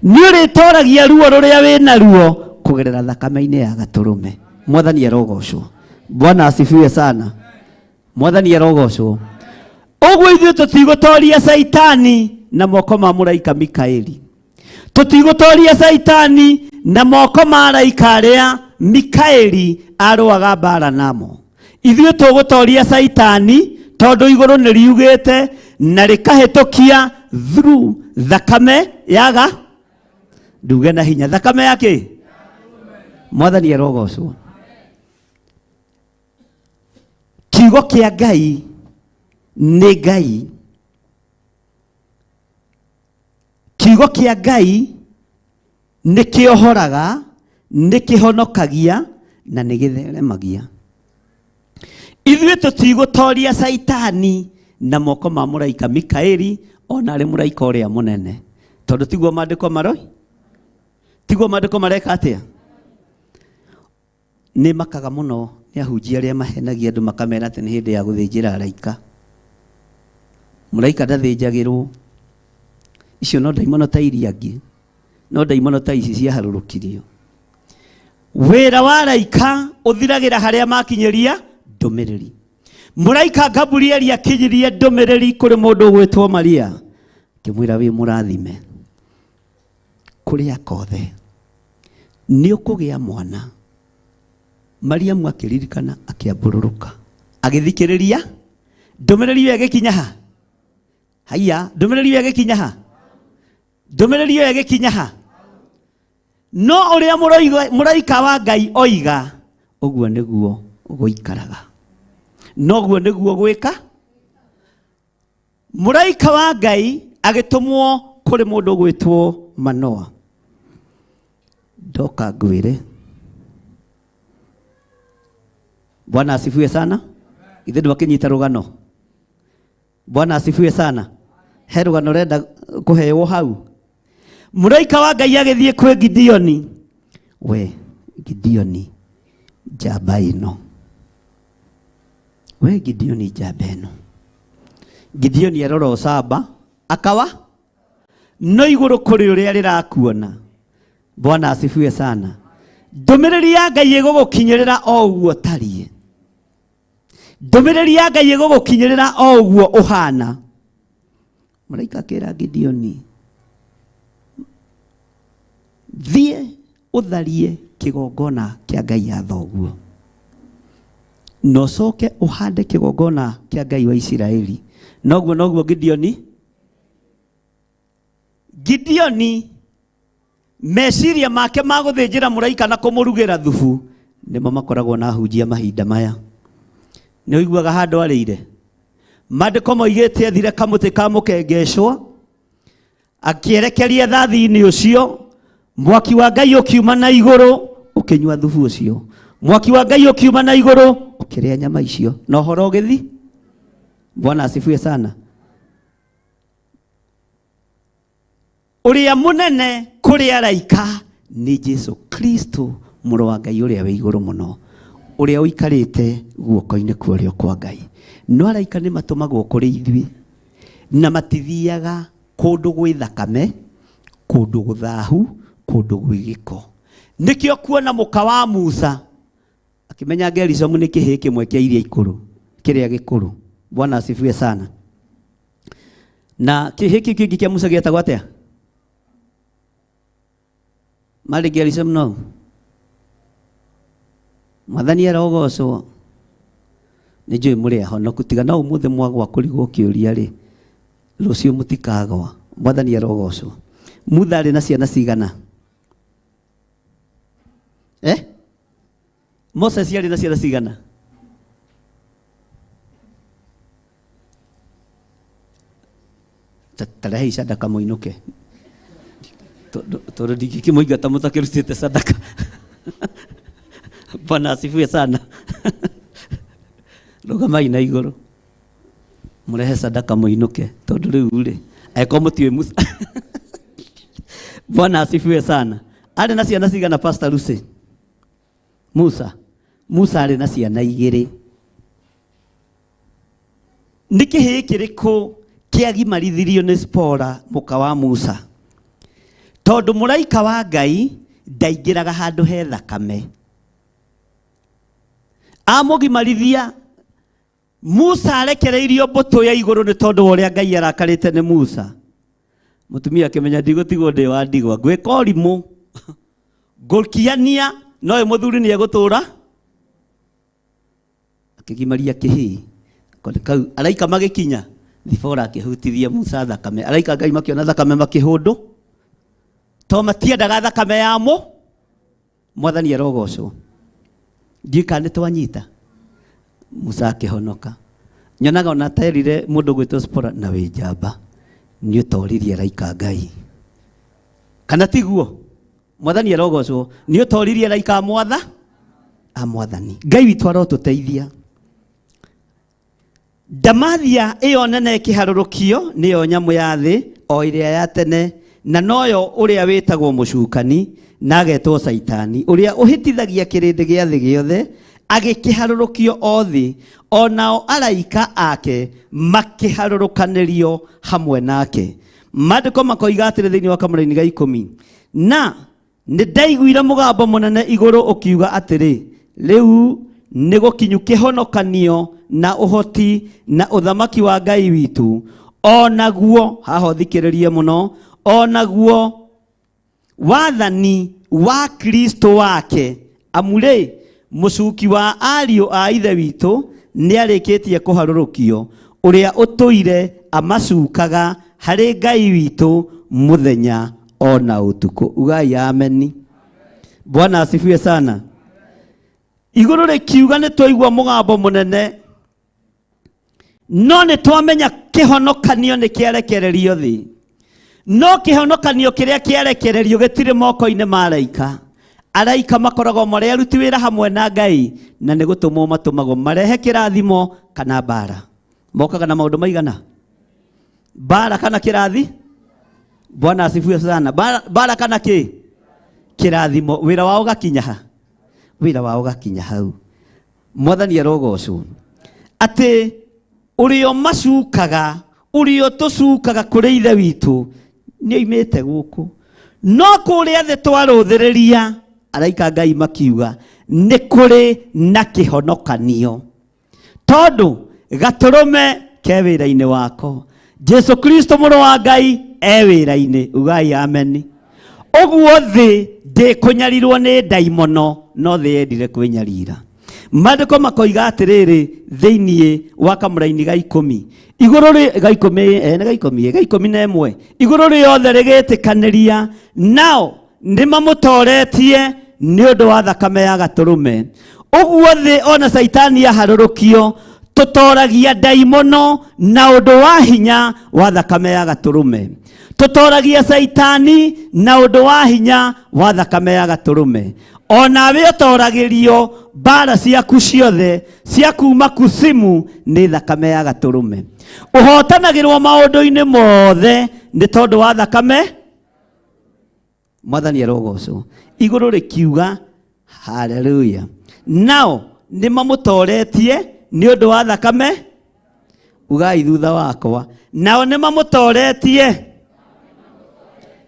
Nĩ ũrĩtoragia ruo rũrĩa wĩ naruo kũgerera thakame-inĩ ya gatũrũme. Mwathani arogocwo. Bwana asifiwe sana. Mwathani arogocwo. Ũguo ithuĩ tũtigũtoria Caitani na moko ma mũraika Mikaeli. Tũtigũtoria Caitani na moko ma araika arĩa Mikaeli arũaga mbara namo. Ithuĩ tũgũtoria Caitani tondũ igũrũ nĩ riugĩte na rĩkahĩtũkia through thakame yaga nduge na hinya thakame yake. Mwathani arogocwo. Kiugo kĩa Ngai nĩ Ngai. Kiugo kĩa Ngai nĩ kĩohoraga, nĩ kĩhonokagia na nĩ gĩtheremagia. Ithuĩ tũtigũtoria Caitani na moko ma mũraika Mikaeli ona arĩ mũraika ũrĩa mũnene, tondũ tiguo maandĩko maroi, tiguo maandĩko mareka atĩa. Nĩ makaga mũno nĩ ahunjia arĩa mahenagia andũ makamera atĩ nĩ hĩndĩ ya gũthĩnjĩra araika. Mũraika ndathĩnjagĩrwo. Icio no ndaimono ta iria angĩ, no ndaimono ta ici ciaharũrũkirio. Wĩra wa araika ũthiragĩra harĩa makinyĩria ndũmĩrĩri. Mũraika Gabrieli akinyirie ndũmĩrĩri kũrĩ mũndũ ũgwĩtwo Maria, akĩmwĩra wĩ mũrathime kũrĩa kothe nĩ ũkũgĩa mwana. Mariamu akĩririkana akĩambũrũrũka agĩthikĩrĩria ndũmĩrĩri ĩyo ĩgĩkinya ha. Haiya, ndũmĩrĩri ĩyo ĩgĩkinya ha, ndũmĩrĩri ĩyo ĩgĩkinya ha. No ũrĩa mũraika wa Ngai oiga ũguo nĩguo gũikaraga, noguo nĩguo gwĩka. Mũraika wa Ngai agĩtũmwo kũrĩ mũndũ ũgwĩtwo Manoa. Ndoka ngwĩre. Bwana asifiwe sana. Ithe ndwakĩnyita rũgano. Bwana asifiwe sana. He rũgano renda kũhewo hau. Mũraika wa Ngai agĩthiĩ kwĩ Gideoni. We Gideoni njamba ĩno, we Gideoni njamba ĩno. Gideoni arora ũcamba akawa no igũrũ kũrĩ ũrĩa rĩrakuona. Bwana asifiwe sana. Ndũmĩrĩri ya Ngai ĩgũgũkinyĩrĩra o ũguo ũtariĩ. Ndũmĩrĩri ya Ngai ĩgũgũkinyĩrĩra o ũguo ũhana. Mũraika akĩra Gideoni, thiĩ ũtharie kĩgongona kĩa Ngai ya thoguo, na ũcoke ũhande kĩgongona kĩa Ngai wa Isiraeli. Noguo noguo Gideoni. Gideoni meciria make ma gũthĩnjĩra mũraika na kũmũrugĩra thubu nĩmo makoragwo na ahunjia mahinda maya. Nĩ ũiguaga handũ arĩire. Maandĩko moigĩte athire kamũtĩ ka mũkengecwo, akĩerekeria thathi-inĩ ũcio, mwaki wa Ngai ũkiuma na igũrũ ũkĩnyua thubu ũcio. Mwaki wa Ngai ũkiuma na igũrũ ũkĩrĩa nyama icio, na ũhoro ũgĩthi. Bwana asifiwe sana. Ũrĩa mũnene kũrĩ araika nĩ Jesu Kristo mũrũ wa Ngai ũrĩa wĩ igũrũ mũno, ũrĩa ũikarĩte guoko-inĩ kwa ũrĩo kwa Ngai. No araika nĩ matũmagwo kũrĩ ithuĩ, na matithiaga kũndũ gwĩ thakame, kũndũ gũthahu, kũndũ gwĩ gĩko. Nĩkĩo kuona mũka wa Musa akĩmenya Gerishomu nĩ kĩhĩĩ kĩmwe kĩa iria ikũrũ, kĩrĩa gĩkũrũ. Bwana asifiwe sana. Na kĩhĩĩ kĩu kĩngĩ kĩa Musa gĩetagwo atĩa? Marĩ Gerishomu no? Mwathani arogocwo. Nĩ njũĩ mũrĩ ahonoku, tiga no ũmũthĩ mwagwa kũrigwo kĩũria rĩ, rũciũ mũtikagwa. Mwathani arogocwo. Mutha arĩ na ciana cigana? Moses arĩ na ciana cigana? Tarehei sadaka mũinũke, tondũ ndingĩkĩmũingata mũtakĩrutĩte sadaka. Bwana asifiwe sana. Rũgamai na igũrũ mũrehe sadaka mũinũke, tondũ rĩu rĩ angĩkorwo mũtiũĩ Musa. Bwana asifiwe sana. Arĩ na ciana cigana Pastor Lucy? Musa. Musa arĩ na ciana igĩrĩ. Nĩ kĩhĩĩ kĩrĩkũ kĩagimarithirio nĩ Zipora mũka wa Musa? Tondũ mũraika wa Ngai ndaingĩraga handũ he thakame. Amũgimarithia Musa arekereirio mbũtũ ya igũrũ nĩ tondũ wa ũrĩa Ngai arakarĩte nĩ Musa. Mũtumia akĩmenya ndigũtigwo ndĩ wa ndigwa, ngwĩka ũrimũ, ngũkiania no ũyũ mũthuri nĩ egũtũra. Akĩgimaria kĩhĩĩ kau, araika magĩkinya, Zipora akĩhutithia Musa thakame. Araika Ngai makĩona thakame makĩhũndũ, to matiendaga thakame ya mũ. Mwathani arogocwo. Ndiũĩ kana nĩ twanyita. Musa akĩhonoka. Nyonaga ona aterire mũndũ gwĩtwo Zipora na wĩ njamba, nĩ ũtoririe araika Ngai. Kana tiguo? Mwathani arogocwo. Nĩ ũtoririe araika a mwatha? A mwathani. Ngai witũ arotũteithia. Ndamathia ĩyo nene ĩkĩharũrũkio nĩyo nyamũ ya thĩ o ĩrĩa ya tene, na noyo ũrĩa wĩtagwo mũcukani na agetwo Saitani, ũrĩa ũhĩtithagia kĩrĩndĩ gĩa thĩ gĩothe, agĩkĩharũrũkio o thĩ, o nao araika ake makĩharũrũkanĩrio hamwe nake. Maandĩko makoiga atĩrĩ thĩinĩ wa kamũraini ga 10, na nĩ ndaiguire mũgambo mũnene igũrũ ũkiuga atĩrĩ, rĩu nĩ gũkinyu kĩhonokanio na ũhoti na ũthamaki wa Ngai witũ, o naguo, haha ũthikĩrĩrie mũno, o naguo wathani wa Kristo wake, amu rĩ mũcuki wa ariũ a ithe witũ nĩarĩkĩtie kũharũrũkio, ũrĩa ũtũire amacukaga harĩ Ngai witũ mũthenya o na ũtukũ. Ugai ameni. Bwana asifiwe sana. Igũrũ rĩkiuga nĩ twaigua mũgambo mũnene, no nĩ twamenya kĩhonokanio nĩ kĩarekererio thĩ. No kĩhonokanio kĩrĩa kĩarekererio gĩtirĩ moko-inĩ ma araika. Araika makoragwo marĩ aruti wĩra hamwe na Ngai, na nĩ gũtũmwo matũmagwo marehe kĩrathimo kana mbara. Mokaga na maũndũ maigana? Mbara kana kĩrathi? Bwana asifiwe sana. Mbara kana kĩ? Kĩrathimo. Wĩra wao ũgakinya ha? Wĩra wao ũgakinya hau. Mwathani arogocwo. Atĩ ũrĩa macukaga, ũrĩa tũcukaga kũrĩ ithe witũ nĩ oimĩte gũkũ. No kũrĩa thĩ twarũthĩrĩria, araika Ngai makiuga nĩ kũrĩ na kĩhonokanio, tondũ gatũrũme ke wĩra-inĩ wako. Jesu Kristo mũrũ wa Ngai e wĩra-inĩ. Ugai ameni. Ũguo thĩ ndĩkũnyarirwo nĩ ndaimono, no thĩ yendire kwĩnyarira. Maandĩko makoiga atĩrĩrĩ thĩinĩ wa kamũraini ga 10, igũrũ rĩ ga 10, nĩ ga 10, ga 11, igũrũ rĩothe rĩgĩtĩkanĩria nao nĩ mamũtoretie nĩ ũndũ wa thakame ya gatũrũme. Ũguo thĩ ona Saitani aharũrũkio, tũtoragia ndaimono na ũndũ wa hinya wa thakame ya gatũrũme. Tũtoragia Saitani na ũndũ wa hinya wa thakame ya gatũrũme. Onawe ũtoragĩrio mbara ciaku ciothe cia kuma kusimu nĩ thakame ya gatũrũme. Ũhotanagĩrwo maũndũ-inĩ mothe nĩ tondũ wa thakame. Mwathani arogocwo. Igũrũ rĩkiuga haleluya. Nao nĩ mamũtoretie nĩ ũndũ wa thakame. Ugai thutha wakwa. Nao nĩ mamũtoretie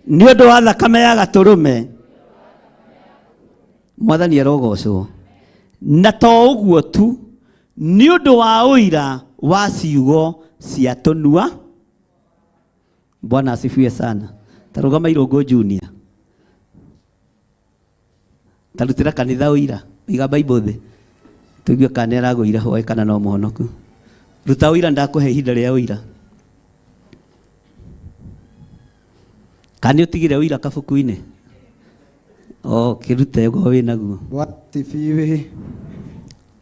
nĩ ũndũ wa thakame ya gatũrũme. Mwathani arogocwo. Na to ũguo tu, nĩ ũndũ wa ũira wa ciugo cia tũnua. Bwana asifiwe sana. Tarũgama Irũngũ Junior. Tarutĩra kanitha ũira, iga Bible thĩ. Tũigue kana nĩ aragũire hwaĩ kana no mũhonoku. Ruta ũira, ndakũhe ihinda rĩa ũira. Kana nĩ ũtigire ũira kabuku-inĩ? Oh, kĩrute ũguo wĩ naguo. Bwana asifiwe.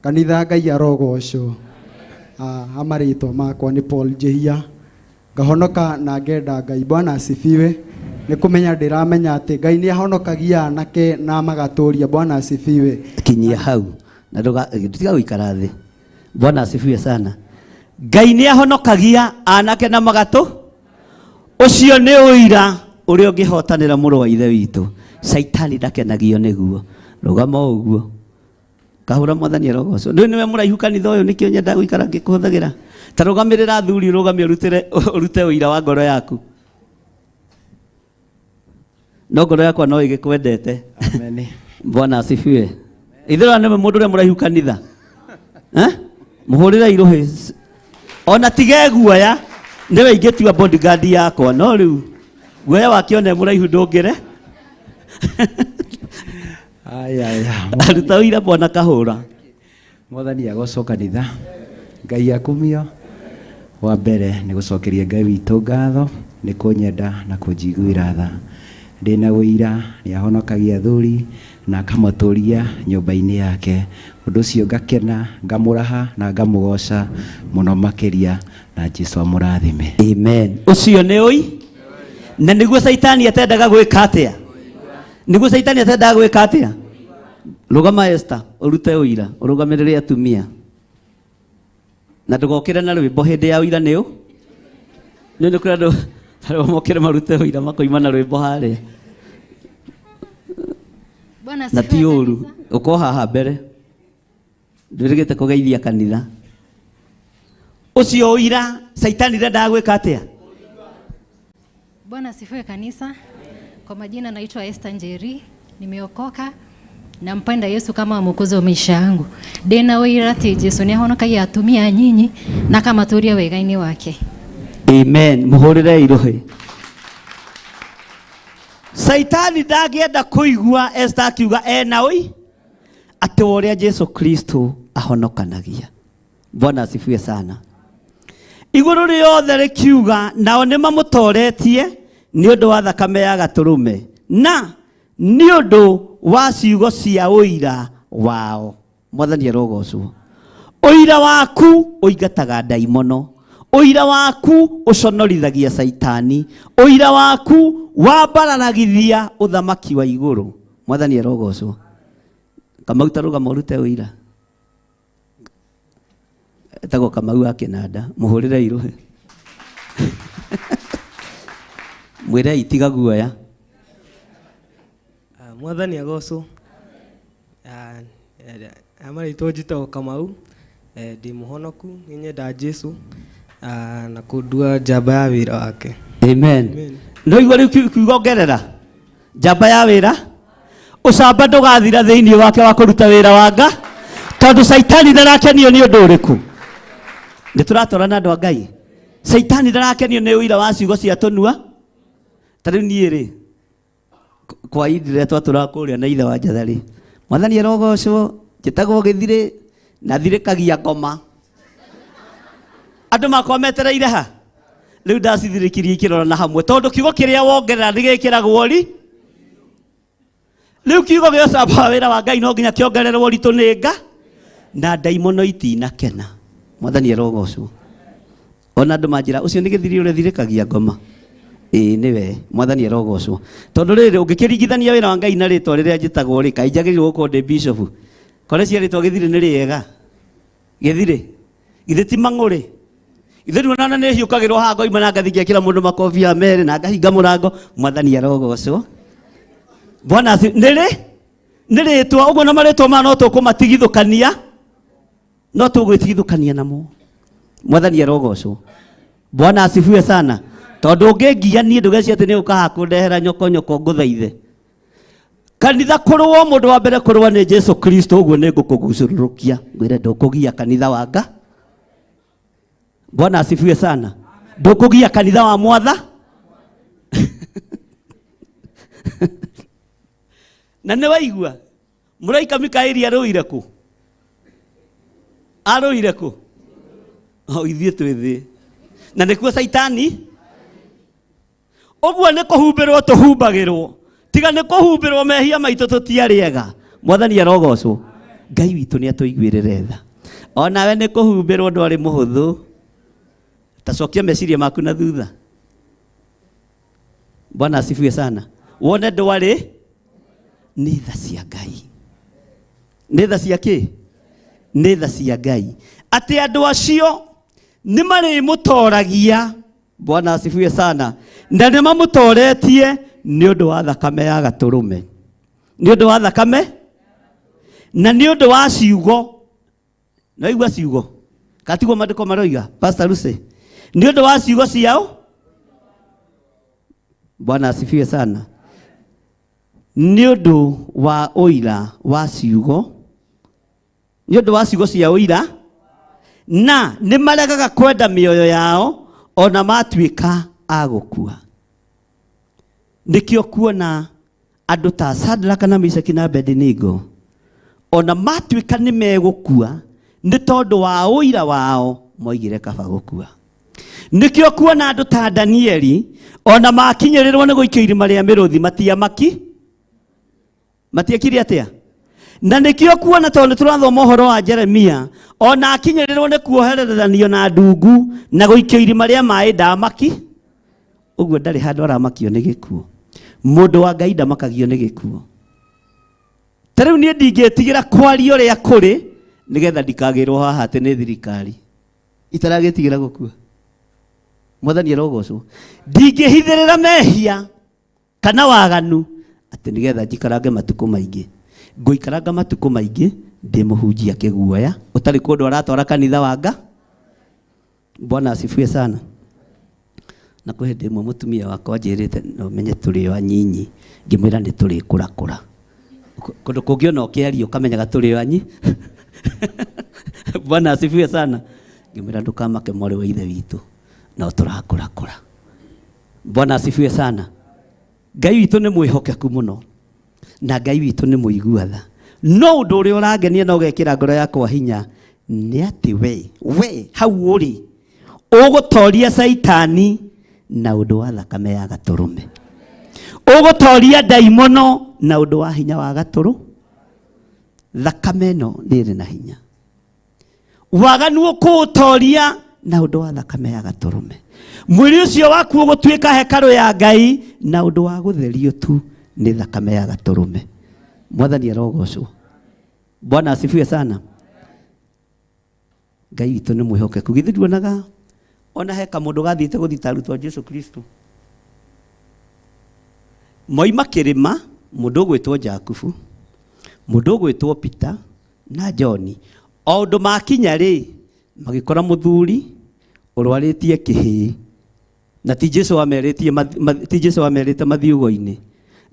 Kanitha Ngai arogocwo. Amarĩtwa makwa nĩ Paul Njihia. Ngahonoka na ngenda Ngai. Bwana asifiwe. Nĩ kũmenya ndĩramenya atĩ Ngai nĩ ahonokagia anake na magatũria. Bwana asifiwe. Kinyia hau na tiga gũikara thĩ. Bwana asifiwe sana. Ngai nĩ ahonokagia anake na magatũ. Ũcio nĩ ũira ũrĩa ũngĩhotanĩra mũrũ wa ithe witũ. Saitani ndakenagio nĩguo. Rũgama ũguo. Kahũra mwathani arogocwo. Nĩ nĩwe mũraihu kanitha ũyũ nĩkĩo nyendaga gũikara ngĩkũhũthagĩra. Ta rũgamĩrĩra athuri ũrũgame ũrute ũira wa ngoro yaku. No ngoro yakwa no ĩgĩkwendete. Amen. Bwana asifiwe. Itherũ nĩwe mũndũ ũrĩa mũraihu kanitha. Eh? Mũhũrĩre irũhĩ. Ona tige guoya nĩwe ingĩtua bodyguard yakwa no rĩu guoya wake ona e mũraihu ndũngĩre. Aya aya. Aruta ũira bwana Kahũra. Mwathani agocwo kanitha. Ngai akumio. Wa mbere nĩ gũcokeria Ngai witũ ngatho nĩ kũnyenda na kũnjiguĩra tha. Ndĩna ũira nĩ ahonokagia athuri na akamatũria nyũmba-inĩ yake. Ũndũ ũcio ngakena, ngamũraha na ngamũgoca mũno makĩria na Jesu amũrathime. Amen. Ũcio nĩ ũi na nĩguo Caitani atendaga gwĩka atĩa? Nĩguo Caitani atendaga gwĩka atĩa? Rũgama Esther, ũrute ũira, ũrũgamĩrĩre atumia. Na ndũgokĩre na rwĩmbo hĩndĩ ya ũira nĩ ũ? Nĩ nĩ kũrĩ andũ arĩa mokĩre marute ũira makoima na rwĩmbo harĩa. Bwana Na ti asifiwe ũru, ũko haha mbere. Ndwĩrĩgĩte kũgeithia kanitha. Ũcio ũira Caitani ndendaga gwĩka atĩa? Bwana asifiwe kanisa. Kwa majina naitwa Esther Njeri, nimeokoka nampenda Yesu kama mwokozi wa maisha yangu. Ndina ũira atĩ Jesu nĩahonokagia atumia nyinyi na akamatũria wega-inĩ wake. Amen. Mũhũrĩre irũhĩ. Caitani ndangĩenda kũigua Esther akiuga ena ũi atĩ ũrĩa Jesu Kristo ahonokanagia. Bwana asifiwe sana. Igũrũ rĩothe rĩkiuga nao nĩ mamũtoretie nĩ ũndũ wa thakame ya gatũrũme na nĩ ũndũ wa ciugo cia ũira wao. Mwathani arogocwo. Ũira waku ũingataga ndaimono. Ũira waku ũconorithagia Caitani. Ũira waku wambararagithia ũthamaki wa igũrũ. Mwathani arogocwo. Kamau ta rũgama ũrute ũira. Etagwo Kamau wa Kĩnanda. Mũhũrĩre irũhĩ. Mwĩrei tiga guoya. Mwathani agocwo. Amarĩtwo njĩtagwo Kamau, ndĩ mũhonoku, nĩ nyenda Jesu na kũndua njamba ya wĩra wake. Amen. No igua rĩu kiugo ongerera njamba ya wĩra ũcamba ndũgathira thĩinĩ wake wa kũruta wĩra wa nga tondũ Caitani ndarakenio nĩ ũndũ ũrĩkũ. Nĩ tũratwarana andũ a Ngai. Caitani ndarakenio nĩ ũira wa ciugo cia tũnua. Ta rĩu niĩ rĩ kwa indire twatũraga kũrĩa na ithe wa Njatha rĩ, mwathani arogocwo, njĩtagwo Gĩthirĩ na thirĩkagia ngoma. Andũ makwa metereire ha? Rĩu ndacithirĩkirie ikĩrorana hamwe tondũ kiugo kĩrĩa wongerera nĩ gĩkĩragwo ri. Rĩu kiugo gĩa ũcamba wa wĩra wa Ngai no nginya kĩongererwo ũritũ nĩ nga na ndaimono itinakena. Mwathani arogocwo. Ona andũ manjĩra ũcio nĩ Gĩthirĩ ũrĩa thirĩkagia ngoma. Ĩĩ nĩwe, mwathani arogocwo. Tondũ rĩrĩ ũngĩkĩringithania wĩra wa Ngai na rĩtwa rĩrĩa njĩtagwo rĩ, kaĩ njagĩrĩirwo gũkorwo ndĩ bishop. Kore cia rĩtwa Gĩthirĩ nĩ rĩega. Gĩthirĩ. Githĩ ti mang'ũrĩ. Ithe rĩu ona nĩ hiũkagĩrwo haha ngoima na ngathi ngekĩra mũndũ makobia merĩ na ngahinga mũrango. Mwathani arogocwo. Bwana nĩ rĩ? Nĩ rĩtwa ũguo na marĩtwa maya no tũkũmatigithũkania. No tũgwĩtigithũkania namo. Mwathani arogocwo. Bwana asifiwe sana. Tondũ ũngĩngia niĩ ndũgecirie atĩ nĩ ũka haha kũndehera nyoko nyoko ngũthaithe. Kanitha kũrũo mũndũ wa mbere kũrũa nĩ Jesu Kristo ũguo nĩ ngũkũgucũrũrũkia ngwĩre ndũkũgia kanitha wa nga. Bwana asifiwe sana. Ndũkũgia kanitha wa mwatha. Na nĩ waigua mũraika Mikaeli arũire kũ? Arũire kũ? O ithuĩ twĩ thĩ. Na nĩkuo Caitani ũguo nĩ kũhumbĩrwo tũhumbagĩrwo. Tiga nĩ kũhumbĩrwo mehia maitũ tũtiarĩ ega. Mwathani arogocwo. Ngai witũ nĩ atũiguĩrĩre tha. Onawe nĩ kũhumbĩrwo ndwarĩ mũhũthũ. Ta cokia meciria maku na thutha. Bwana asifiwe sana. Wone ndwarĩ nĩ tha cia Ngai. Nĩ tha cia kĩ? Nĩ tha cia Ngai. Atĩ andũ acio nĩ marĩmũtoragia. Bwana asifiwe sana. Na nĩ mamũtoretie nĩ ũndũ wa thakame ya gatũrũme. Nĩ ũndũ wa thakame? Na nĩ ũndũ wa ciugo, naigua ciugo katiguo maandĩko maroiga, Pastor Lucy, nĩ ũndũ wa ciugo ciao. Bwana asifiwe sana. Nĩ ũndũ wa ũira wa ciugo, nĩ ũndũ wa ciugo cia ũira, na nĩ maregaga kwenda mĩoyo yao ona matuĩka a gũkua. Nĩkĩo kuona andũ ta Shadraka na Meshaki na Abednego ona matuĩka nĩ megũkua, nĩ tondũ wa ũira wao moigire kaba gũkua. Nĩkĩo kuona andũ ta Danieli ona makinyĩrĩrwo nĩ gũikio irima rĩa mĩrũthi matiamaki, matiekire atĩa? Na nĩkĩo kuona tondũ nĩtũrathoma ũhoro wa Jeremia, ona akinyĩrĩrwo nĩ kuohereranio na ndungu na gũikio irima rĩa maĩ ndamaki. Ũguo ndarĩ handũ aramakio nĩ gĩkuũ. Mũndũ wa Ngai ndamakagio nĩ gĩkuũ. Ta rĩu niĩ ndingĩtigĩra kwaria ũrĩa kũrĩ nĩgetha ndikagĩrwo haha atĩ nĩ thirikari. Itaragĩtigĩra gũkua. Mwathani arogocwo. Ndingĩhithĩrĩra mehia kana waganu atĩ nĩgetha njikarange matukũ maingĩ. Ngũikaranga matukũ maingĩ ndĩ mũhunjia kĩguoya ũtarĩ kũndũ aratwara kanitha wa Nga. Bwana asifiwe sana. Na kwĩ hĩndĩ ĩmwe mũtumia wakwa anjĩrĩte no menye tũrĩ o anyinyi, ngĩmwĩra nĩ tũrĩkũrakũra. Kũndũ kũngĩ ona ũkĩaria ũkamenyaga tũrĩ o anyi. Bwana asifiwe sana. Ngĩmwĩra ndũkamake mwarĩ wa ithe witũ, no tũrakũrakũra. Bwana asifiwe sana. Ngai witũ nĩ mwĩhokeku mũno, na Ngai witũ nĩ mũigua tha. No ũndũ ũrĩa ũrangenia na ũgekĩra ngoro yakwa hinya nĩ atĩ we hau ũrĩ ũgũtoria Caitani na ũndũ wa thakame ya gatũrũme, ũgũtoria ndaimono na ũndũ wa hinya wa gatũrũ. Thakame ĩno nĩ ĩrĩ na hinya. Waganu ũkũũtoria na ũndũ wa thakame ya gatũrũme. Mwĩrĩ ũcio waku ũgũtuĩka hekarũ ya Ngai na ũndũ wa gũtherio tu nĩ thakame ya gatũrũme. Mwathani arogocwo. Bwana asifiwe sana. Ngai witũ nĩ mwĩhokeku. Githĩ nduonaga ona he kamũndũ gathiĩte gũthita arutwo a Jesu Kristo. Moima kĩrĩma, mũndũ ũgwĩtwo Jakubu, mũndũ ũgwĩtwo Peter na John. O ũndũ makinya rĩ, magĩkora mũthuri ũrwarĩtie kĩhĩĩ. Na ti Jesu wamerĩtie ti Jesu wamerĩte mathiugo-inĩ.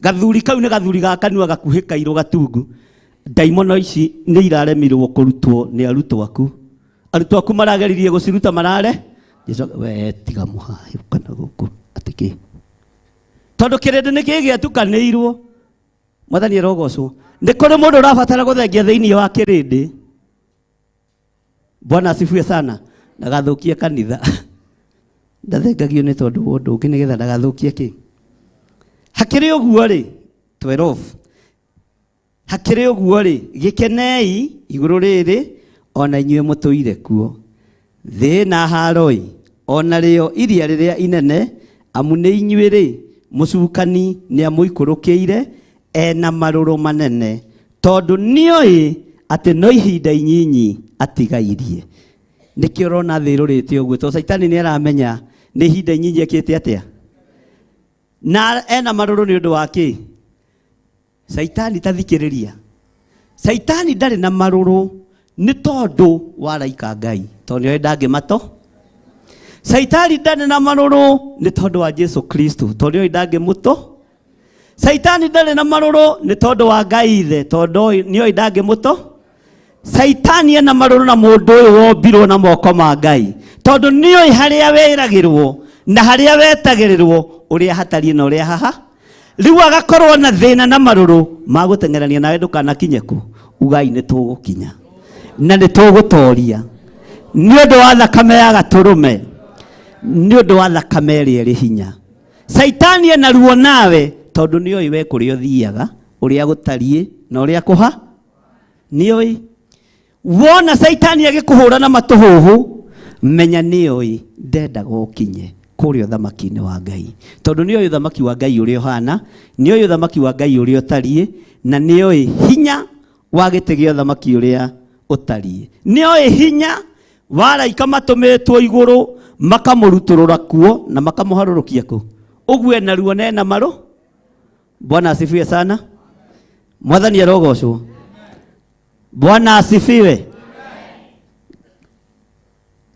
Gathuri kau nĩ gathuri ga kanua gakuhĩ kairũ gatungu. Ndaimono ici nĩ iraremirwo kũrutwo nĩ arutwo aku. Arutwo aku marageririe gũciruta marare. Jesu we tiga mũhaĩ kana gũkũ atĩ kĩ? Tondũ kĩrĩndĩ nĩ kĩgĩatukanĩirwo. Mwathani arogocwo. Nĩ kũrĩ mũndũ ũrabatara gũthengia thĩinĩ wa kĩrĩndĩ. Bwana asifiwe sana. Ndagathũkie kanitha. Ndathengagio nĩ tondũ wa ũndũ ũngĩ nĩgetha ndagathũkie kĩ. Hakĩrĩ ũguo rĩ, 12. Hakĩrĩ ũguo rĩ, gĩkenei igũrũ rĩrĩ ona inyuĩ mũtũire kuo. Thĩ na haroi ona rĩo iria rĩrĩa inene, amu nĩ inyuĩ rĩ, mũcukani nĩamũikũrũkĩire ena marũrũ manene, tondũ nĩoĩ atĩ no ihinda inyinyi atigairie. Nĩkĩo ũrona thĩ ĩrũrĩte ũguo, tondũ Caitani nĩaramenya nĩ ihinda inyinyi ekĩte atĩa, na ena marũrũ nĩ ũndũ wa kĩ? Caitani tathikĩrĩria. Caitani ndarĩ na marũrũ nĩ tondũ wa araika Ngai, tondũ nĩoĩ ndangĩmato. Caitani ndarĩ na marũrũ nĩ tondũ wa Jesu Kristo, tondũ nĩoĩ ndangĩmũto. Caitani ndarĩ na marũrũ nĩ tondũ wa Ngai ithe, tondũ nĩoĩ ndangĩmũto. Caitani ena marũrũ na mũndũ ũyũ wombirwo na moko ma Ngai, tondũ nĩoĩ harĩa wĩragĩrwo na harĩa wetagĩrĩrwo, ũrĩa hatariĩ na ũrĩa haha. Rĩu agakorwo na thĩna na marũrũ ma gũteng'erania nawe ndũkanakinye kũ. Ugai nĩ tũgũkinya na nĩ tũgũtoria nĩ ũndũ wa thakame ya gatũrũme, nĩ ũndũ wa thakame ĩrĩa ĩrĩ hinya. Caitani ena ruo nawe tondũ nĩoĩ we kũrĩa ũthiaga, ũrĩa gũtariĩ na ũrĩa kũha. Nĩoĩ. Wona Caitani agĩkũhũra na matũhũhũ, menya nĩoĩ ndendaga ũkinye kũrĩa ũthamaki-inĩ wa Ngai, tondũ nĩoĩ ũthamaki wa Ngai ũrĩa ũhana, nĩoĩ ũthamaki wa Ngai ũrĩa ũtariĩ, na nĩoĩ hinya wa gĩtĩ gĩa ũthamaki ũrĩa ũtariĩ, nĩoĩ hinya wa araika matũmĩtwo igũrũ makamũrutũrũra kuo na makamũharũrũkia kũ. Ũguo ena ruo na ena marũ. Bwana asifiwe sana. Mwathani arogocwo. Bwana asifiwe.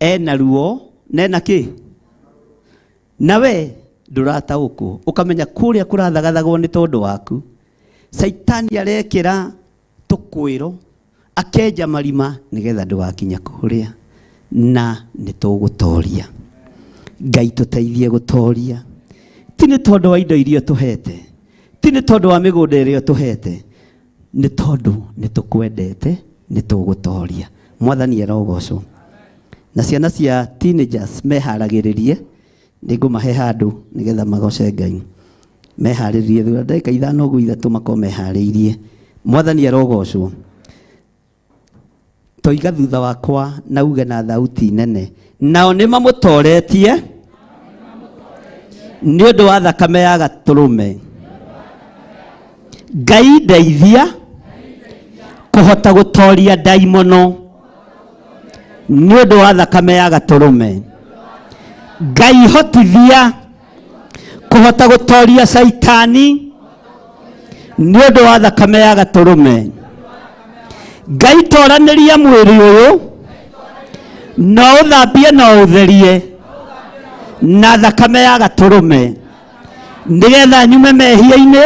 Ena ruo nena ki nawe ndurataũkwo ukamenya kuria kurathagathagwo ni tondu waku. Saitani arekira tukwiro akenja marima nigetha ndugakinya kuria na nitugutoria. Ngai tuteithie gutoria, ti ni tondu wa indo iria tuhete, ti ni tondu wa migunda iria tuhete, ni tondu ni tukwendete, ni tugutoria. Mwathani arogocwo. Na ciana cia teenagers meharagĩrĩrie, nĩngũmahe handũ nĩgetha magoce Ngai. Meharĩrie thutha ndagĩka 5 ũguo 3 makorwo meharĩirie. Mwathani arogocwo. Toiga thutha wakwa na uge na thauti nene, nao nĩ mamũtoretie nĩ ũndũ wa thakame ya gatũrũme. Ngai ndeithia kũhota gũtoria ndaimono nĩ ũndũ wa thakame ya gatũrũme. Ngai hotithia kũhota gũtoria caitani nĩ ũndũ wa thakame ya gatũrũme. Ngai toranĩria mwĩrĩ ũyũ no ũthambie no ũtherie na thakame ya gatũrũme, nĩgetha nyume mehia-inĩ,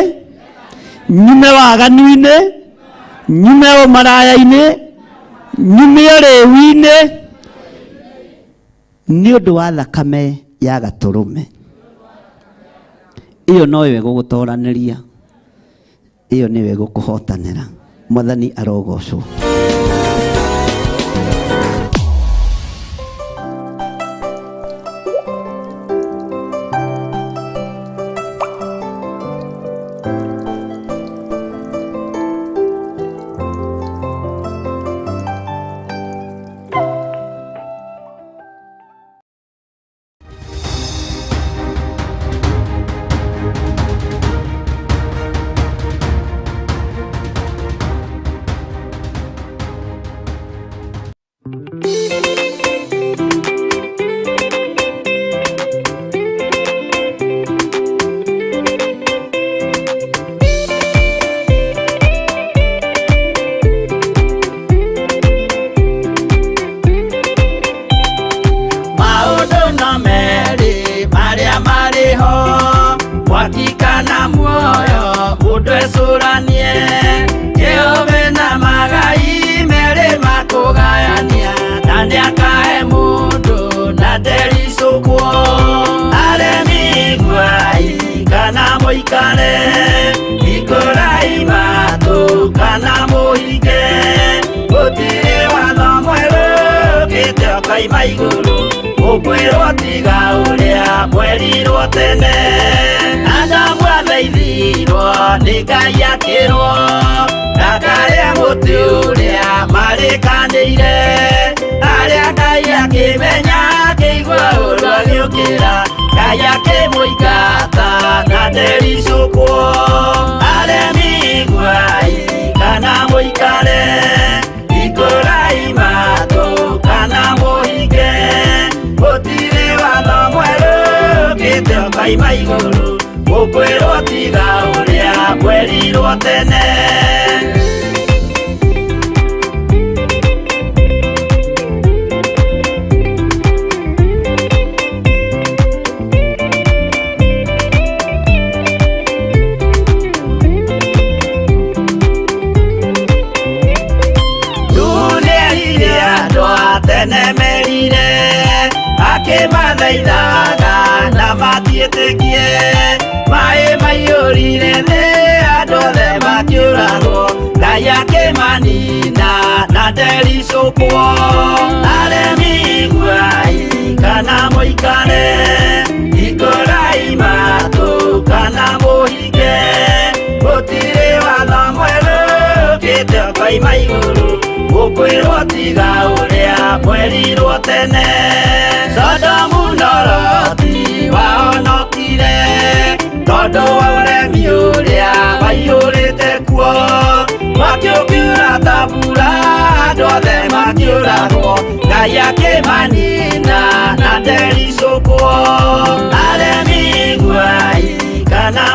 nyume waganu-inĩ, nyume ũmaraya-inĩ, nyume ũrĩu-inĩ, nĩ ũndũ wa thakame ya gatũrũme. Ĩyo noyo ĩgũgũtoranĩria, ĩyo nĩyo ĩgũkũhotanĩra. Mwathani arogocwo.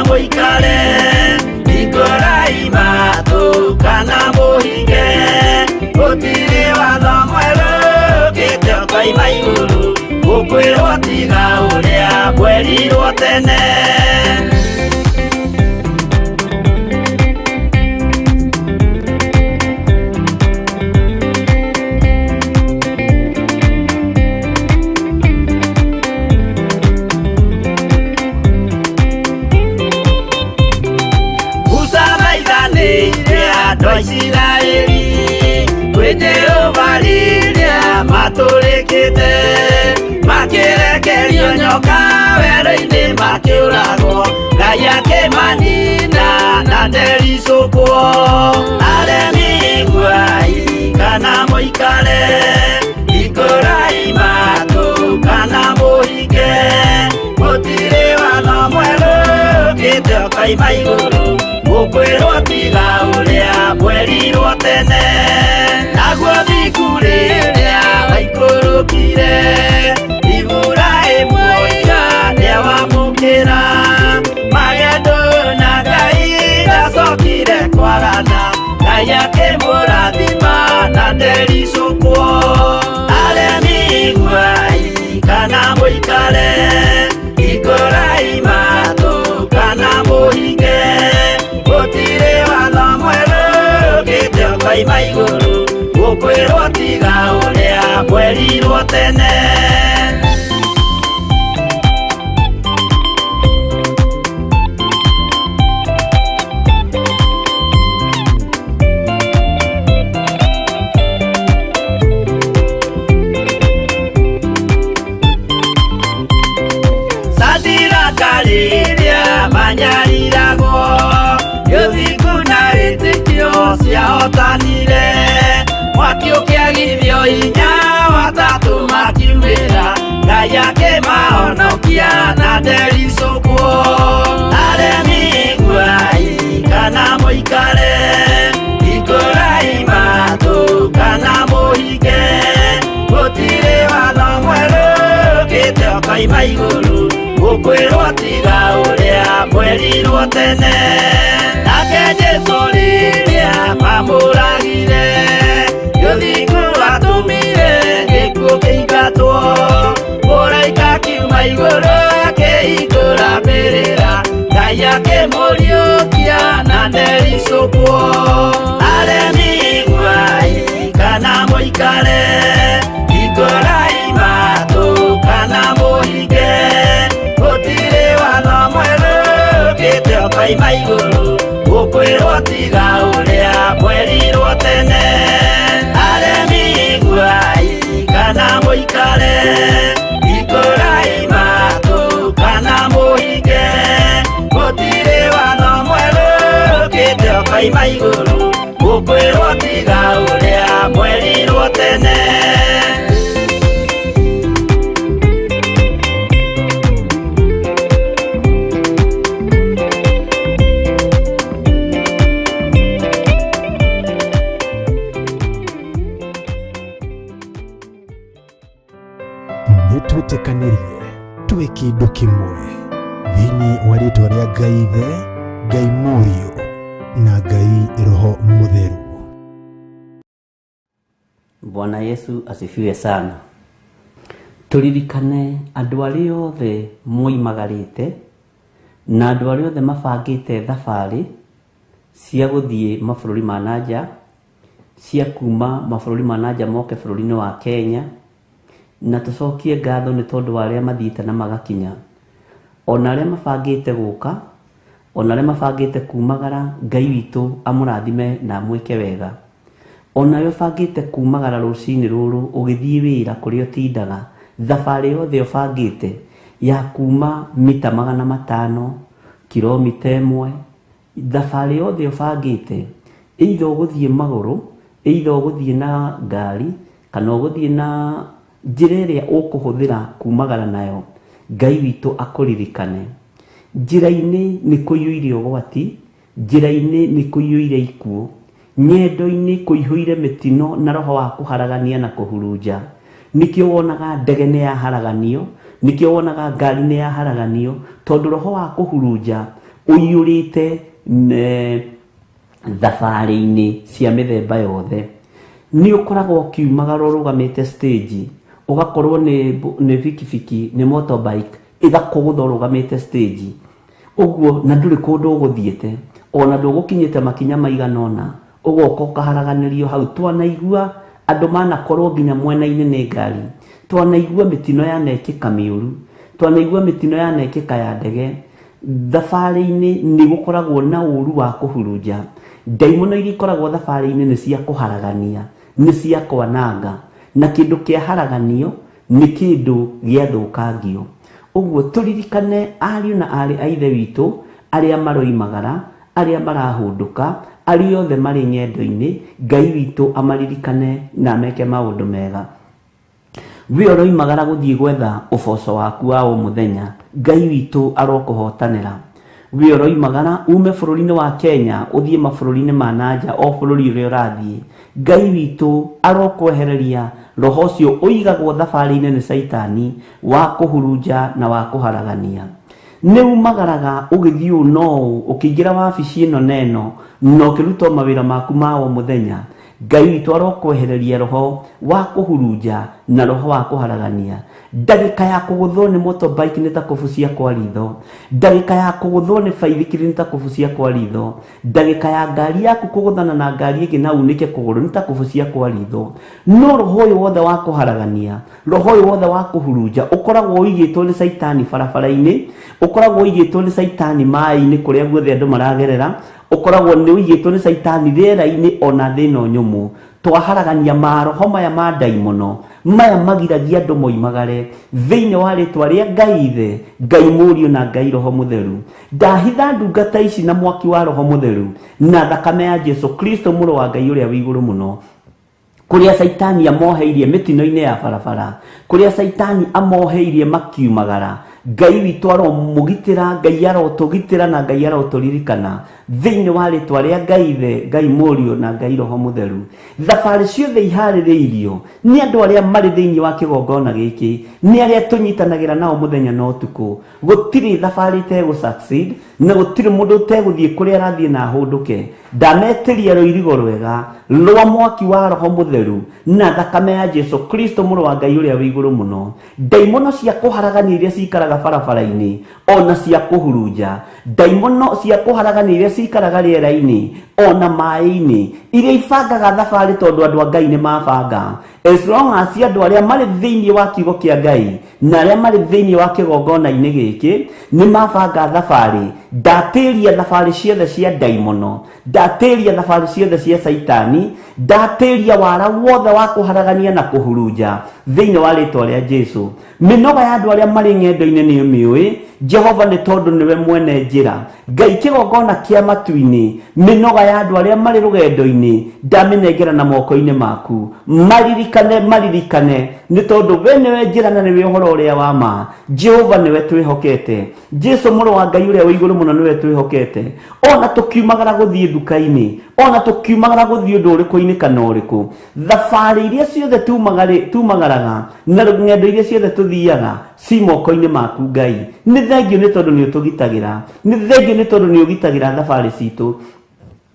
Mũikare ikũrai matũ kana mũhinge. tene. Musa maithanĩire andũ a Isiraeli kwĩ Jehova rĩrĩa matũrĩkĩte, makĩrekerio nyoka werũ-inĩ makĩũragwo, Ngai akĩmanina na ndericũkwo. Aremi iguai kana mũikare, hingũrai matũ kana mũhinge, gũtirĩ watho mwerũ ũkĩte ũkoima igũrũ, mũkwĩrwo tiga ũrĩa mwerirwo tene. Naguo thingu rĩrĩa waikũrũkire, Iburahĩmu oiga nĩawamũkĩra, magendo na Ngai ndacokire kwagana, Ngai akĩmũrathima na ndericũkwo. Aremi iguai kana mũikare, hingũrai matũ kana mũhinge, gũtirĩ watho mwerũ ũkĩte ũkoima igũrũ, mũkwĩrwo tiga ũrĩa mwerirwo tene. Sadiraka rĩrĩa manyariragwo, nĩ ũthingu na wĩtĩkio ciahotanire, mwaki ũkĩagithio hinya watatũ makiumĩra, Ngai akĩmahonokia na ndericũkwo. Aremi iguai kana mũikare, hingũrai matũ kana mũhinge, gũtirĩ watho mwerũ ũkĩte ũkoima igũrũ, mũkwĩrwo tiga ũrĩa mwerirwo tene. Nake Jesũ rĩrĩa mamũragire, nĩ ũthingu watũmire gĩkuũ kĩingatwo, mũraika akiuma igũrũ akĩhingũra mbĩrĩra, Ngai akĩmũriũkia na ndericũkwo. Aremi iguai kana mũikare, hingũrai matũ kana mũhinge, gũtirĩ watho mwerũ ũkĩte ũkoima igũrũ, mũkwĩrwo tiga ũrĩa mwerirwo tene. Aremi iguai kana mũikare, hingũrai matũ kana mũhinge, gũtirĩ watho mwerũ ũkĩte ũkoima igũrũ, mũkwĩrwo tiga ũrĩa mwerirwo tene. Nĩ twĩtĩkanĩrie twĩ kĩndũ kĩmwe thĩinĩ wa rĩtwa rĩa Ngai Ithe, Ngai Mũriũ na Ngai Roho Mũtheru. Bwana Yesu asifiwe sana. Tũririkane andũ arĩa othe moimagarĩte na andũ arĩa othe mabangĩte thabarĩ cia gũthiĩ mabũrũri ma nanja, cia kuma mabũrũri ma nanja moke bũrũri-inĩ wa Kenya, na tũcokie ngatho nĩ tondũ wa arĩa mathiĩte na magakinya, ona arĩa mabangĩte gũka, ona arĩa mabangĩte kumagara, Ngai witũ amũrathime na amwĩke wega. Ona we ũbangĩte kumagara rũcinĩ rũrũ ũgĩthiĩ wĩra kũrĩa ũtindaga, thabarĩ yothe ũbangĩte ya kuma mita 500, kilomita 1, thabarĩ yothe ũbangĩte, either ũgũthiĩ magũrũ, either ũgũthiĩ na ngari, kana ũgũthiĩ na njĩra ĩrĩa ũkũhũthĩra kumagara nayo, Ngai witũ akũririkane. Njĩra-inĩ nĩ kũiyũire ũgwati, njĩra-inĩ nĩ kũiyũire ikuũ, nyendo-inĩ kũihũire mĩtino na roho wa kũharagania na kũhurunja. Nĩkĩo wonaga ndege nĩ yaharaganio, nĩkĩo wonaga ngari nĩ yaharaganio, tondũ roho wa kũhurunja ũiyũrĩte thabarĩ-inĩ cia mĩthemba yothe. Nĩ ũkoragwo ũkiumagara ũrũgamĩte stage, ũgakorwo nĩ bikibiki, nĩ motorbike, Ĩgakũgũtha ũrũgamĩte stage ũguo, na ndũrĩ kũndũ ũgũthiĩte, ona ndũgũkinyĩte makinya maigana ũna, ũgoka ũkaharaganĩrio hau. Twanaigua andũ manakorwo nginya mwena-inĩ nĩ ngari, twanaigua mĩtino yanekĩka mĩũru, twanaigua mĩtino yanekĩka ya ndege. Thabarĩ-inĩ nĩ gũkoragwo na ũru wa kũhurunja. Ndaimono iria ikoragwo thabarĩ-inĩ nĩ cia kũharagania, nĩ cia kwananga, na kĩndũ kĩaharaganio nĩ kĩndũ gĩathũkangio. Ũguo tũririkane ariũ na aarĩ a Ithe witũ arĩa maroimagara, arĩa marahũndũka, arĩa othe marĩ ng'endo-inĩ. Ngai witũ amaririkane na ameke maũndũ mega. We ũroimagara gũthiĩ gwetha ũboco waku wa o mũthenya, Ngai witũ arokũhotanĩra. We ũroimagara ume bũrũri-inĩ wa Kenya ũthiĩ mabũrũri-inĩ ma nanja, o bũrũri ũrĩa ũrathiĩ, Ngai witũ arokwehereria roho ũcio ũigagwo thabarĩ-inĩ nĩ Caitani wa kũhurunja na wa kũharagania. Nĩ umagaraga ũgĩthiĩ ũũ na ũũ, ũkĩingĩra wabici ĩno na ĩno, na ũkĩruta mawĩra maku ma o mũthenya, Ngai witũ arokwehereria roho wa kũhurunja na roho wa kũharagania. Ndagĩka ya kũgũthwo nĩ motorbike nĩ ta kũbucia kwa ritho, ndagĩka ya kũgũthwo nĩ baithikiri nĩ ta kũbucia kwa ritho, ndagĩka ya ngari yaku kũgũthana na ngari ĩngĩ na unĩke kũgũrũ nĩ ta kũbucia kwa ritho. No roho ũyũ wothe wa kũharagania, roho ũyũ wothe wa kũhurunja ũkoragwo ũigĩtwo nĩ Caitani barabara-inĩ, ũkoragwo ũigĩtwo nĩ Caitani maĩ-inĩ kũrĩa guothe andũ maragerera, ũkoragwo nĩ ũigĩtwo nĩ Caitani rĩera-inĩ ona thĩ ĩno nyũmũ. Twaharagania maroho maya ma ndaimono maya magiragia andũ moimagare thĩinĩ wa rĩtwa rĩa Ngai Ithe, Ngai Mũriũ na Ngai Roho Mũtheru. Ndahitha ndungata ici na mwaki wa Roho Mũtheru na thakame ya Jesu Kristo mũrũ wa Ngai ũrĩa wĩ igũrũ mũno, kũrĩa Caitani amoheirie mĩtino-inĩ ya barabara, kũrĩa Caitani amoheirie makiumagara. Ngai witũ aromũgitĩra, Ngai arotũgitĩra na Ngai arotũririkana thĩinĩ wa rĩtwa rĩa Ngai Ithe, Ngai Mũriũ na Ngai Roho Mũtheru. Thabarĩ ciothe iharĩrĩirio nĩ andũ arĩa marĩ thĩinĩ wa kĩgongona gĩkĩ, nĩ arĩa tũnyitanagĩra nao mũthenya na ũtukũ. Gũtirĩ thabarĩ ĩtegũ succeed, na gũtirĩ mũndũ ũtegũthiĩ kũrĩa arathiĩ na ahũndũke. Ndametĩria rũirigo rwega rwa mwaki wa Roho Mũtheru na thakame ya Jesu Kristo mũrũ wa Ngai ũrĩa wĩ igũrũ mũno. Ndaimono cia kũharagania iria cikaraga barabara-inĩ ona cia kũhurunja, ndaimono cia kũharagania iria cikaraga rĩera-inĩ ona maĩ-inĩ, iria ibangaga thabarĩ tondũ andũ a Ngai nĩ mabanga. As long as andũ arĩa marĩ thĩinĩ wa kiugo kĩa Ngai na arĩa marĩ thĩinĩ wa kĩgongona-inĩ gĩkĩ nĩ mabanga thabarĩ, ndatĩria thabarĩ ciothe cia ndaimono, ndatĩria thabarĩ ciothe cia Caitani, ndatĩria wara wothe wa kũharagania na kũhurunja thĩinĩ wa rĩtwa rĩa Jesu. Mĩnoga ya andũ arĩa marĩ ng'endo-inĩ nĩ mĩũĩ Jehova, nĩ tondũ nĩwe mwene njĩra. Ngai kĩgongona kĩa matu-inĩ, mĩnoga ya andũ arĩa marĩ rũgendo-inĩ ndamĩnengera na moko-inĩ maku. Maririkane, maririkane, nĩ tondũ we nĩwe njĩra na nĩwe ũhoro ũrĩa wa ma. Jehova nĩwe twĩhokete, Jesu mũrũ wa Ngai ũrĩa wĩ igũrũ mũno nĩwe twĩhokete. Ona tũkiumagara gũthiĩ nduka-inĩ, ona tũkiumagara gũthiĩ ũndũ ũrĩkũ-inĩ kana ũrĩkũ, thabarĩ iria ciothe tumagaraga na ng'endo iria ciothe tũthiaga ci moko-inĩ maku Ngai. Nĩ thengio nĩ tondũ nĩ ũtũgitagĩra, nĩ thengio nĩ tondũ nĩ ũgitagĩra thabarĩ citũ,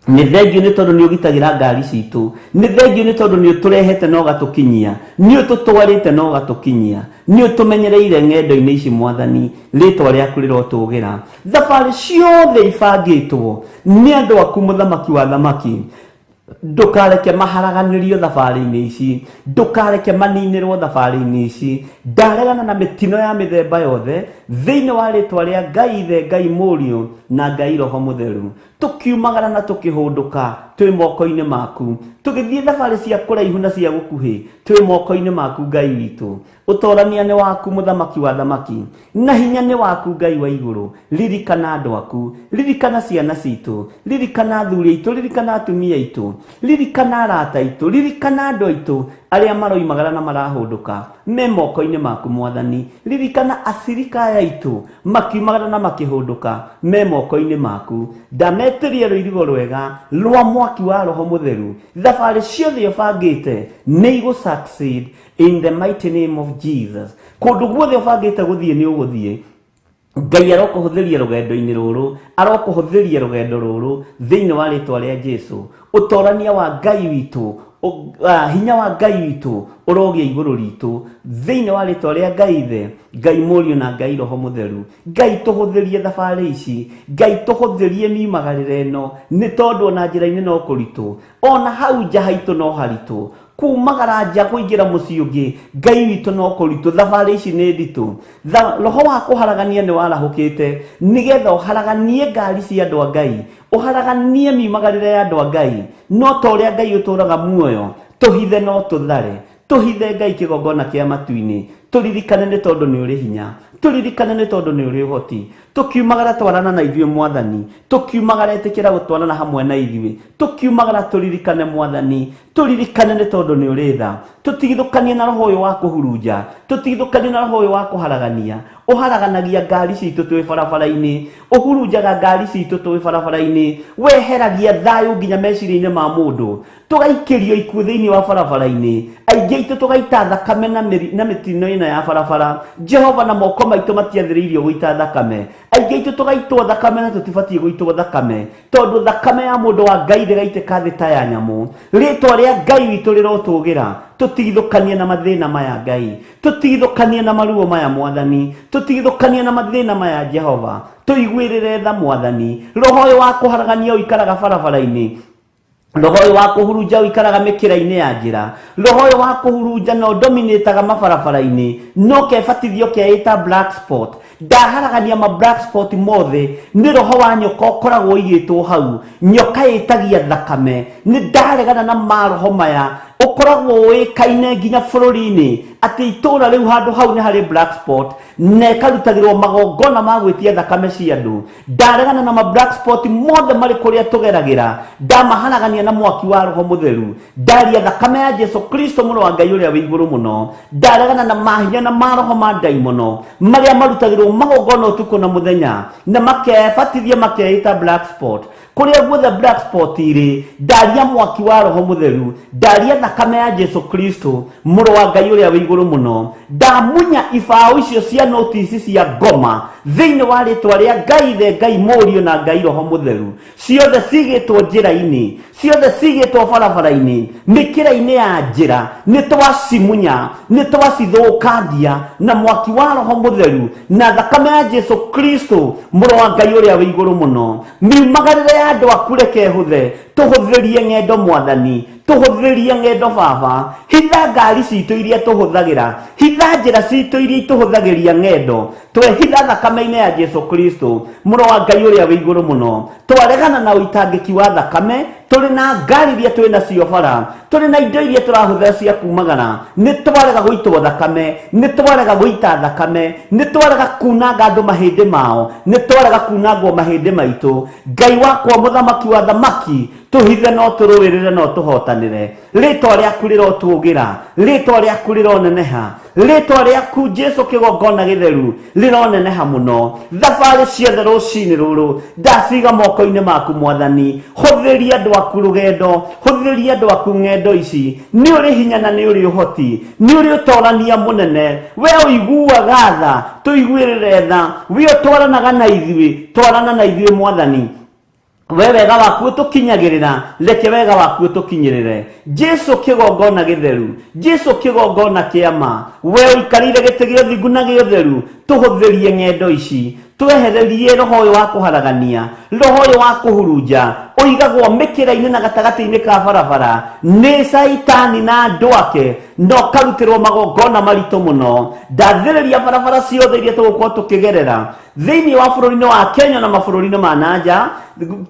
nĩ thengio nĩ tondũ nĩ ũgitagĩra ngari citũ, nĩ thengio nĩ tondũ nĩ ũtũrehete na ũgatũkinyia, nĩ ũtũtwarĩte na ũgatũkinyia, nĩ ũtũmenyereire ng'endo-inĩ ici Mwathani, rĩtwa rĩaku rĩrotũgĩra. Thabarĩ ciothe ibangĩtwo nĩ andũ aku mũthamaki wa thamaki, ndũkareke maharaganĩrio thabarĩ-inĩ ici, ndũkareke maninĩrwo thabarĩ-inĩ ici. Ndaregana na mĩtino ya mĩthemba yothe thĩinĩ wa rĩtwa rĩa Ngai Ithe, Ngai Mũriũ na Ngai Roho Mũtheru. Tũkiumagara na tũkĩhũndũka twĩ moko-inĩ maku, tũgĩthiĩ thabarĩ cia kũraihu na cia gũkuhĩ twĩ moko-inĩ maku Ngai witũ. Ũtorania nĩ waku mũthamaki wa thamaki, na hinya nĩ waku Ngai wa igũrũ. Ririkana andũ aku, ririkana ciana citũ, ririkana athuri aitũ, ririkana atumia aitũ, ririkana arata aitũ, ririkana andũ aitũ arĩa maroimagara na marahũndũka me moko-inĩ maku Mwathani. Ririkana acirika aya aitũ makiumagara na makĩhũndũka me moko-inĩ maku. Ndametĩria rũirigo rwega rwa mwaki wa Roho Mũtheru. Thabarĩ ciothe ũbangĩte nĩ igũ succeed in the mighty name of Jesus. Kũndũ guothe ũbangĩte gũthiĩ nĩ ũgũthiĩ. Ngai arokũhũthĩria rũgendo-inĩ rũrũ, arokũhũthĩria rũgendo rũrũ thĩinĩ wa rĩtwa rĩa Jesu. Ũtorania wa Ngai witũ Hinya wa Ngai witũ ũrogĩa igũrũ ritũ thĩinĩ wa rĩtwa rĩa Ngai Ithe, Ngai Mũriũ na Ngai Roho Mũtheru. Ngai tũhũthĩrie thabarĩ ici, Ngai tũhũthĩrie miumagarĩre ĩno, nĩ tondũ ona njĩra-inĩ no kũritũ, ona hau nja haitũ no haritũ, kumagara nja kũingĩra mũciĩ ũngĩ Ngai witũ no kũritũ, thabarĩ ici nĩ nditũ. Roho wa kũharagania nĩ warahũkĩte nĩgetha ũharaganie ngari cia andũ a Ngai, ũharaganie miumagarĩre ya andũ a Ngai, no ta ũrĩa Ngai ũtũraga muoyo, tũhithe no tũthare, tũhithe Ngai kĩgongona kĩa matu-inĩ, tũririkane nĩ tondũ nĩ ũrĩ hinya, tũririkane nĩ tondũ nĩ ũrĩ ũhoti. Tũkiumagara twarana na ithuĩ Mwathani, tũkiumagara ĩtĩkĩra gũtwarana hamwe na ithuĩ, tũkiumagara tũririkane Mwathani, tũririkane nĩ tondũ nĩ ũrĩ tha, tũtigithũkanie na roho ũyũ wa kũhurunja, tũtigithũkanie na roho ũyũ wa kũharagania. Ũharaganagia ngari citũ twĩ barabara-inĩ, ũhurunjaga ngari citũ twĩ barabara-inĩ, weheragia thayũ nginya meciria-inĩ ma mũndũ, tũgaikĩrio ikuũ thĩinĩ wa barabara-inĩ, aingĩ aitũ tũgaita thakame na mĩtino ĩno ya barabara. Jehova, na moko maitũ matiathĩrĩirio gũita thakame, aingĩ aitũ tũgaitwo thakame na tũtibatiĩ gũitwo thakame, tondũ thakame ya mũndũ wa Ngai ndĩgaitĩka thĩ ta ya nyamũ. Rĩtwa rĩa Ngai witũ rĩrotũgĩra, tũtigithũkanie na mathĩna maya Ngai, tũtigithũkanie na maruo maya Mwathani, tũtigithũkanie na mathĩna maya Jehova, tũiguĩrĩre tha Mwathani. Roho ũyũ wa kũharagania ũikaraga barabara-inĩ, roho ũyũ wa kũhurunja ũikaraga mĩkĩra-inĩ ya njĩra, roho ũyũ wa kũhurunja no dominĩtaga mabarabara-inĩ, no kebatithio keĩta black spot. Ndaharagania ma black spot mothe, nĩ roho wa nyoka ũkoragwo ũigĩtwo hau, nyoka ĩtagia thakame. Nĩ ndaregana na maroho maya, ũkoragwo ũĩkaine nginya bũrũri-inĩ atĩ itũũra rĩu handũ hau nĩ harĩ black spot, na ĩkarutagĩrwo magongona ma gwĩtia thakame cia andũ. Ndaregana na ma black spot mothe marĩ kũrĩa tũgeragĩra, ndamaharagania na mwaki wa Roho Mũtheru, ndaria thakame ya Jesu Kristo mũrũ wa Ngai ũrĩa wĩ igũrũ mũno. Ndaregana na mahinya na maroho ma ndaimono marĩa marutagĩrwo magongona ũtukũ na mũthenya, na makebatithia makeita black spot. Kũrĩa guothe black spot irĩ, ndaria mwaki wa Roho Mũtheru, ndaria thakame ya Jesu Kristo mũrũ wa Ngai ũrĩa wĩ igũrũ mũno. Ndamunya ibaũ icio cia notice cia ngoma thĩinĩ wa rĩtwa rĩa Ngai Ithe, Ngai Mũriũ na Ngai Roho Mũtheru. Ciothe cigĩtwo njĩra-inĩ, ciothe cigĩtwo barabara-inĩ, mĩkĩra-inĩ ya njĩra, nĩ twacimunya, nĩ twacithũkangia na mwaki wa Roho Mũtheru na thakame ya Jesu Kristo mũrũ wa Ngai ũrĩa wĩ igũrũ mũno. Miumagarĩre ya andũ aku reke ĩhũthe, tũhũthĩrie ng'endo Mwathani, tũhũthĩrie ng'endo Baba. Hitha ngari citũ iria tũhũthagĩra, hitha njĩra citũ iria itũhũthagĩria ng'endo, twehitha thakame-inĩ ya Jesu Kristo mũrũ wa Ngai ũrĩa wĩ igũrũ mũno. Twaregana na ũitangĩki wa thakame, tũrĩ na ngari iria twĩ nacio bara, tũrĩ na indo iria tũrahũthĩra cia kumagara, nĩ twarega gũitwo thakame, nĩ twarega gũita thakame, nĩ twarega kunanga andũ mahĩndĩ mao, nĩ twarega kunangwo mahĩndĩ maitũ. Ngai wakwa mũthamaki wa thamaki, tũhithe no tũrũĩrĩre no tũhotanĩre. Rĩtwa rĩaku rĩrotũgĩra, rĩtwa rĩaku rĩroneneha, rĩtwa rĩaku Jesu kĩgongona gĩtheru rĩroneneha mũno. Thabarĩ ciothe rũcinĩ rũrũ ndaciga moko-inĩ maku Mwathani. Hũthĩria andũ aku rũgendo, hũthĩria andũ aku ng'endo ici. Nĩ ũrĩ hinya na nĩ ũrĩ ũhoti, nĩ ũrĩ ũtorania mũnene. We ũiguaga tha, tũiguĩrĩre tha. We ũtwaranaga na ithuĩ, twarana na ithuĩ Mwathani. We wega waku ũtũkinyagĩrĩra, reke wega waku ũtũkinyĩrĩre. Jesu kĩgongona gĩtheru, Jesu kĩgongona kĩa ma, we ũikarĩire gĩtĩ gĩa ũthingu na gĩa ũtheru, tũhũthĩrie ng'endo ici, twehererie roho ũyũ wa kũharagania, roho ũyũ wa kũhurunja, ũigagwo mĩkĩra-inĩ na gatagatĩ-inĩ ka barabara nĩ Caitani na andũ ake, na ũkarutĩrwo magongona maritũ mũno. Ndathĩrĩria barabara ciothe iria tũgũkorwo tũkĩgerera thĩinĩ wa bũrũri-inĩ wa Kenya na mabũrũri-inĩ ma nanja,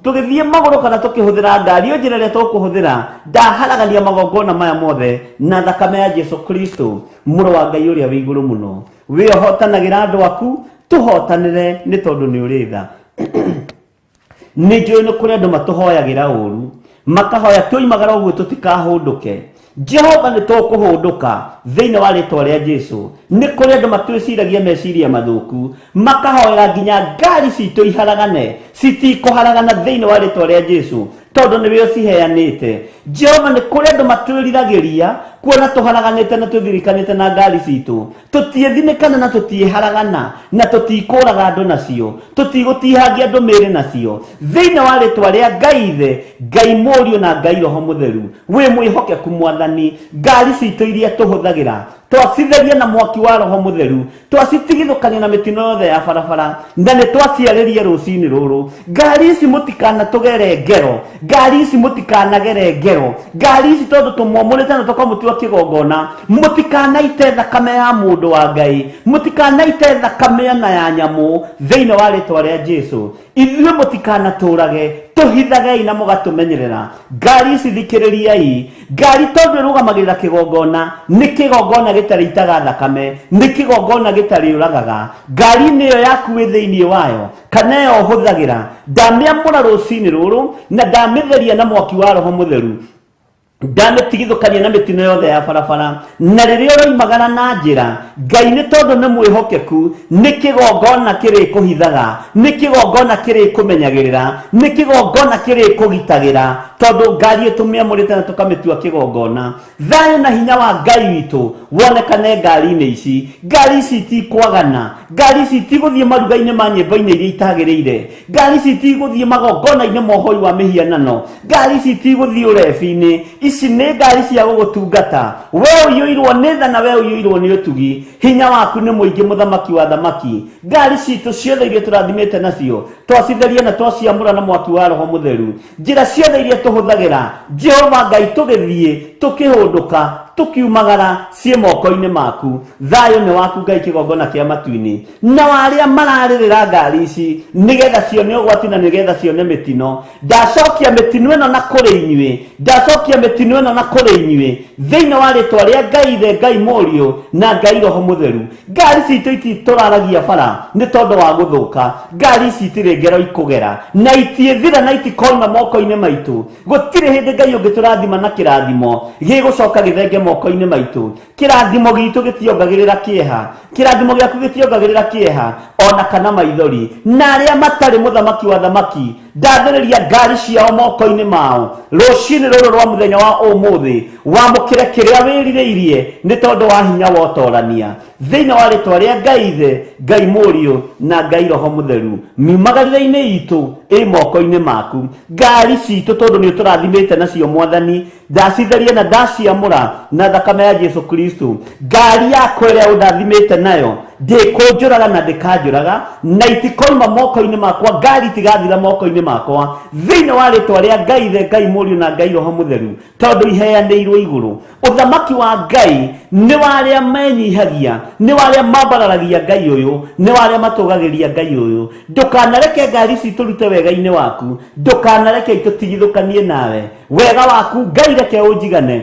tũgĩthiĩ magũrũ kana tũkĩhũthĩra ngari, o njĩra ĩrĩa tũkũhũthĩra, ndaharagania magongona maya mothe na thakame ya Jesu Kristo mũrũ wa Ngai ũrĩa wĩ igũrũ mũno. We ũhotanagĩra andũ aku, tũhotanĩre nĩ tondũ nĩ ũrĩ tha. Nĩ njũĩ nĩ kũrĩ andũ matũhoyagĩra ũru, makahoya twoimagara ũguo tũtikahũndũke. Jehova nĩ tũkũhũndũka thĩinĩ wa rĩtwa rĩa Jesu. Nĩ kũrĩ andũ matwĩciragia meciria mathũku, makahoera nginya ngari citũ iharagane, citikũharagana thĩinĩ wa rĩtwa rĩa Jesu. Tondũ nĩwe ũciheanĩte. Jehova, nĩ kũrĩ andũ matwĩriragĩria kuona tũharaganĩte na tũthirikanĩte na ngari citũ. Tũtiĩthinĩkana na tũtiĩharagana na tũtikũraga andũ nacio, tũtigũtihangia andũ mĩĩrĩ nacio. Thĩinĩ wa rĩtwa rĩa Ngai Ithe, Ngai Mũriũ na Ngai Roho Mũtheru, wĩ mwĩhokeku Mwathani. Ngari citũ iria tũhũthagĩra twacitheria na mwaki wa Roho Mũtheru, twacitigithũkania na mĩtino yothe ya barabara, na nĩ twaciarĩria rũcinĩ rũrũ. Ngari ici mũtikanatũgere ngero, ngari ici mũtikanagere ngero, ngari ici tondũ tũmwamũrĩte na tũkamũtua kĩgongona, mũtikanaite thakame ya mũndũ wa Ngai, mũtikanaite thakame na ya nyamũ. Thĩinĩ wa rĩtwa rĩa Jesu, ithuĩ mũtikanatũrage, tũhithagei na mũgatũmenyerera. Ngari ici thikĩrĩriai, ngari tondũ ĩrũgamagĩrĩra kĩgongona, nĩ kĩgongona gĩtarĩ itaga thakame, nĩ kĩgongona gĩtarĩ ũragaga. Ngari-inĩ ĩyo yaku wĩ thĩinĩ wayo kana ĩyo ũhũthagĩra, ndamĩamũra rũcinĩ rũrũ na ndamĩtheria na mwaki wa Roho Mũtheru, ndamĩtigithũkania na mĩtino yothe ya barabara. Na rĩrĩa ũroimagara na njĩra, Ngai nĩ tondũ nĩ mwĩhokeku, nĩ kĩgongona kĩrĩkũhithaga, nĩ kĩgongona kĩrĩkũmenyagĩrĩra, nĩ kĩgongona kĩrĩkũgitagĩra, tondũ ngari ĩtũmĩamũrĩte na tũkamĩtua kĩgongona. Thayũ na hinya wa Ngai witũ wonekane ngari-inĩ ici. Ngari ici itikwagana, ngari ici itigũthiĩ maruga-inĩ ma nyĩmbo-inĩ iria itagĩrĩire, ngari ici itigũthiĩ magongona-inĩ ma ũhoi wa mĩhianano, ngari ici itigũthiĩ ũrebi-inĩ. Ici nĩ ngari cia gũgũtungata we ũiyũirwo nĩ tha na we ũiyũirwo nĩ ũtugi. Hinya waku nĩ mũingĩ, mũthamaki wa thamaki. Ngari citũ ciothe iria tũrathimĩte nacio twacitheria na twaciamũra na mwaki wa Roho Mũtheru. Njĩra ciothe iria tũhũthagĩra, Jehova Ngai, tũgĩthiĩ tũkĩhũndũka tũkiumagara, ciĩ moko-inĩ maku. Thayũ nĩ waku Ngai, kĩgongona kĩa matu-inĩ. Na arĩa mararĩrĩra ngari ici nĩgetha cione ũgwati na nĩgetha cione mĩtino, ndacokia mĩtino ĩno na kũrĩ inyuĩ, ndacokia mĩtino ĩno na kũrĩ inyuĩ, thĩinĩ wa rĩtwa rĩa Ngai Ithe, Ngai Mũriũ na Ngai Roho Mũtheru. Ngari citũ ititũraragia bara nĩ tondũ wa gũthũka, ngari ici itirĩ ngero ikũgera na itiĩthira na itikoima moko-inĩ maitũ. Gũtirĩ hĩndĩ Ngai ũngĩtũrathima na kĩrathimo gĩgũcoka gĩthenge moko-inĩ maitũ. Kĩrathimo gitũ gĩtiongagĩrĩra kĩeha, kĩrathimo gĩaku gĩtiongagĩrĩra kĩeha ona kana maithori. Na arĩa matarĩ mũthamaki wa thamaki, ndathĩrĩria ngari ciao moko-inĩ mao rũcinĩ rũrũ rwa mũthenya wa ũmũthĩ. Wamũkĩre kĩrĩa wĩrirĩirie nĩ tondũ wa hinya wa ũtorania. Thĩinĩ wa rĩtwa rĩa Ngai Ithe, Ngai Mũriũ na Ngai Roho Mũtheru, miumagarĩre-inĩ itũ ĩ moko-inĩ maku. Ngari citũ tondũ nĩ ũtũrathimĩte nacio Mwathani, ndacitheria na ndaciamũra na thakame ya Jesu Kristo. Ngari yakwa ĩrĩa ũndathimĩte nayo ndĩkũnjũraga na ndĩkanjũraga, na itikoima moko-inĩ makwa, ngari itigathira moko-inĩ makwa, thĩinĩ wa rĩtwa rĩa Ngai Ithe, Ngai Mũriũ na Ngai Roho Mũtheru, tondũ iheanĩirwo igũrũ. Ũthamaki wa Ngai nĩ wa arĩa menyihagia, nĩ wa arĩa mambararagia Ngai ũyũ, nĩ wa arĩa matũgagĩria Ngai ũyũ. Ndũkanareke ngari ici itũrute wega-inĩ waku, ndũkanareke itũtigithũkanie nawe. Wega waku Ngai reke ũnjigane,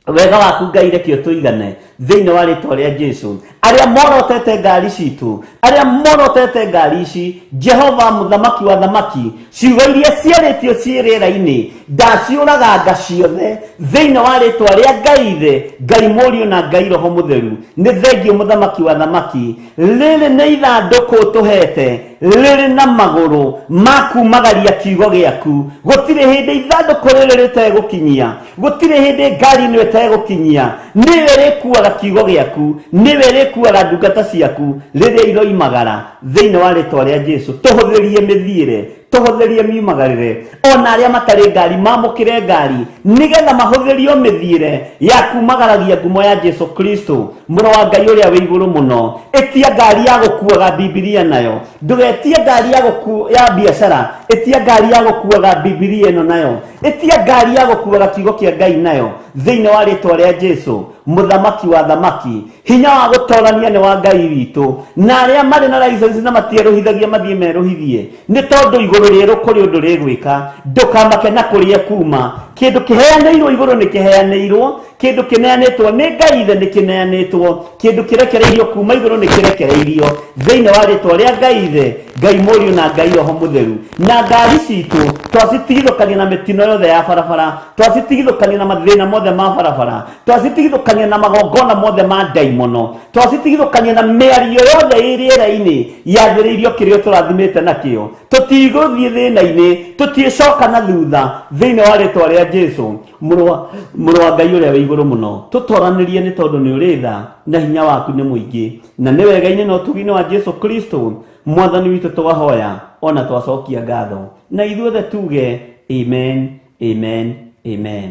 wega waku Ngai reke ũtũigane, thĩinĩ wa rĩtwa rĩa Jesu. Arĩa morotete ngari citũ, arĩa morotete ngari ici, Jehova mũthamaki wa thamaki, ciugo iria ciarĩtio ciĩ rĩera-inĩ ndaciũraganga ciothe, thĩinĩ wa rĩtwa rĩa Ngai Ithe, Ngai Mũriũ na Ngai Roho Mũtheru. Nĩ thengio mũthamaki wa thamaki. Rĩrĩ nĩ ithandũkũ ũtũhete rĩrĩ na magũrũ ma kumagaria kiugo gĩaku. Gũtirĩ hĩndĩ ithandũkũ rĩrĩ rĩtegũkinyia, gũtirĩ hĩndĩ ngari ĩno ĩtegũkinyia. Nĩwe ĩrĩkuaga kiugo gĩaku, nĩwe ĩrĩkuaga ndungata ciaku rĩrĩa iroimagara, thĩinĩ wa rĩtwa rĩa Jesu. Tũhũthĩrie mĩthiĩre, tũhũthĩrie miumagarĩre, ona arĩa matarĩ ngari mamũkĩre ngari nĩgetha mahũthĩrio mĩthiĩre ya kumagaragia ngumo ya Jesu Kristo, mũrũ wa Ngai ũrĩa wĩ igũrũ mũno. Ĩtia ngari ya gũkuaga Bibilia nayo, ndũgetie ngari ya ya biacara, ĩtia ngari ya gũkuaga Bibilia ĩno nayo, ĩtia ngari ya gũkuaga kiugo kĩa Ngai nayo, thĩinĩ wa rĩtwa rĩa Jesu, mũthamaki wa thamaki. Hinya wa gũtorania nĩ wa Ngai witũ, na arĩa marĩ na license na matierũhithagia mathiĩ merũhithie, nĩ tondũ igũrũ rĩerũ kũrĩ ũndũ rĩgwĩka. Ndũkamake na kũrĩa kuma. Kĩndũ kĩheanĩirwo igũrũ nĩ kĩheanĩirwo, kĩndũ kĩneanĩtwo nĩ Ngai Ithe nĩ kĩneanĩtwo, kĩndũ kĩrekereirio kuma igũrũ nĩ kĩrekereirio thĩinĩ wa rĩtwa rĩa Ngai Ithe, Ngai Mũriũ na Ngai Roho Mũtheru. Na ngari citũ twacitigithũkania na mĩtino yothe ya barabara, twacitigithũkania na mathĩna mothe ma barabara, twacitigithũkania na magongona mothe ma ndaimono, twacitigithũkania na mĩario yothe ĩ rĩera-inĩ yathĩrĩirio kĩrĩa tũrathimĩte nakĩo. Tũtigũthiĩ thĩna-inĩ, tũtiĩcoka na thutha thĩinĩ wa rĩtwa rĩa Jesu, mũrũ wa Ngai ũrĩa wĩ igũrũ mũno. Tũtoranĩrie nĩ tondũ nĩ ũrĩ tha na hinya waku nĩ mũingĩ, na nĩ wega-inĩ na ũtugi-inĩ wa Jesu Kristo mwathani witũ twahoya ona twacokia ngatho, na ithuothe tuge amen, amen, amen.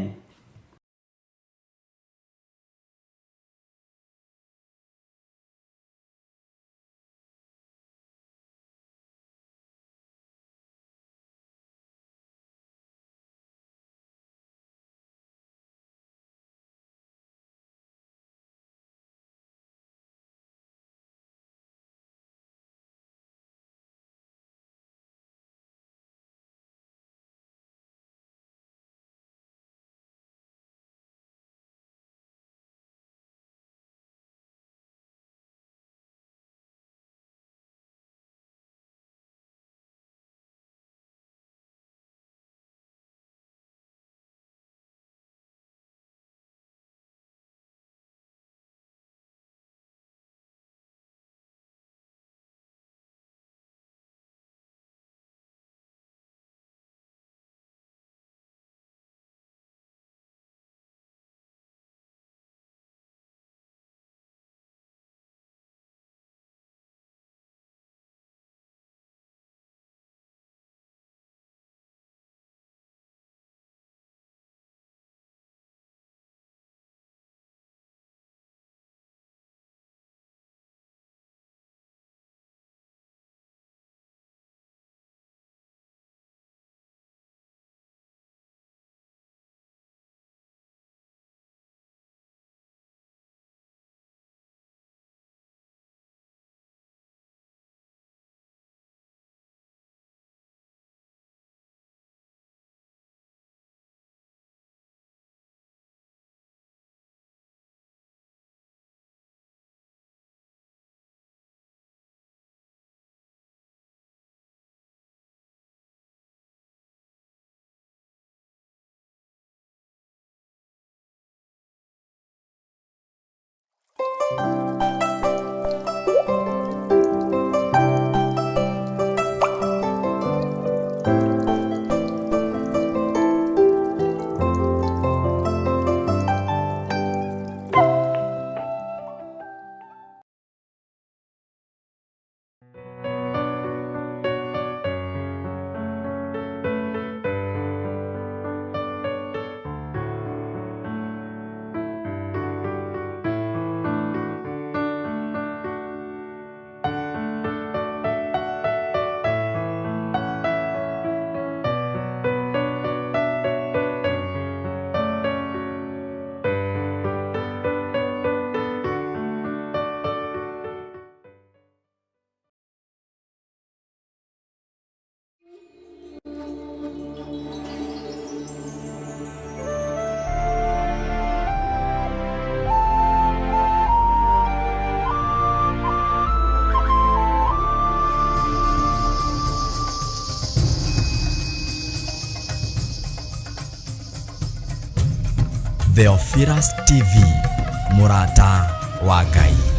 Theophilus TV, mũrata wa Ngai.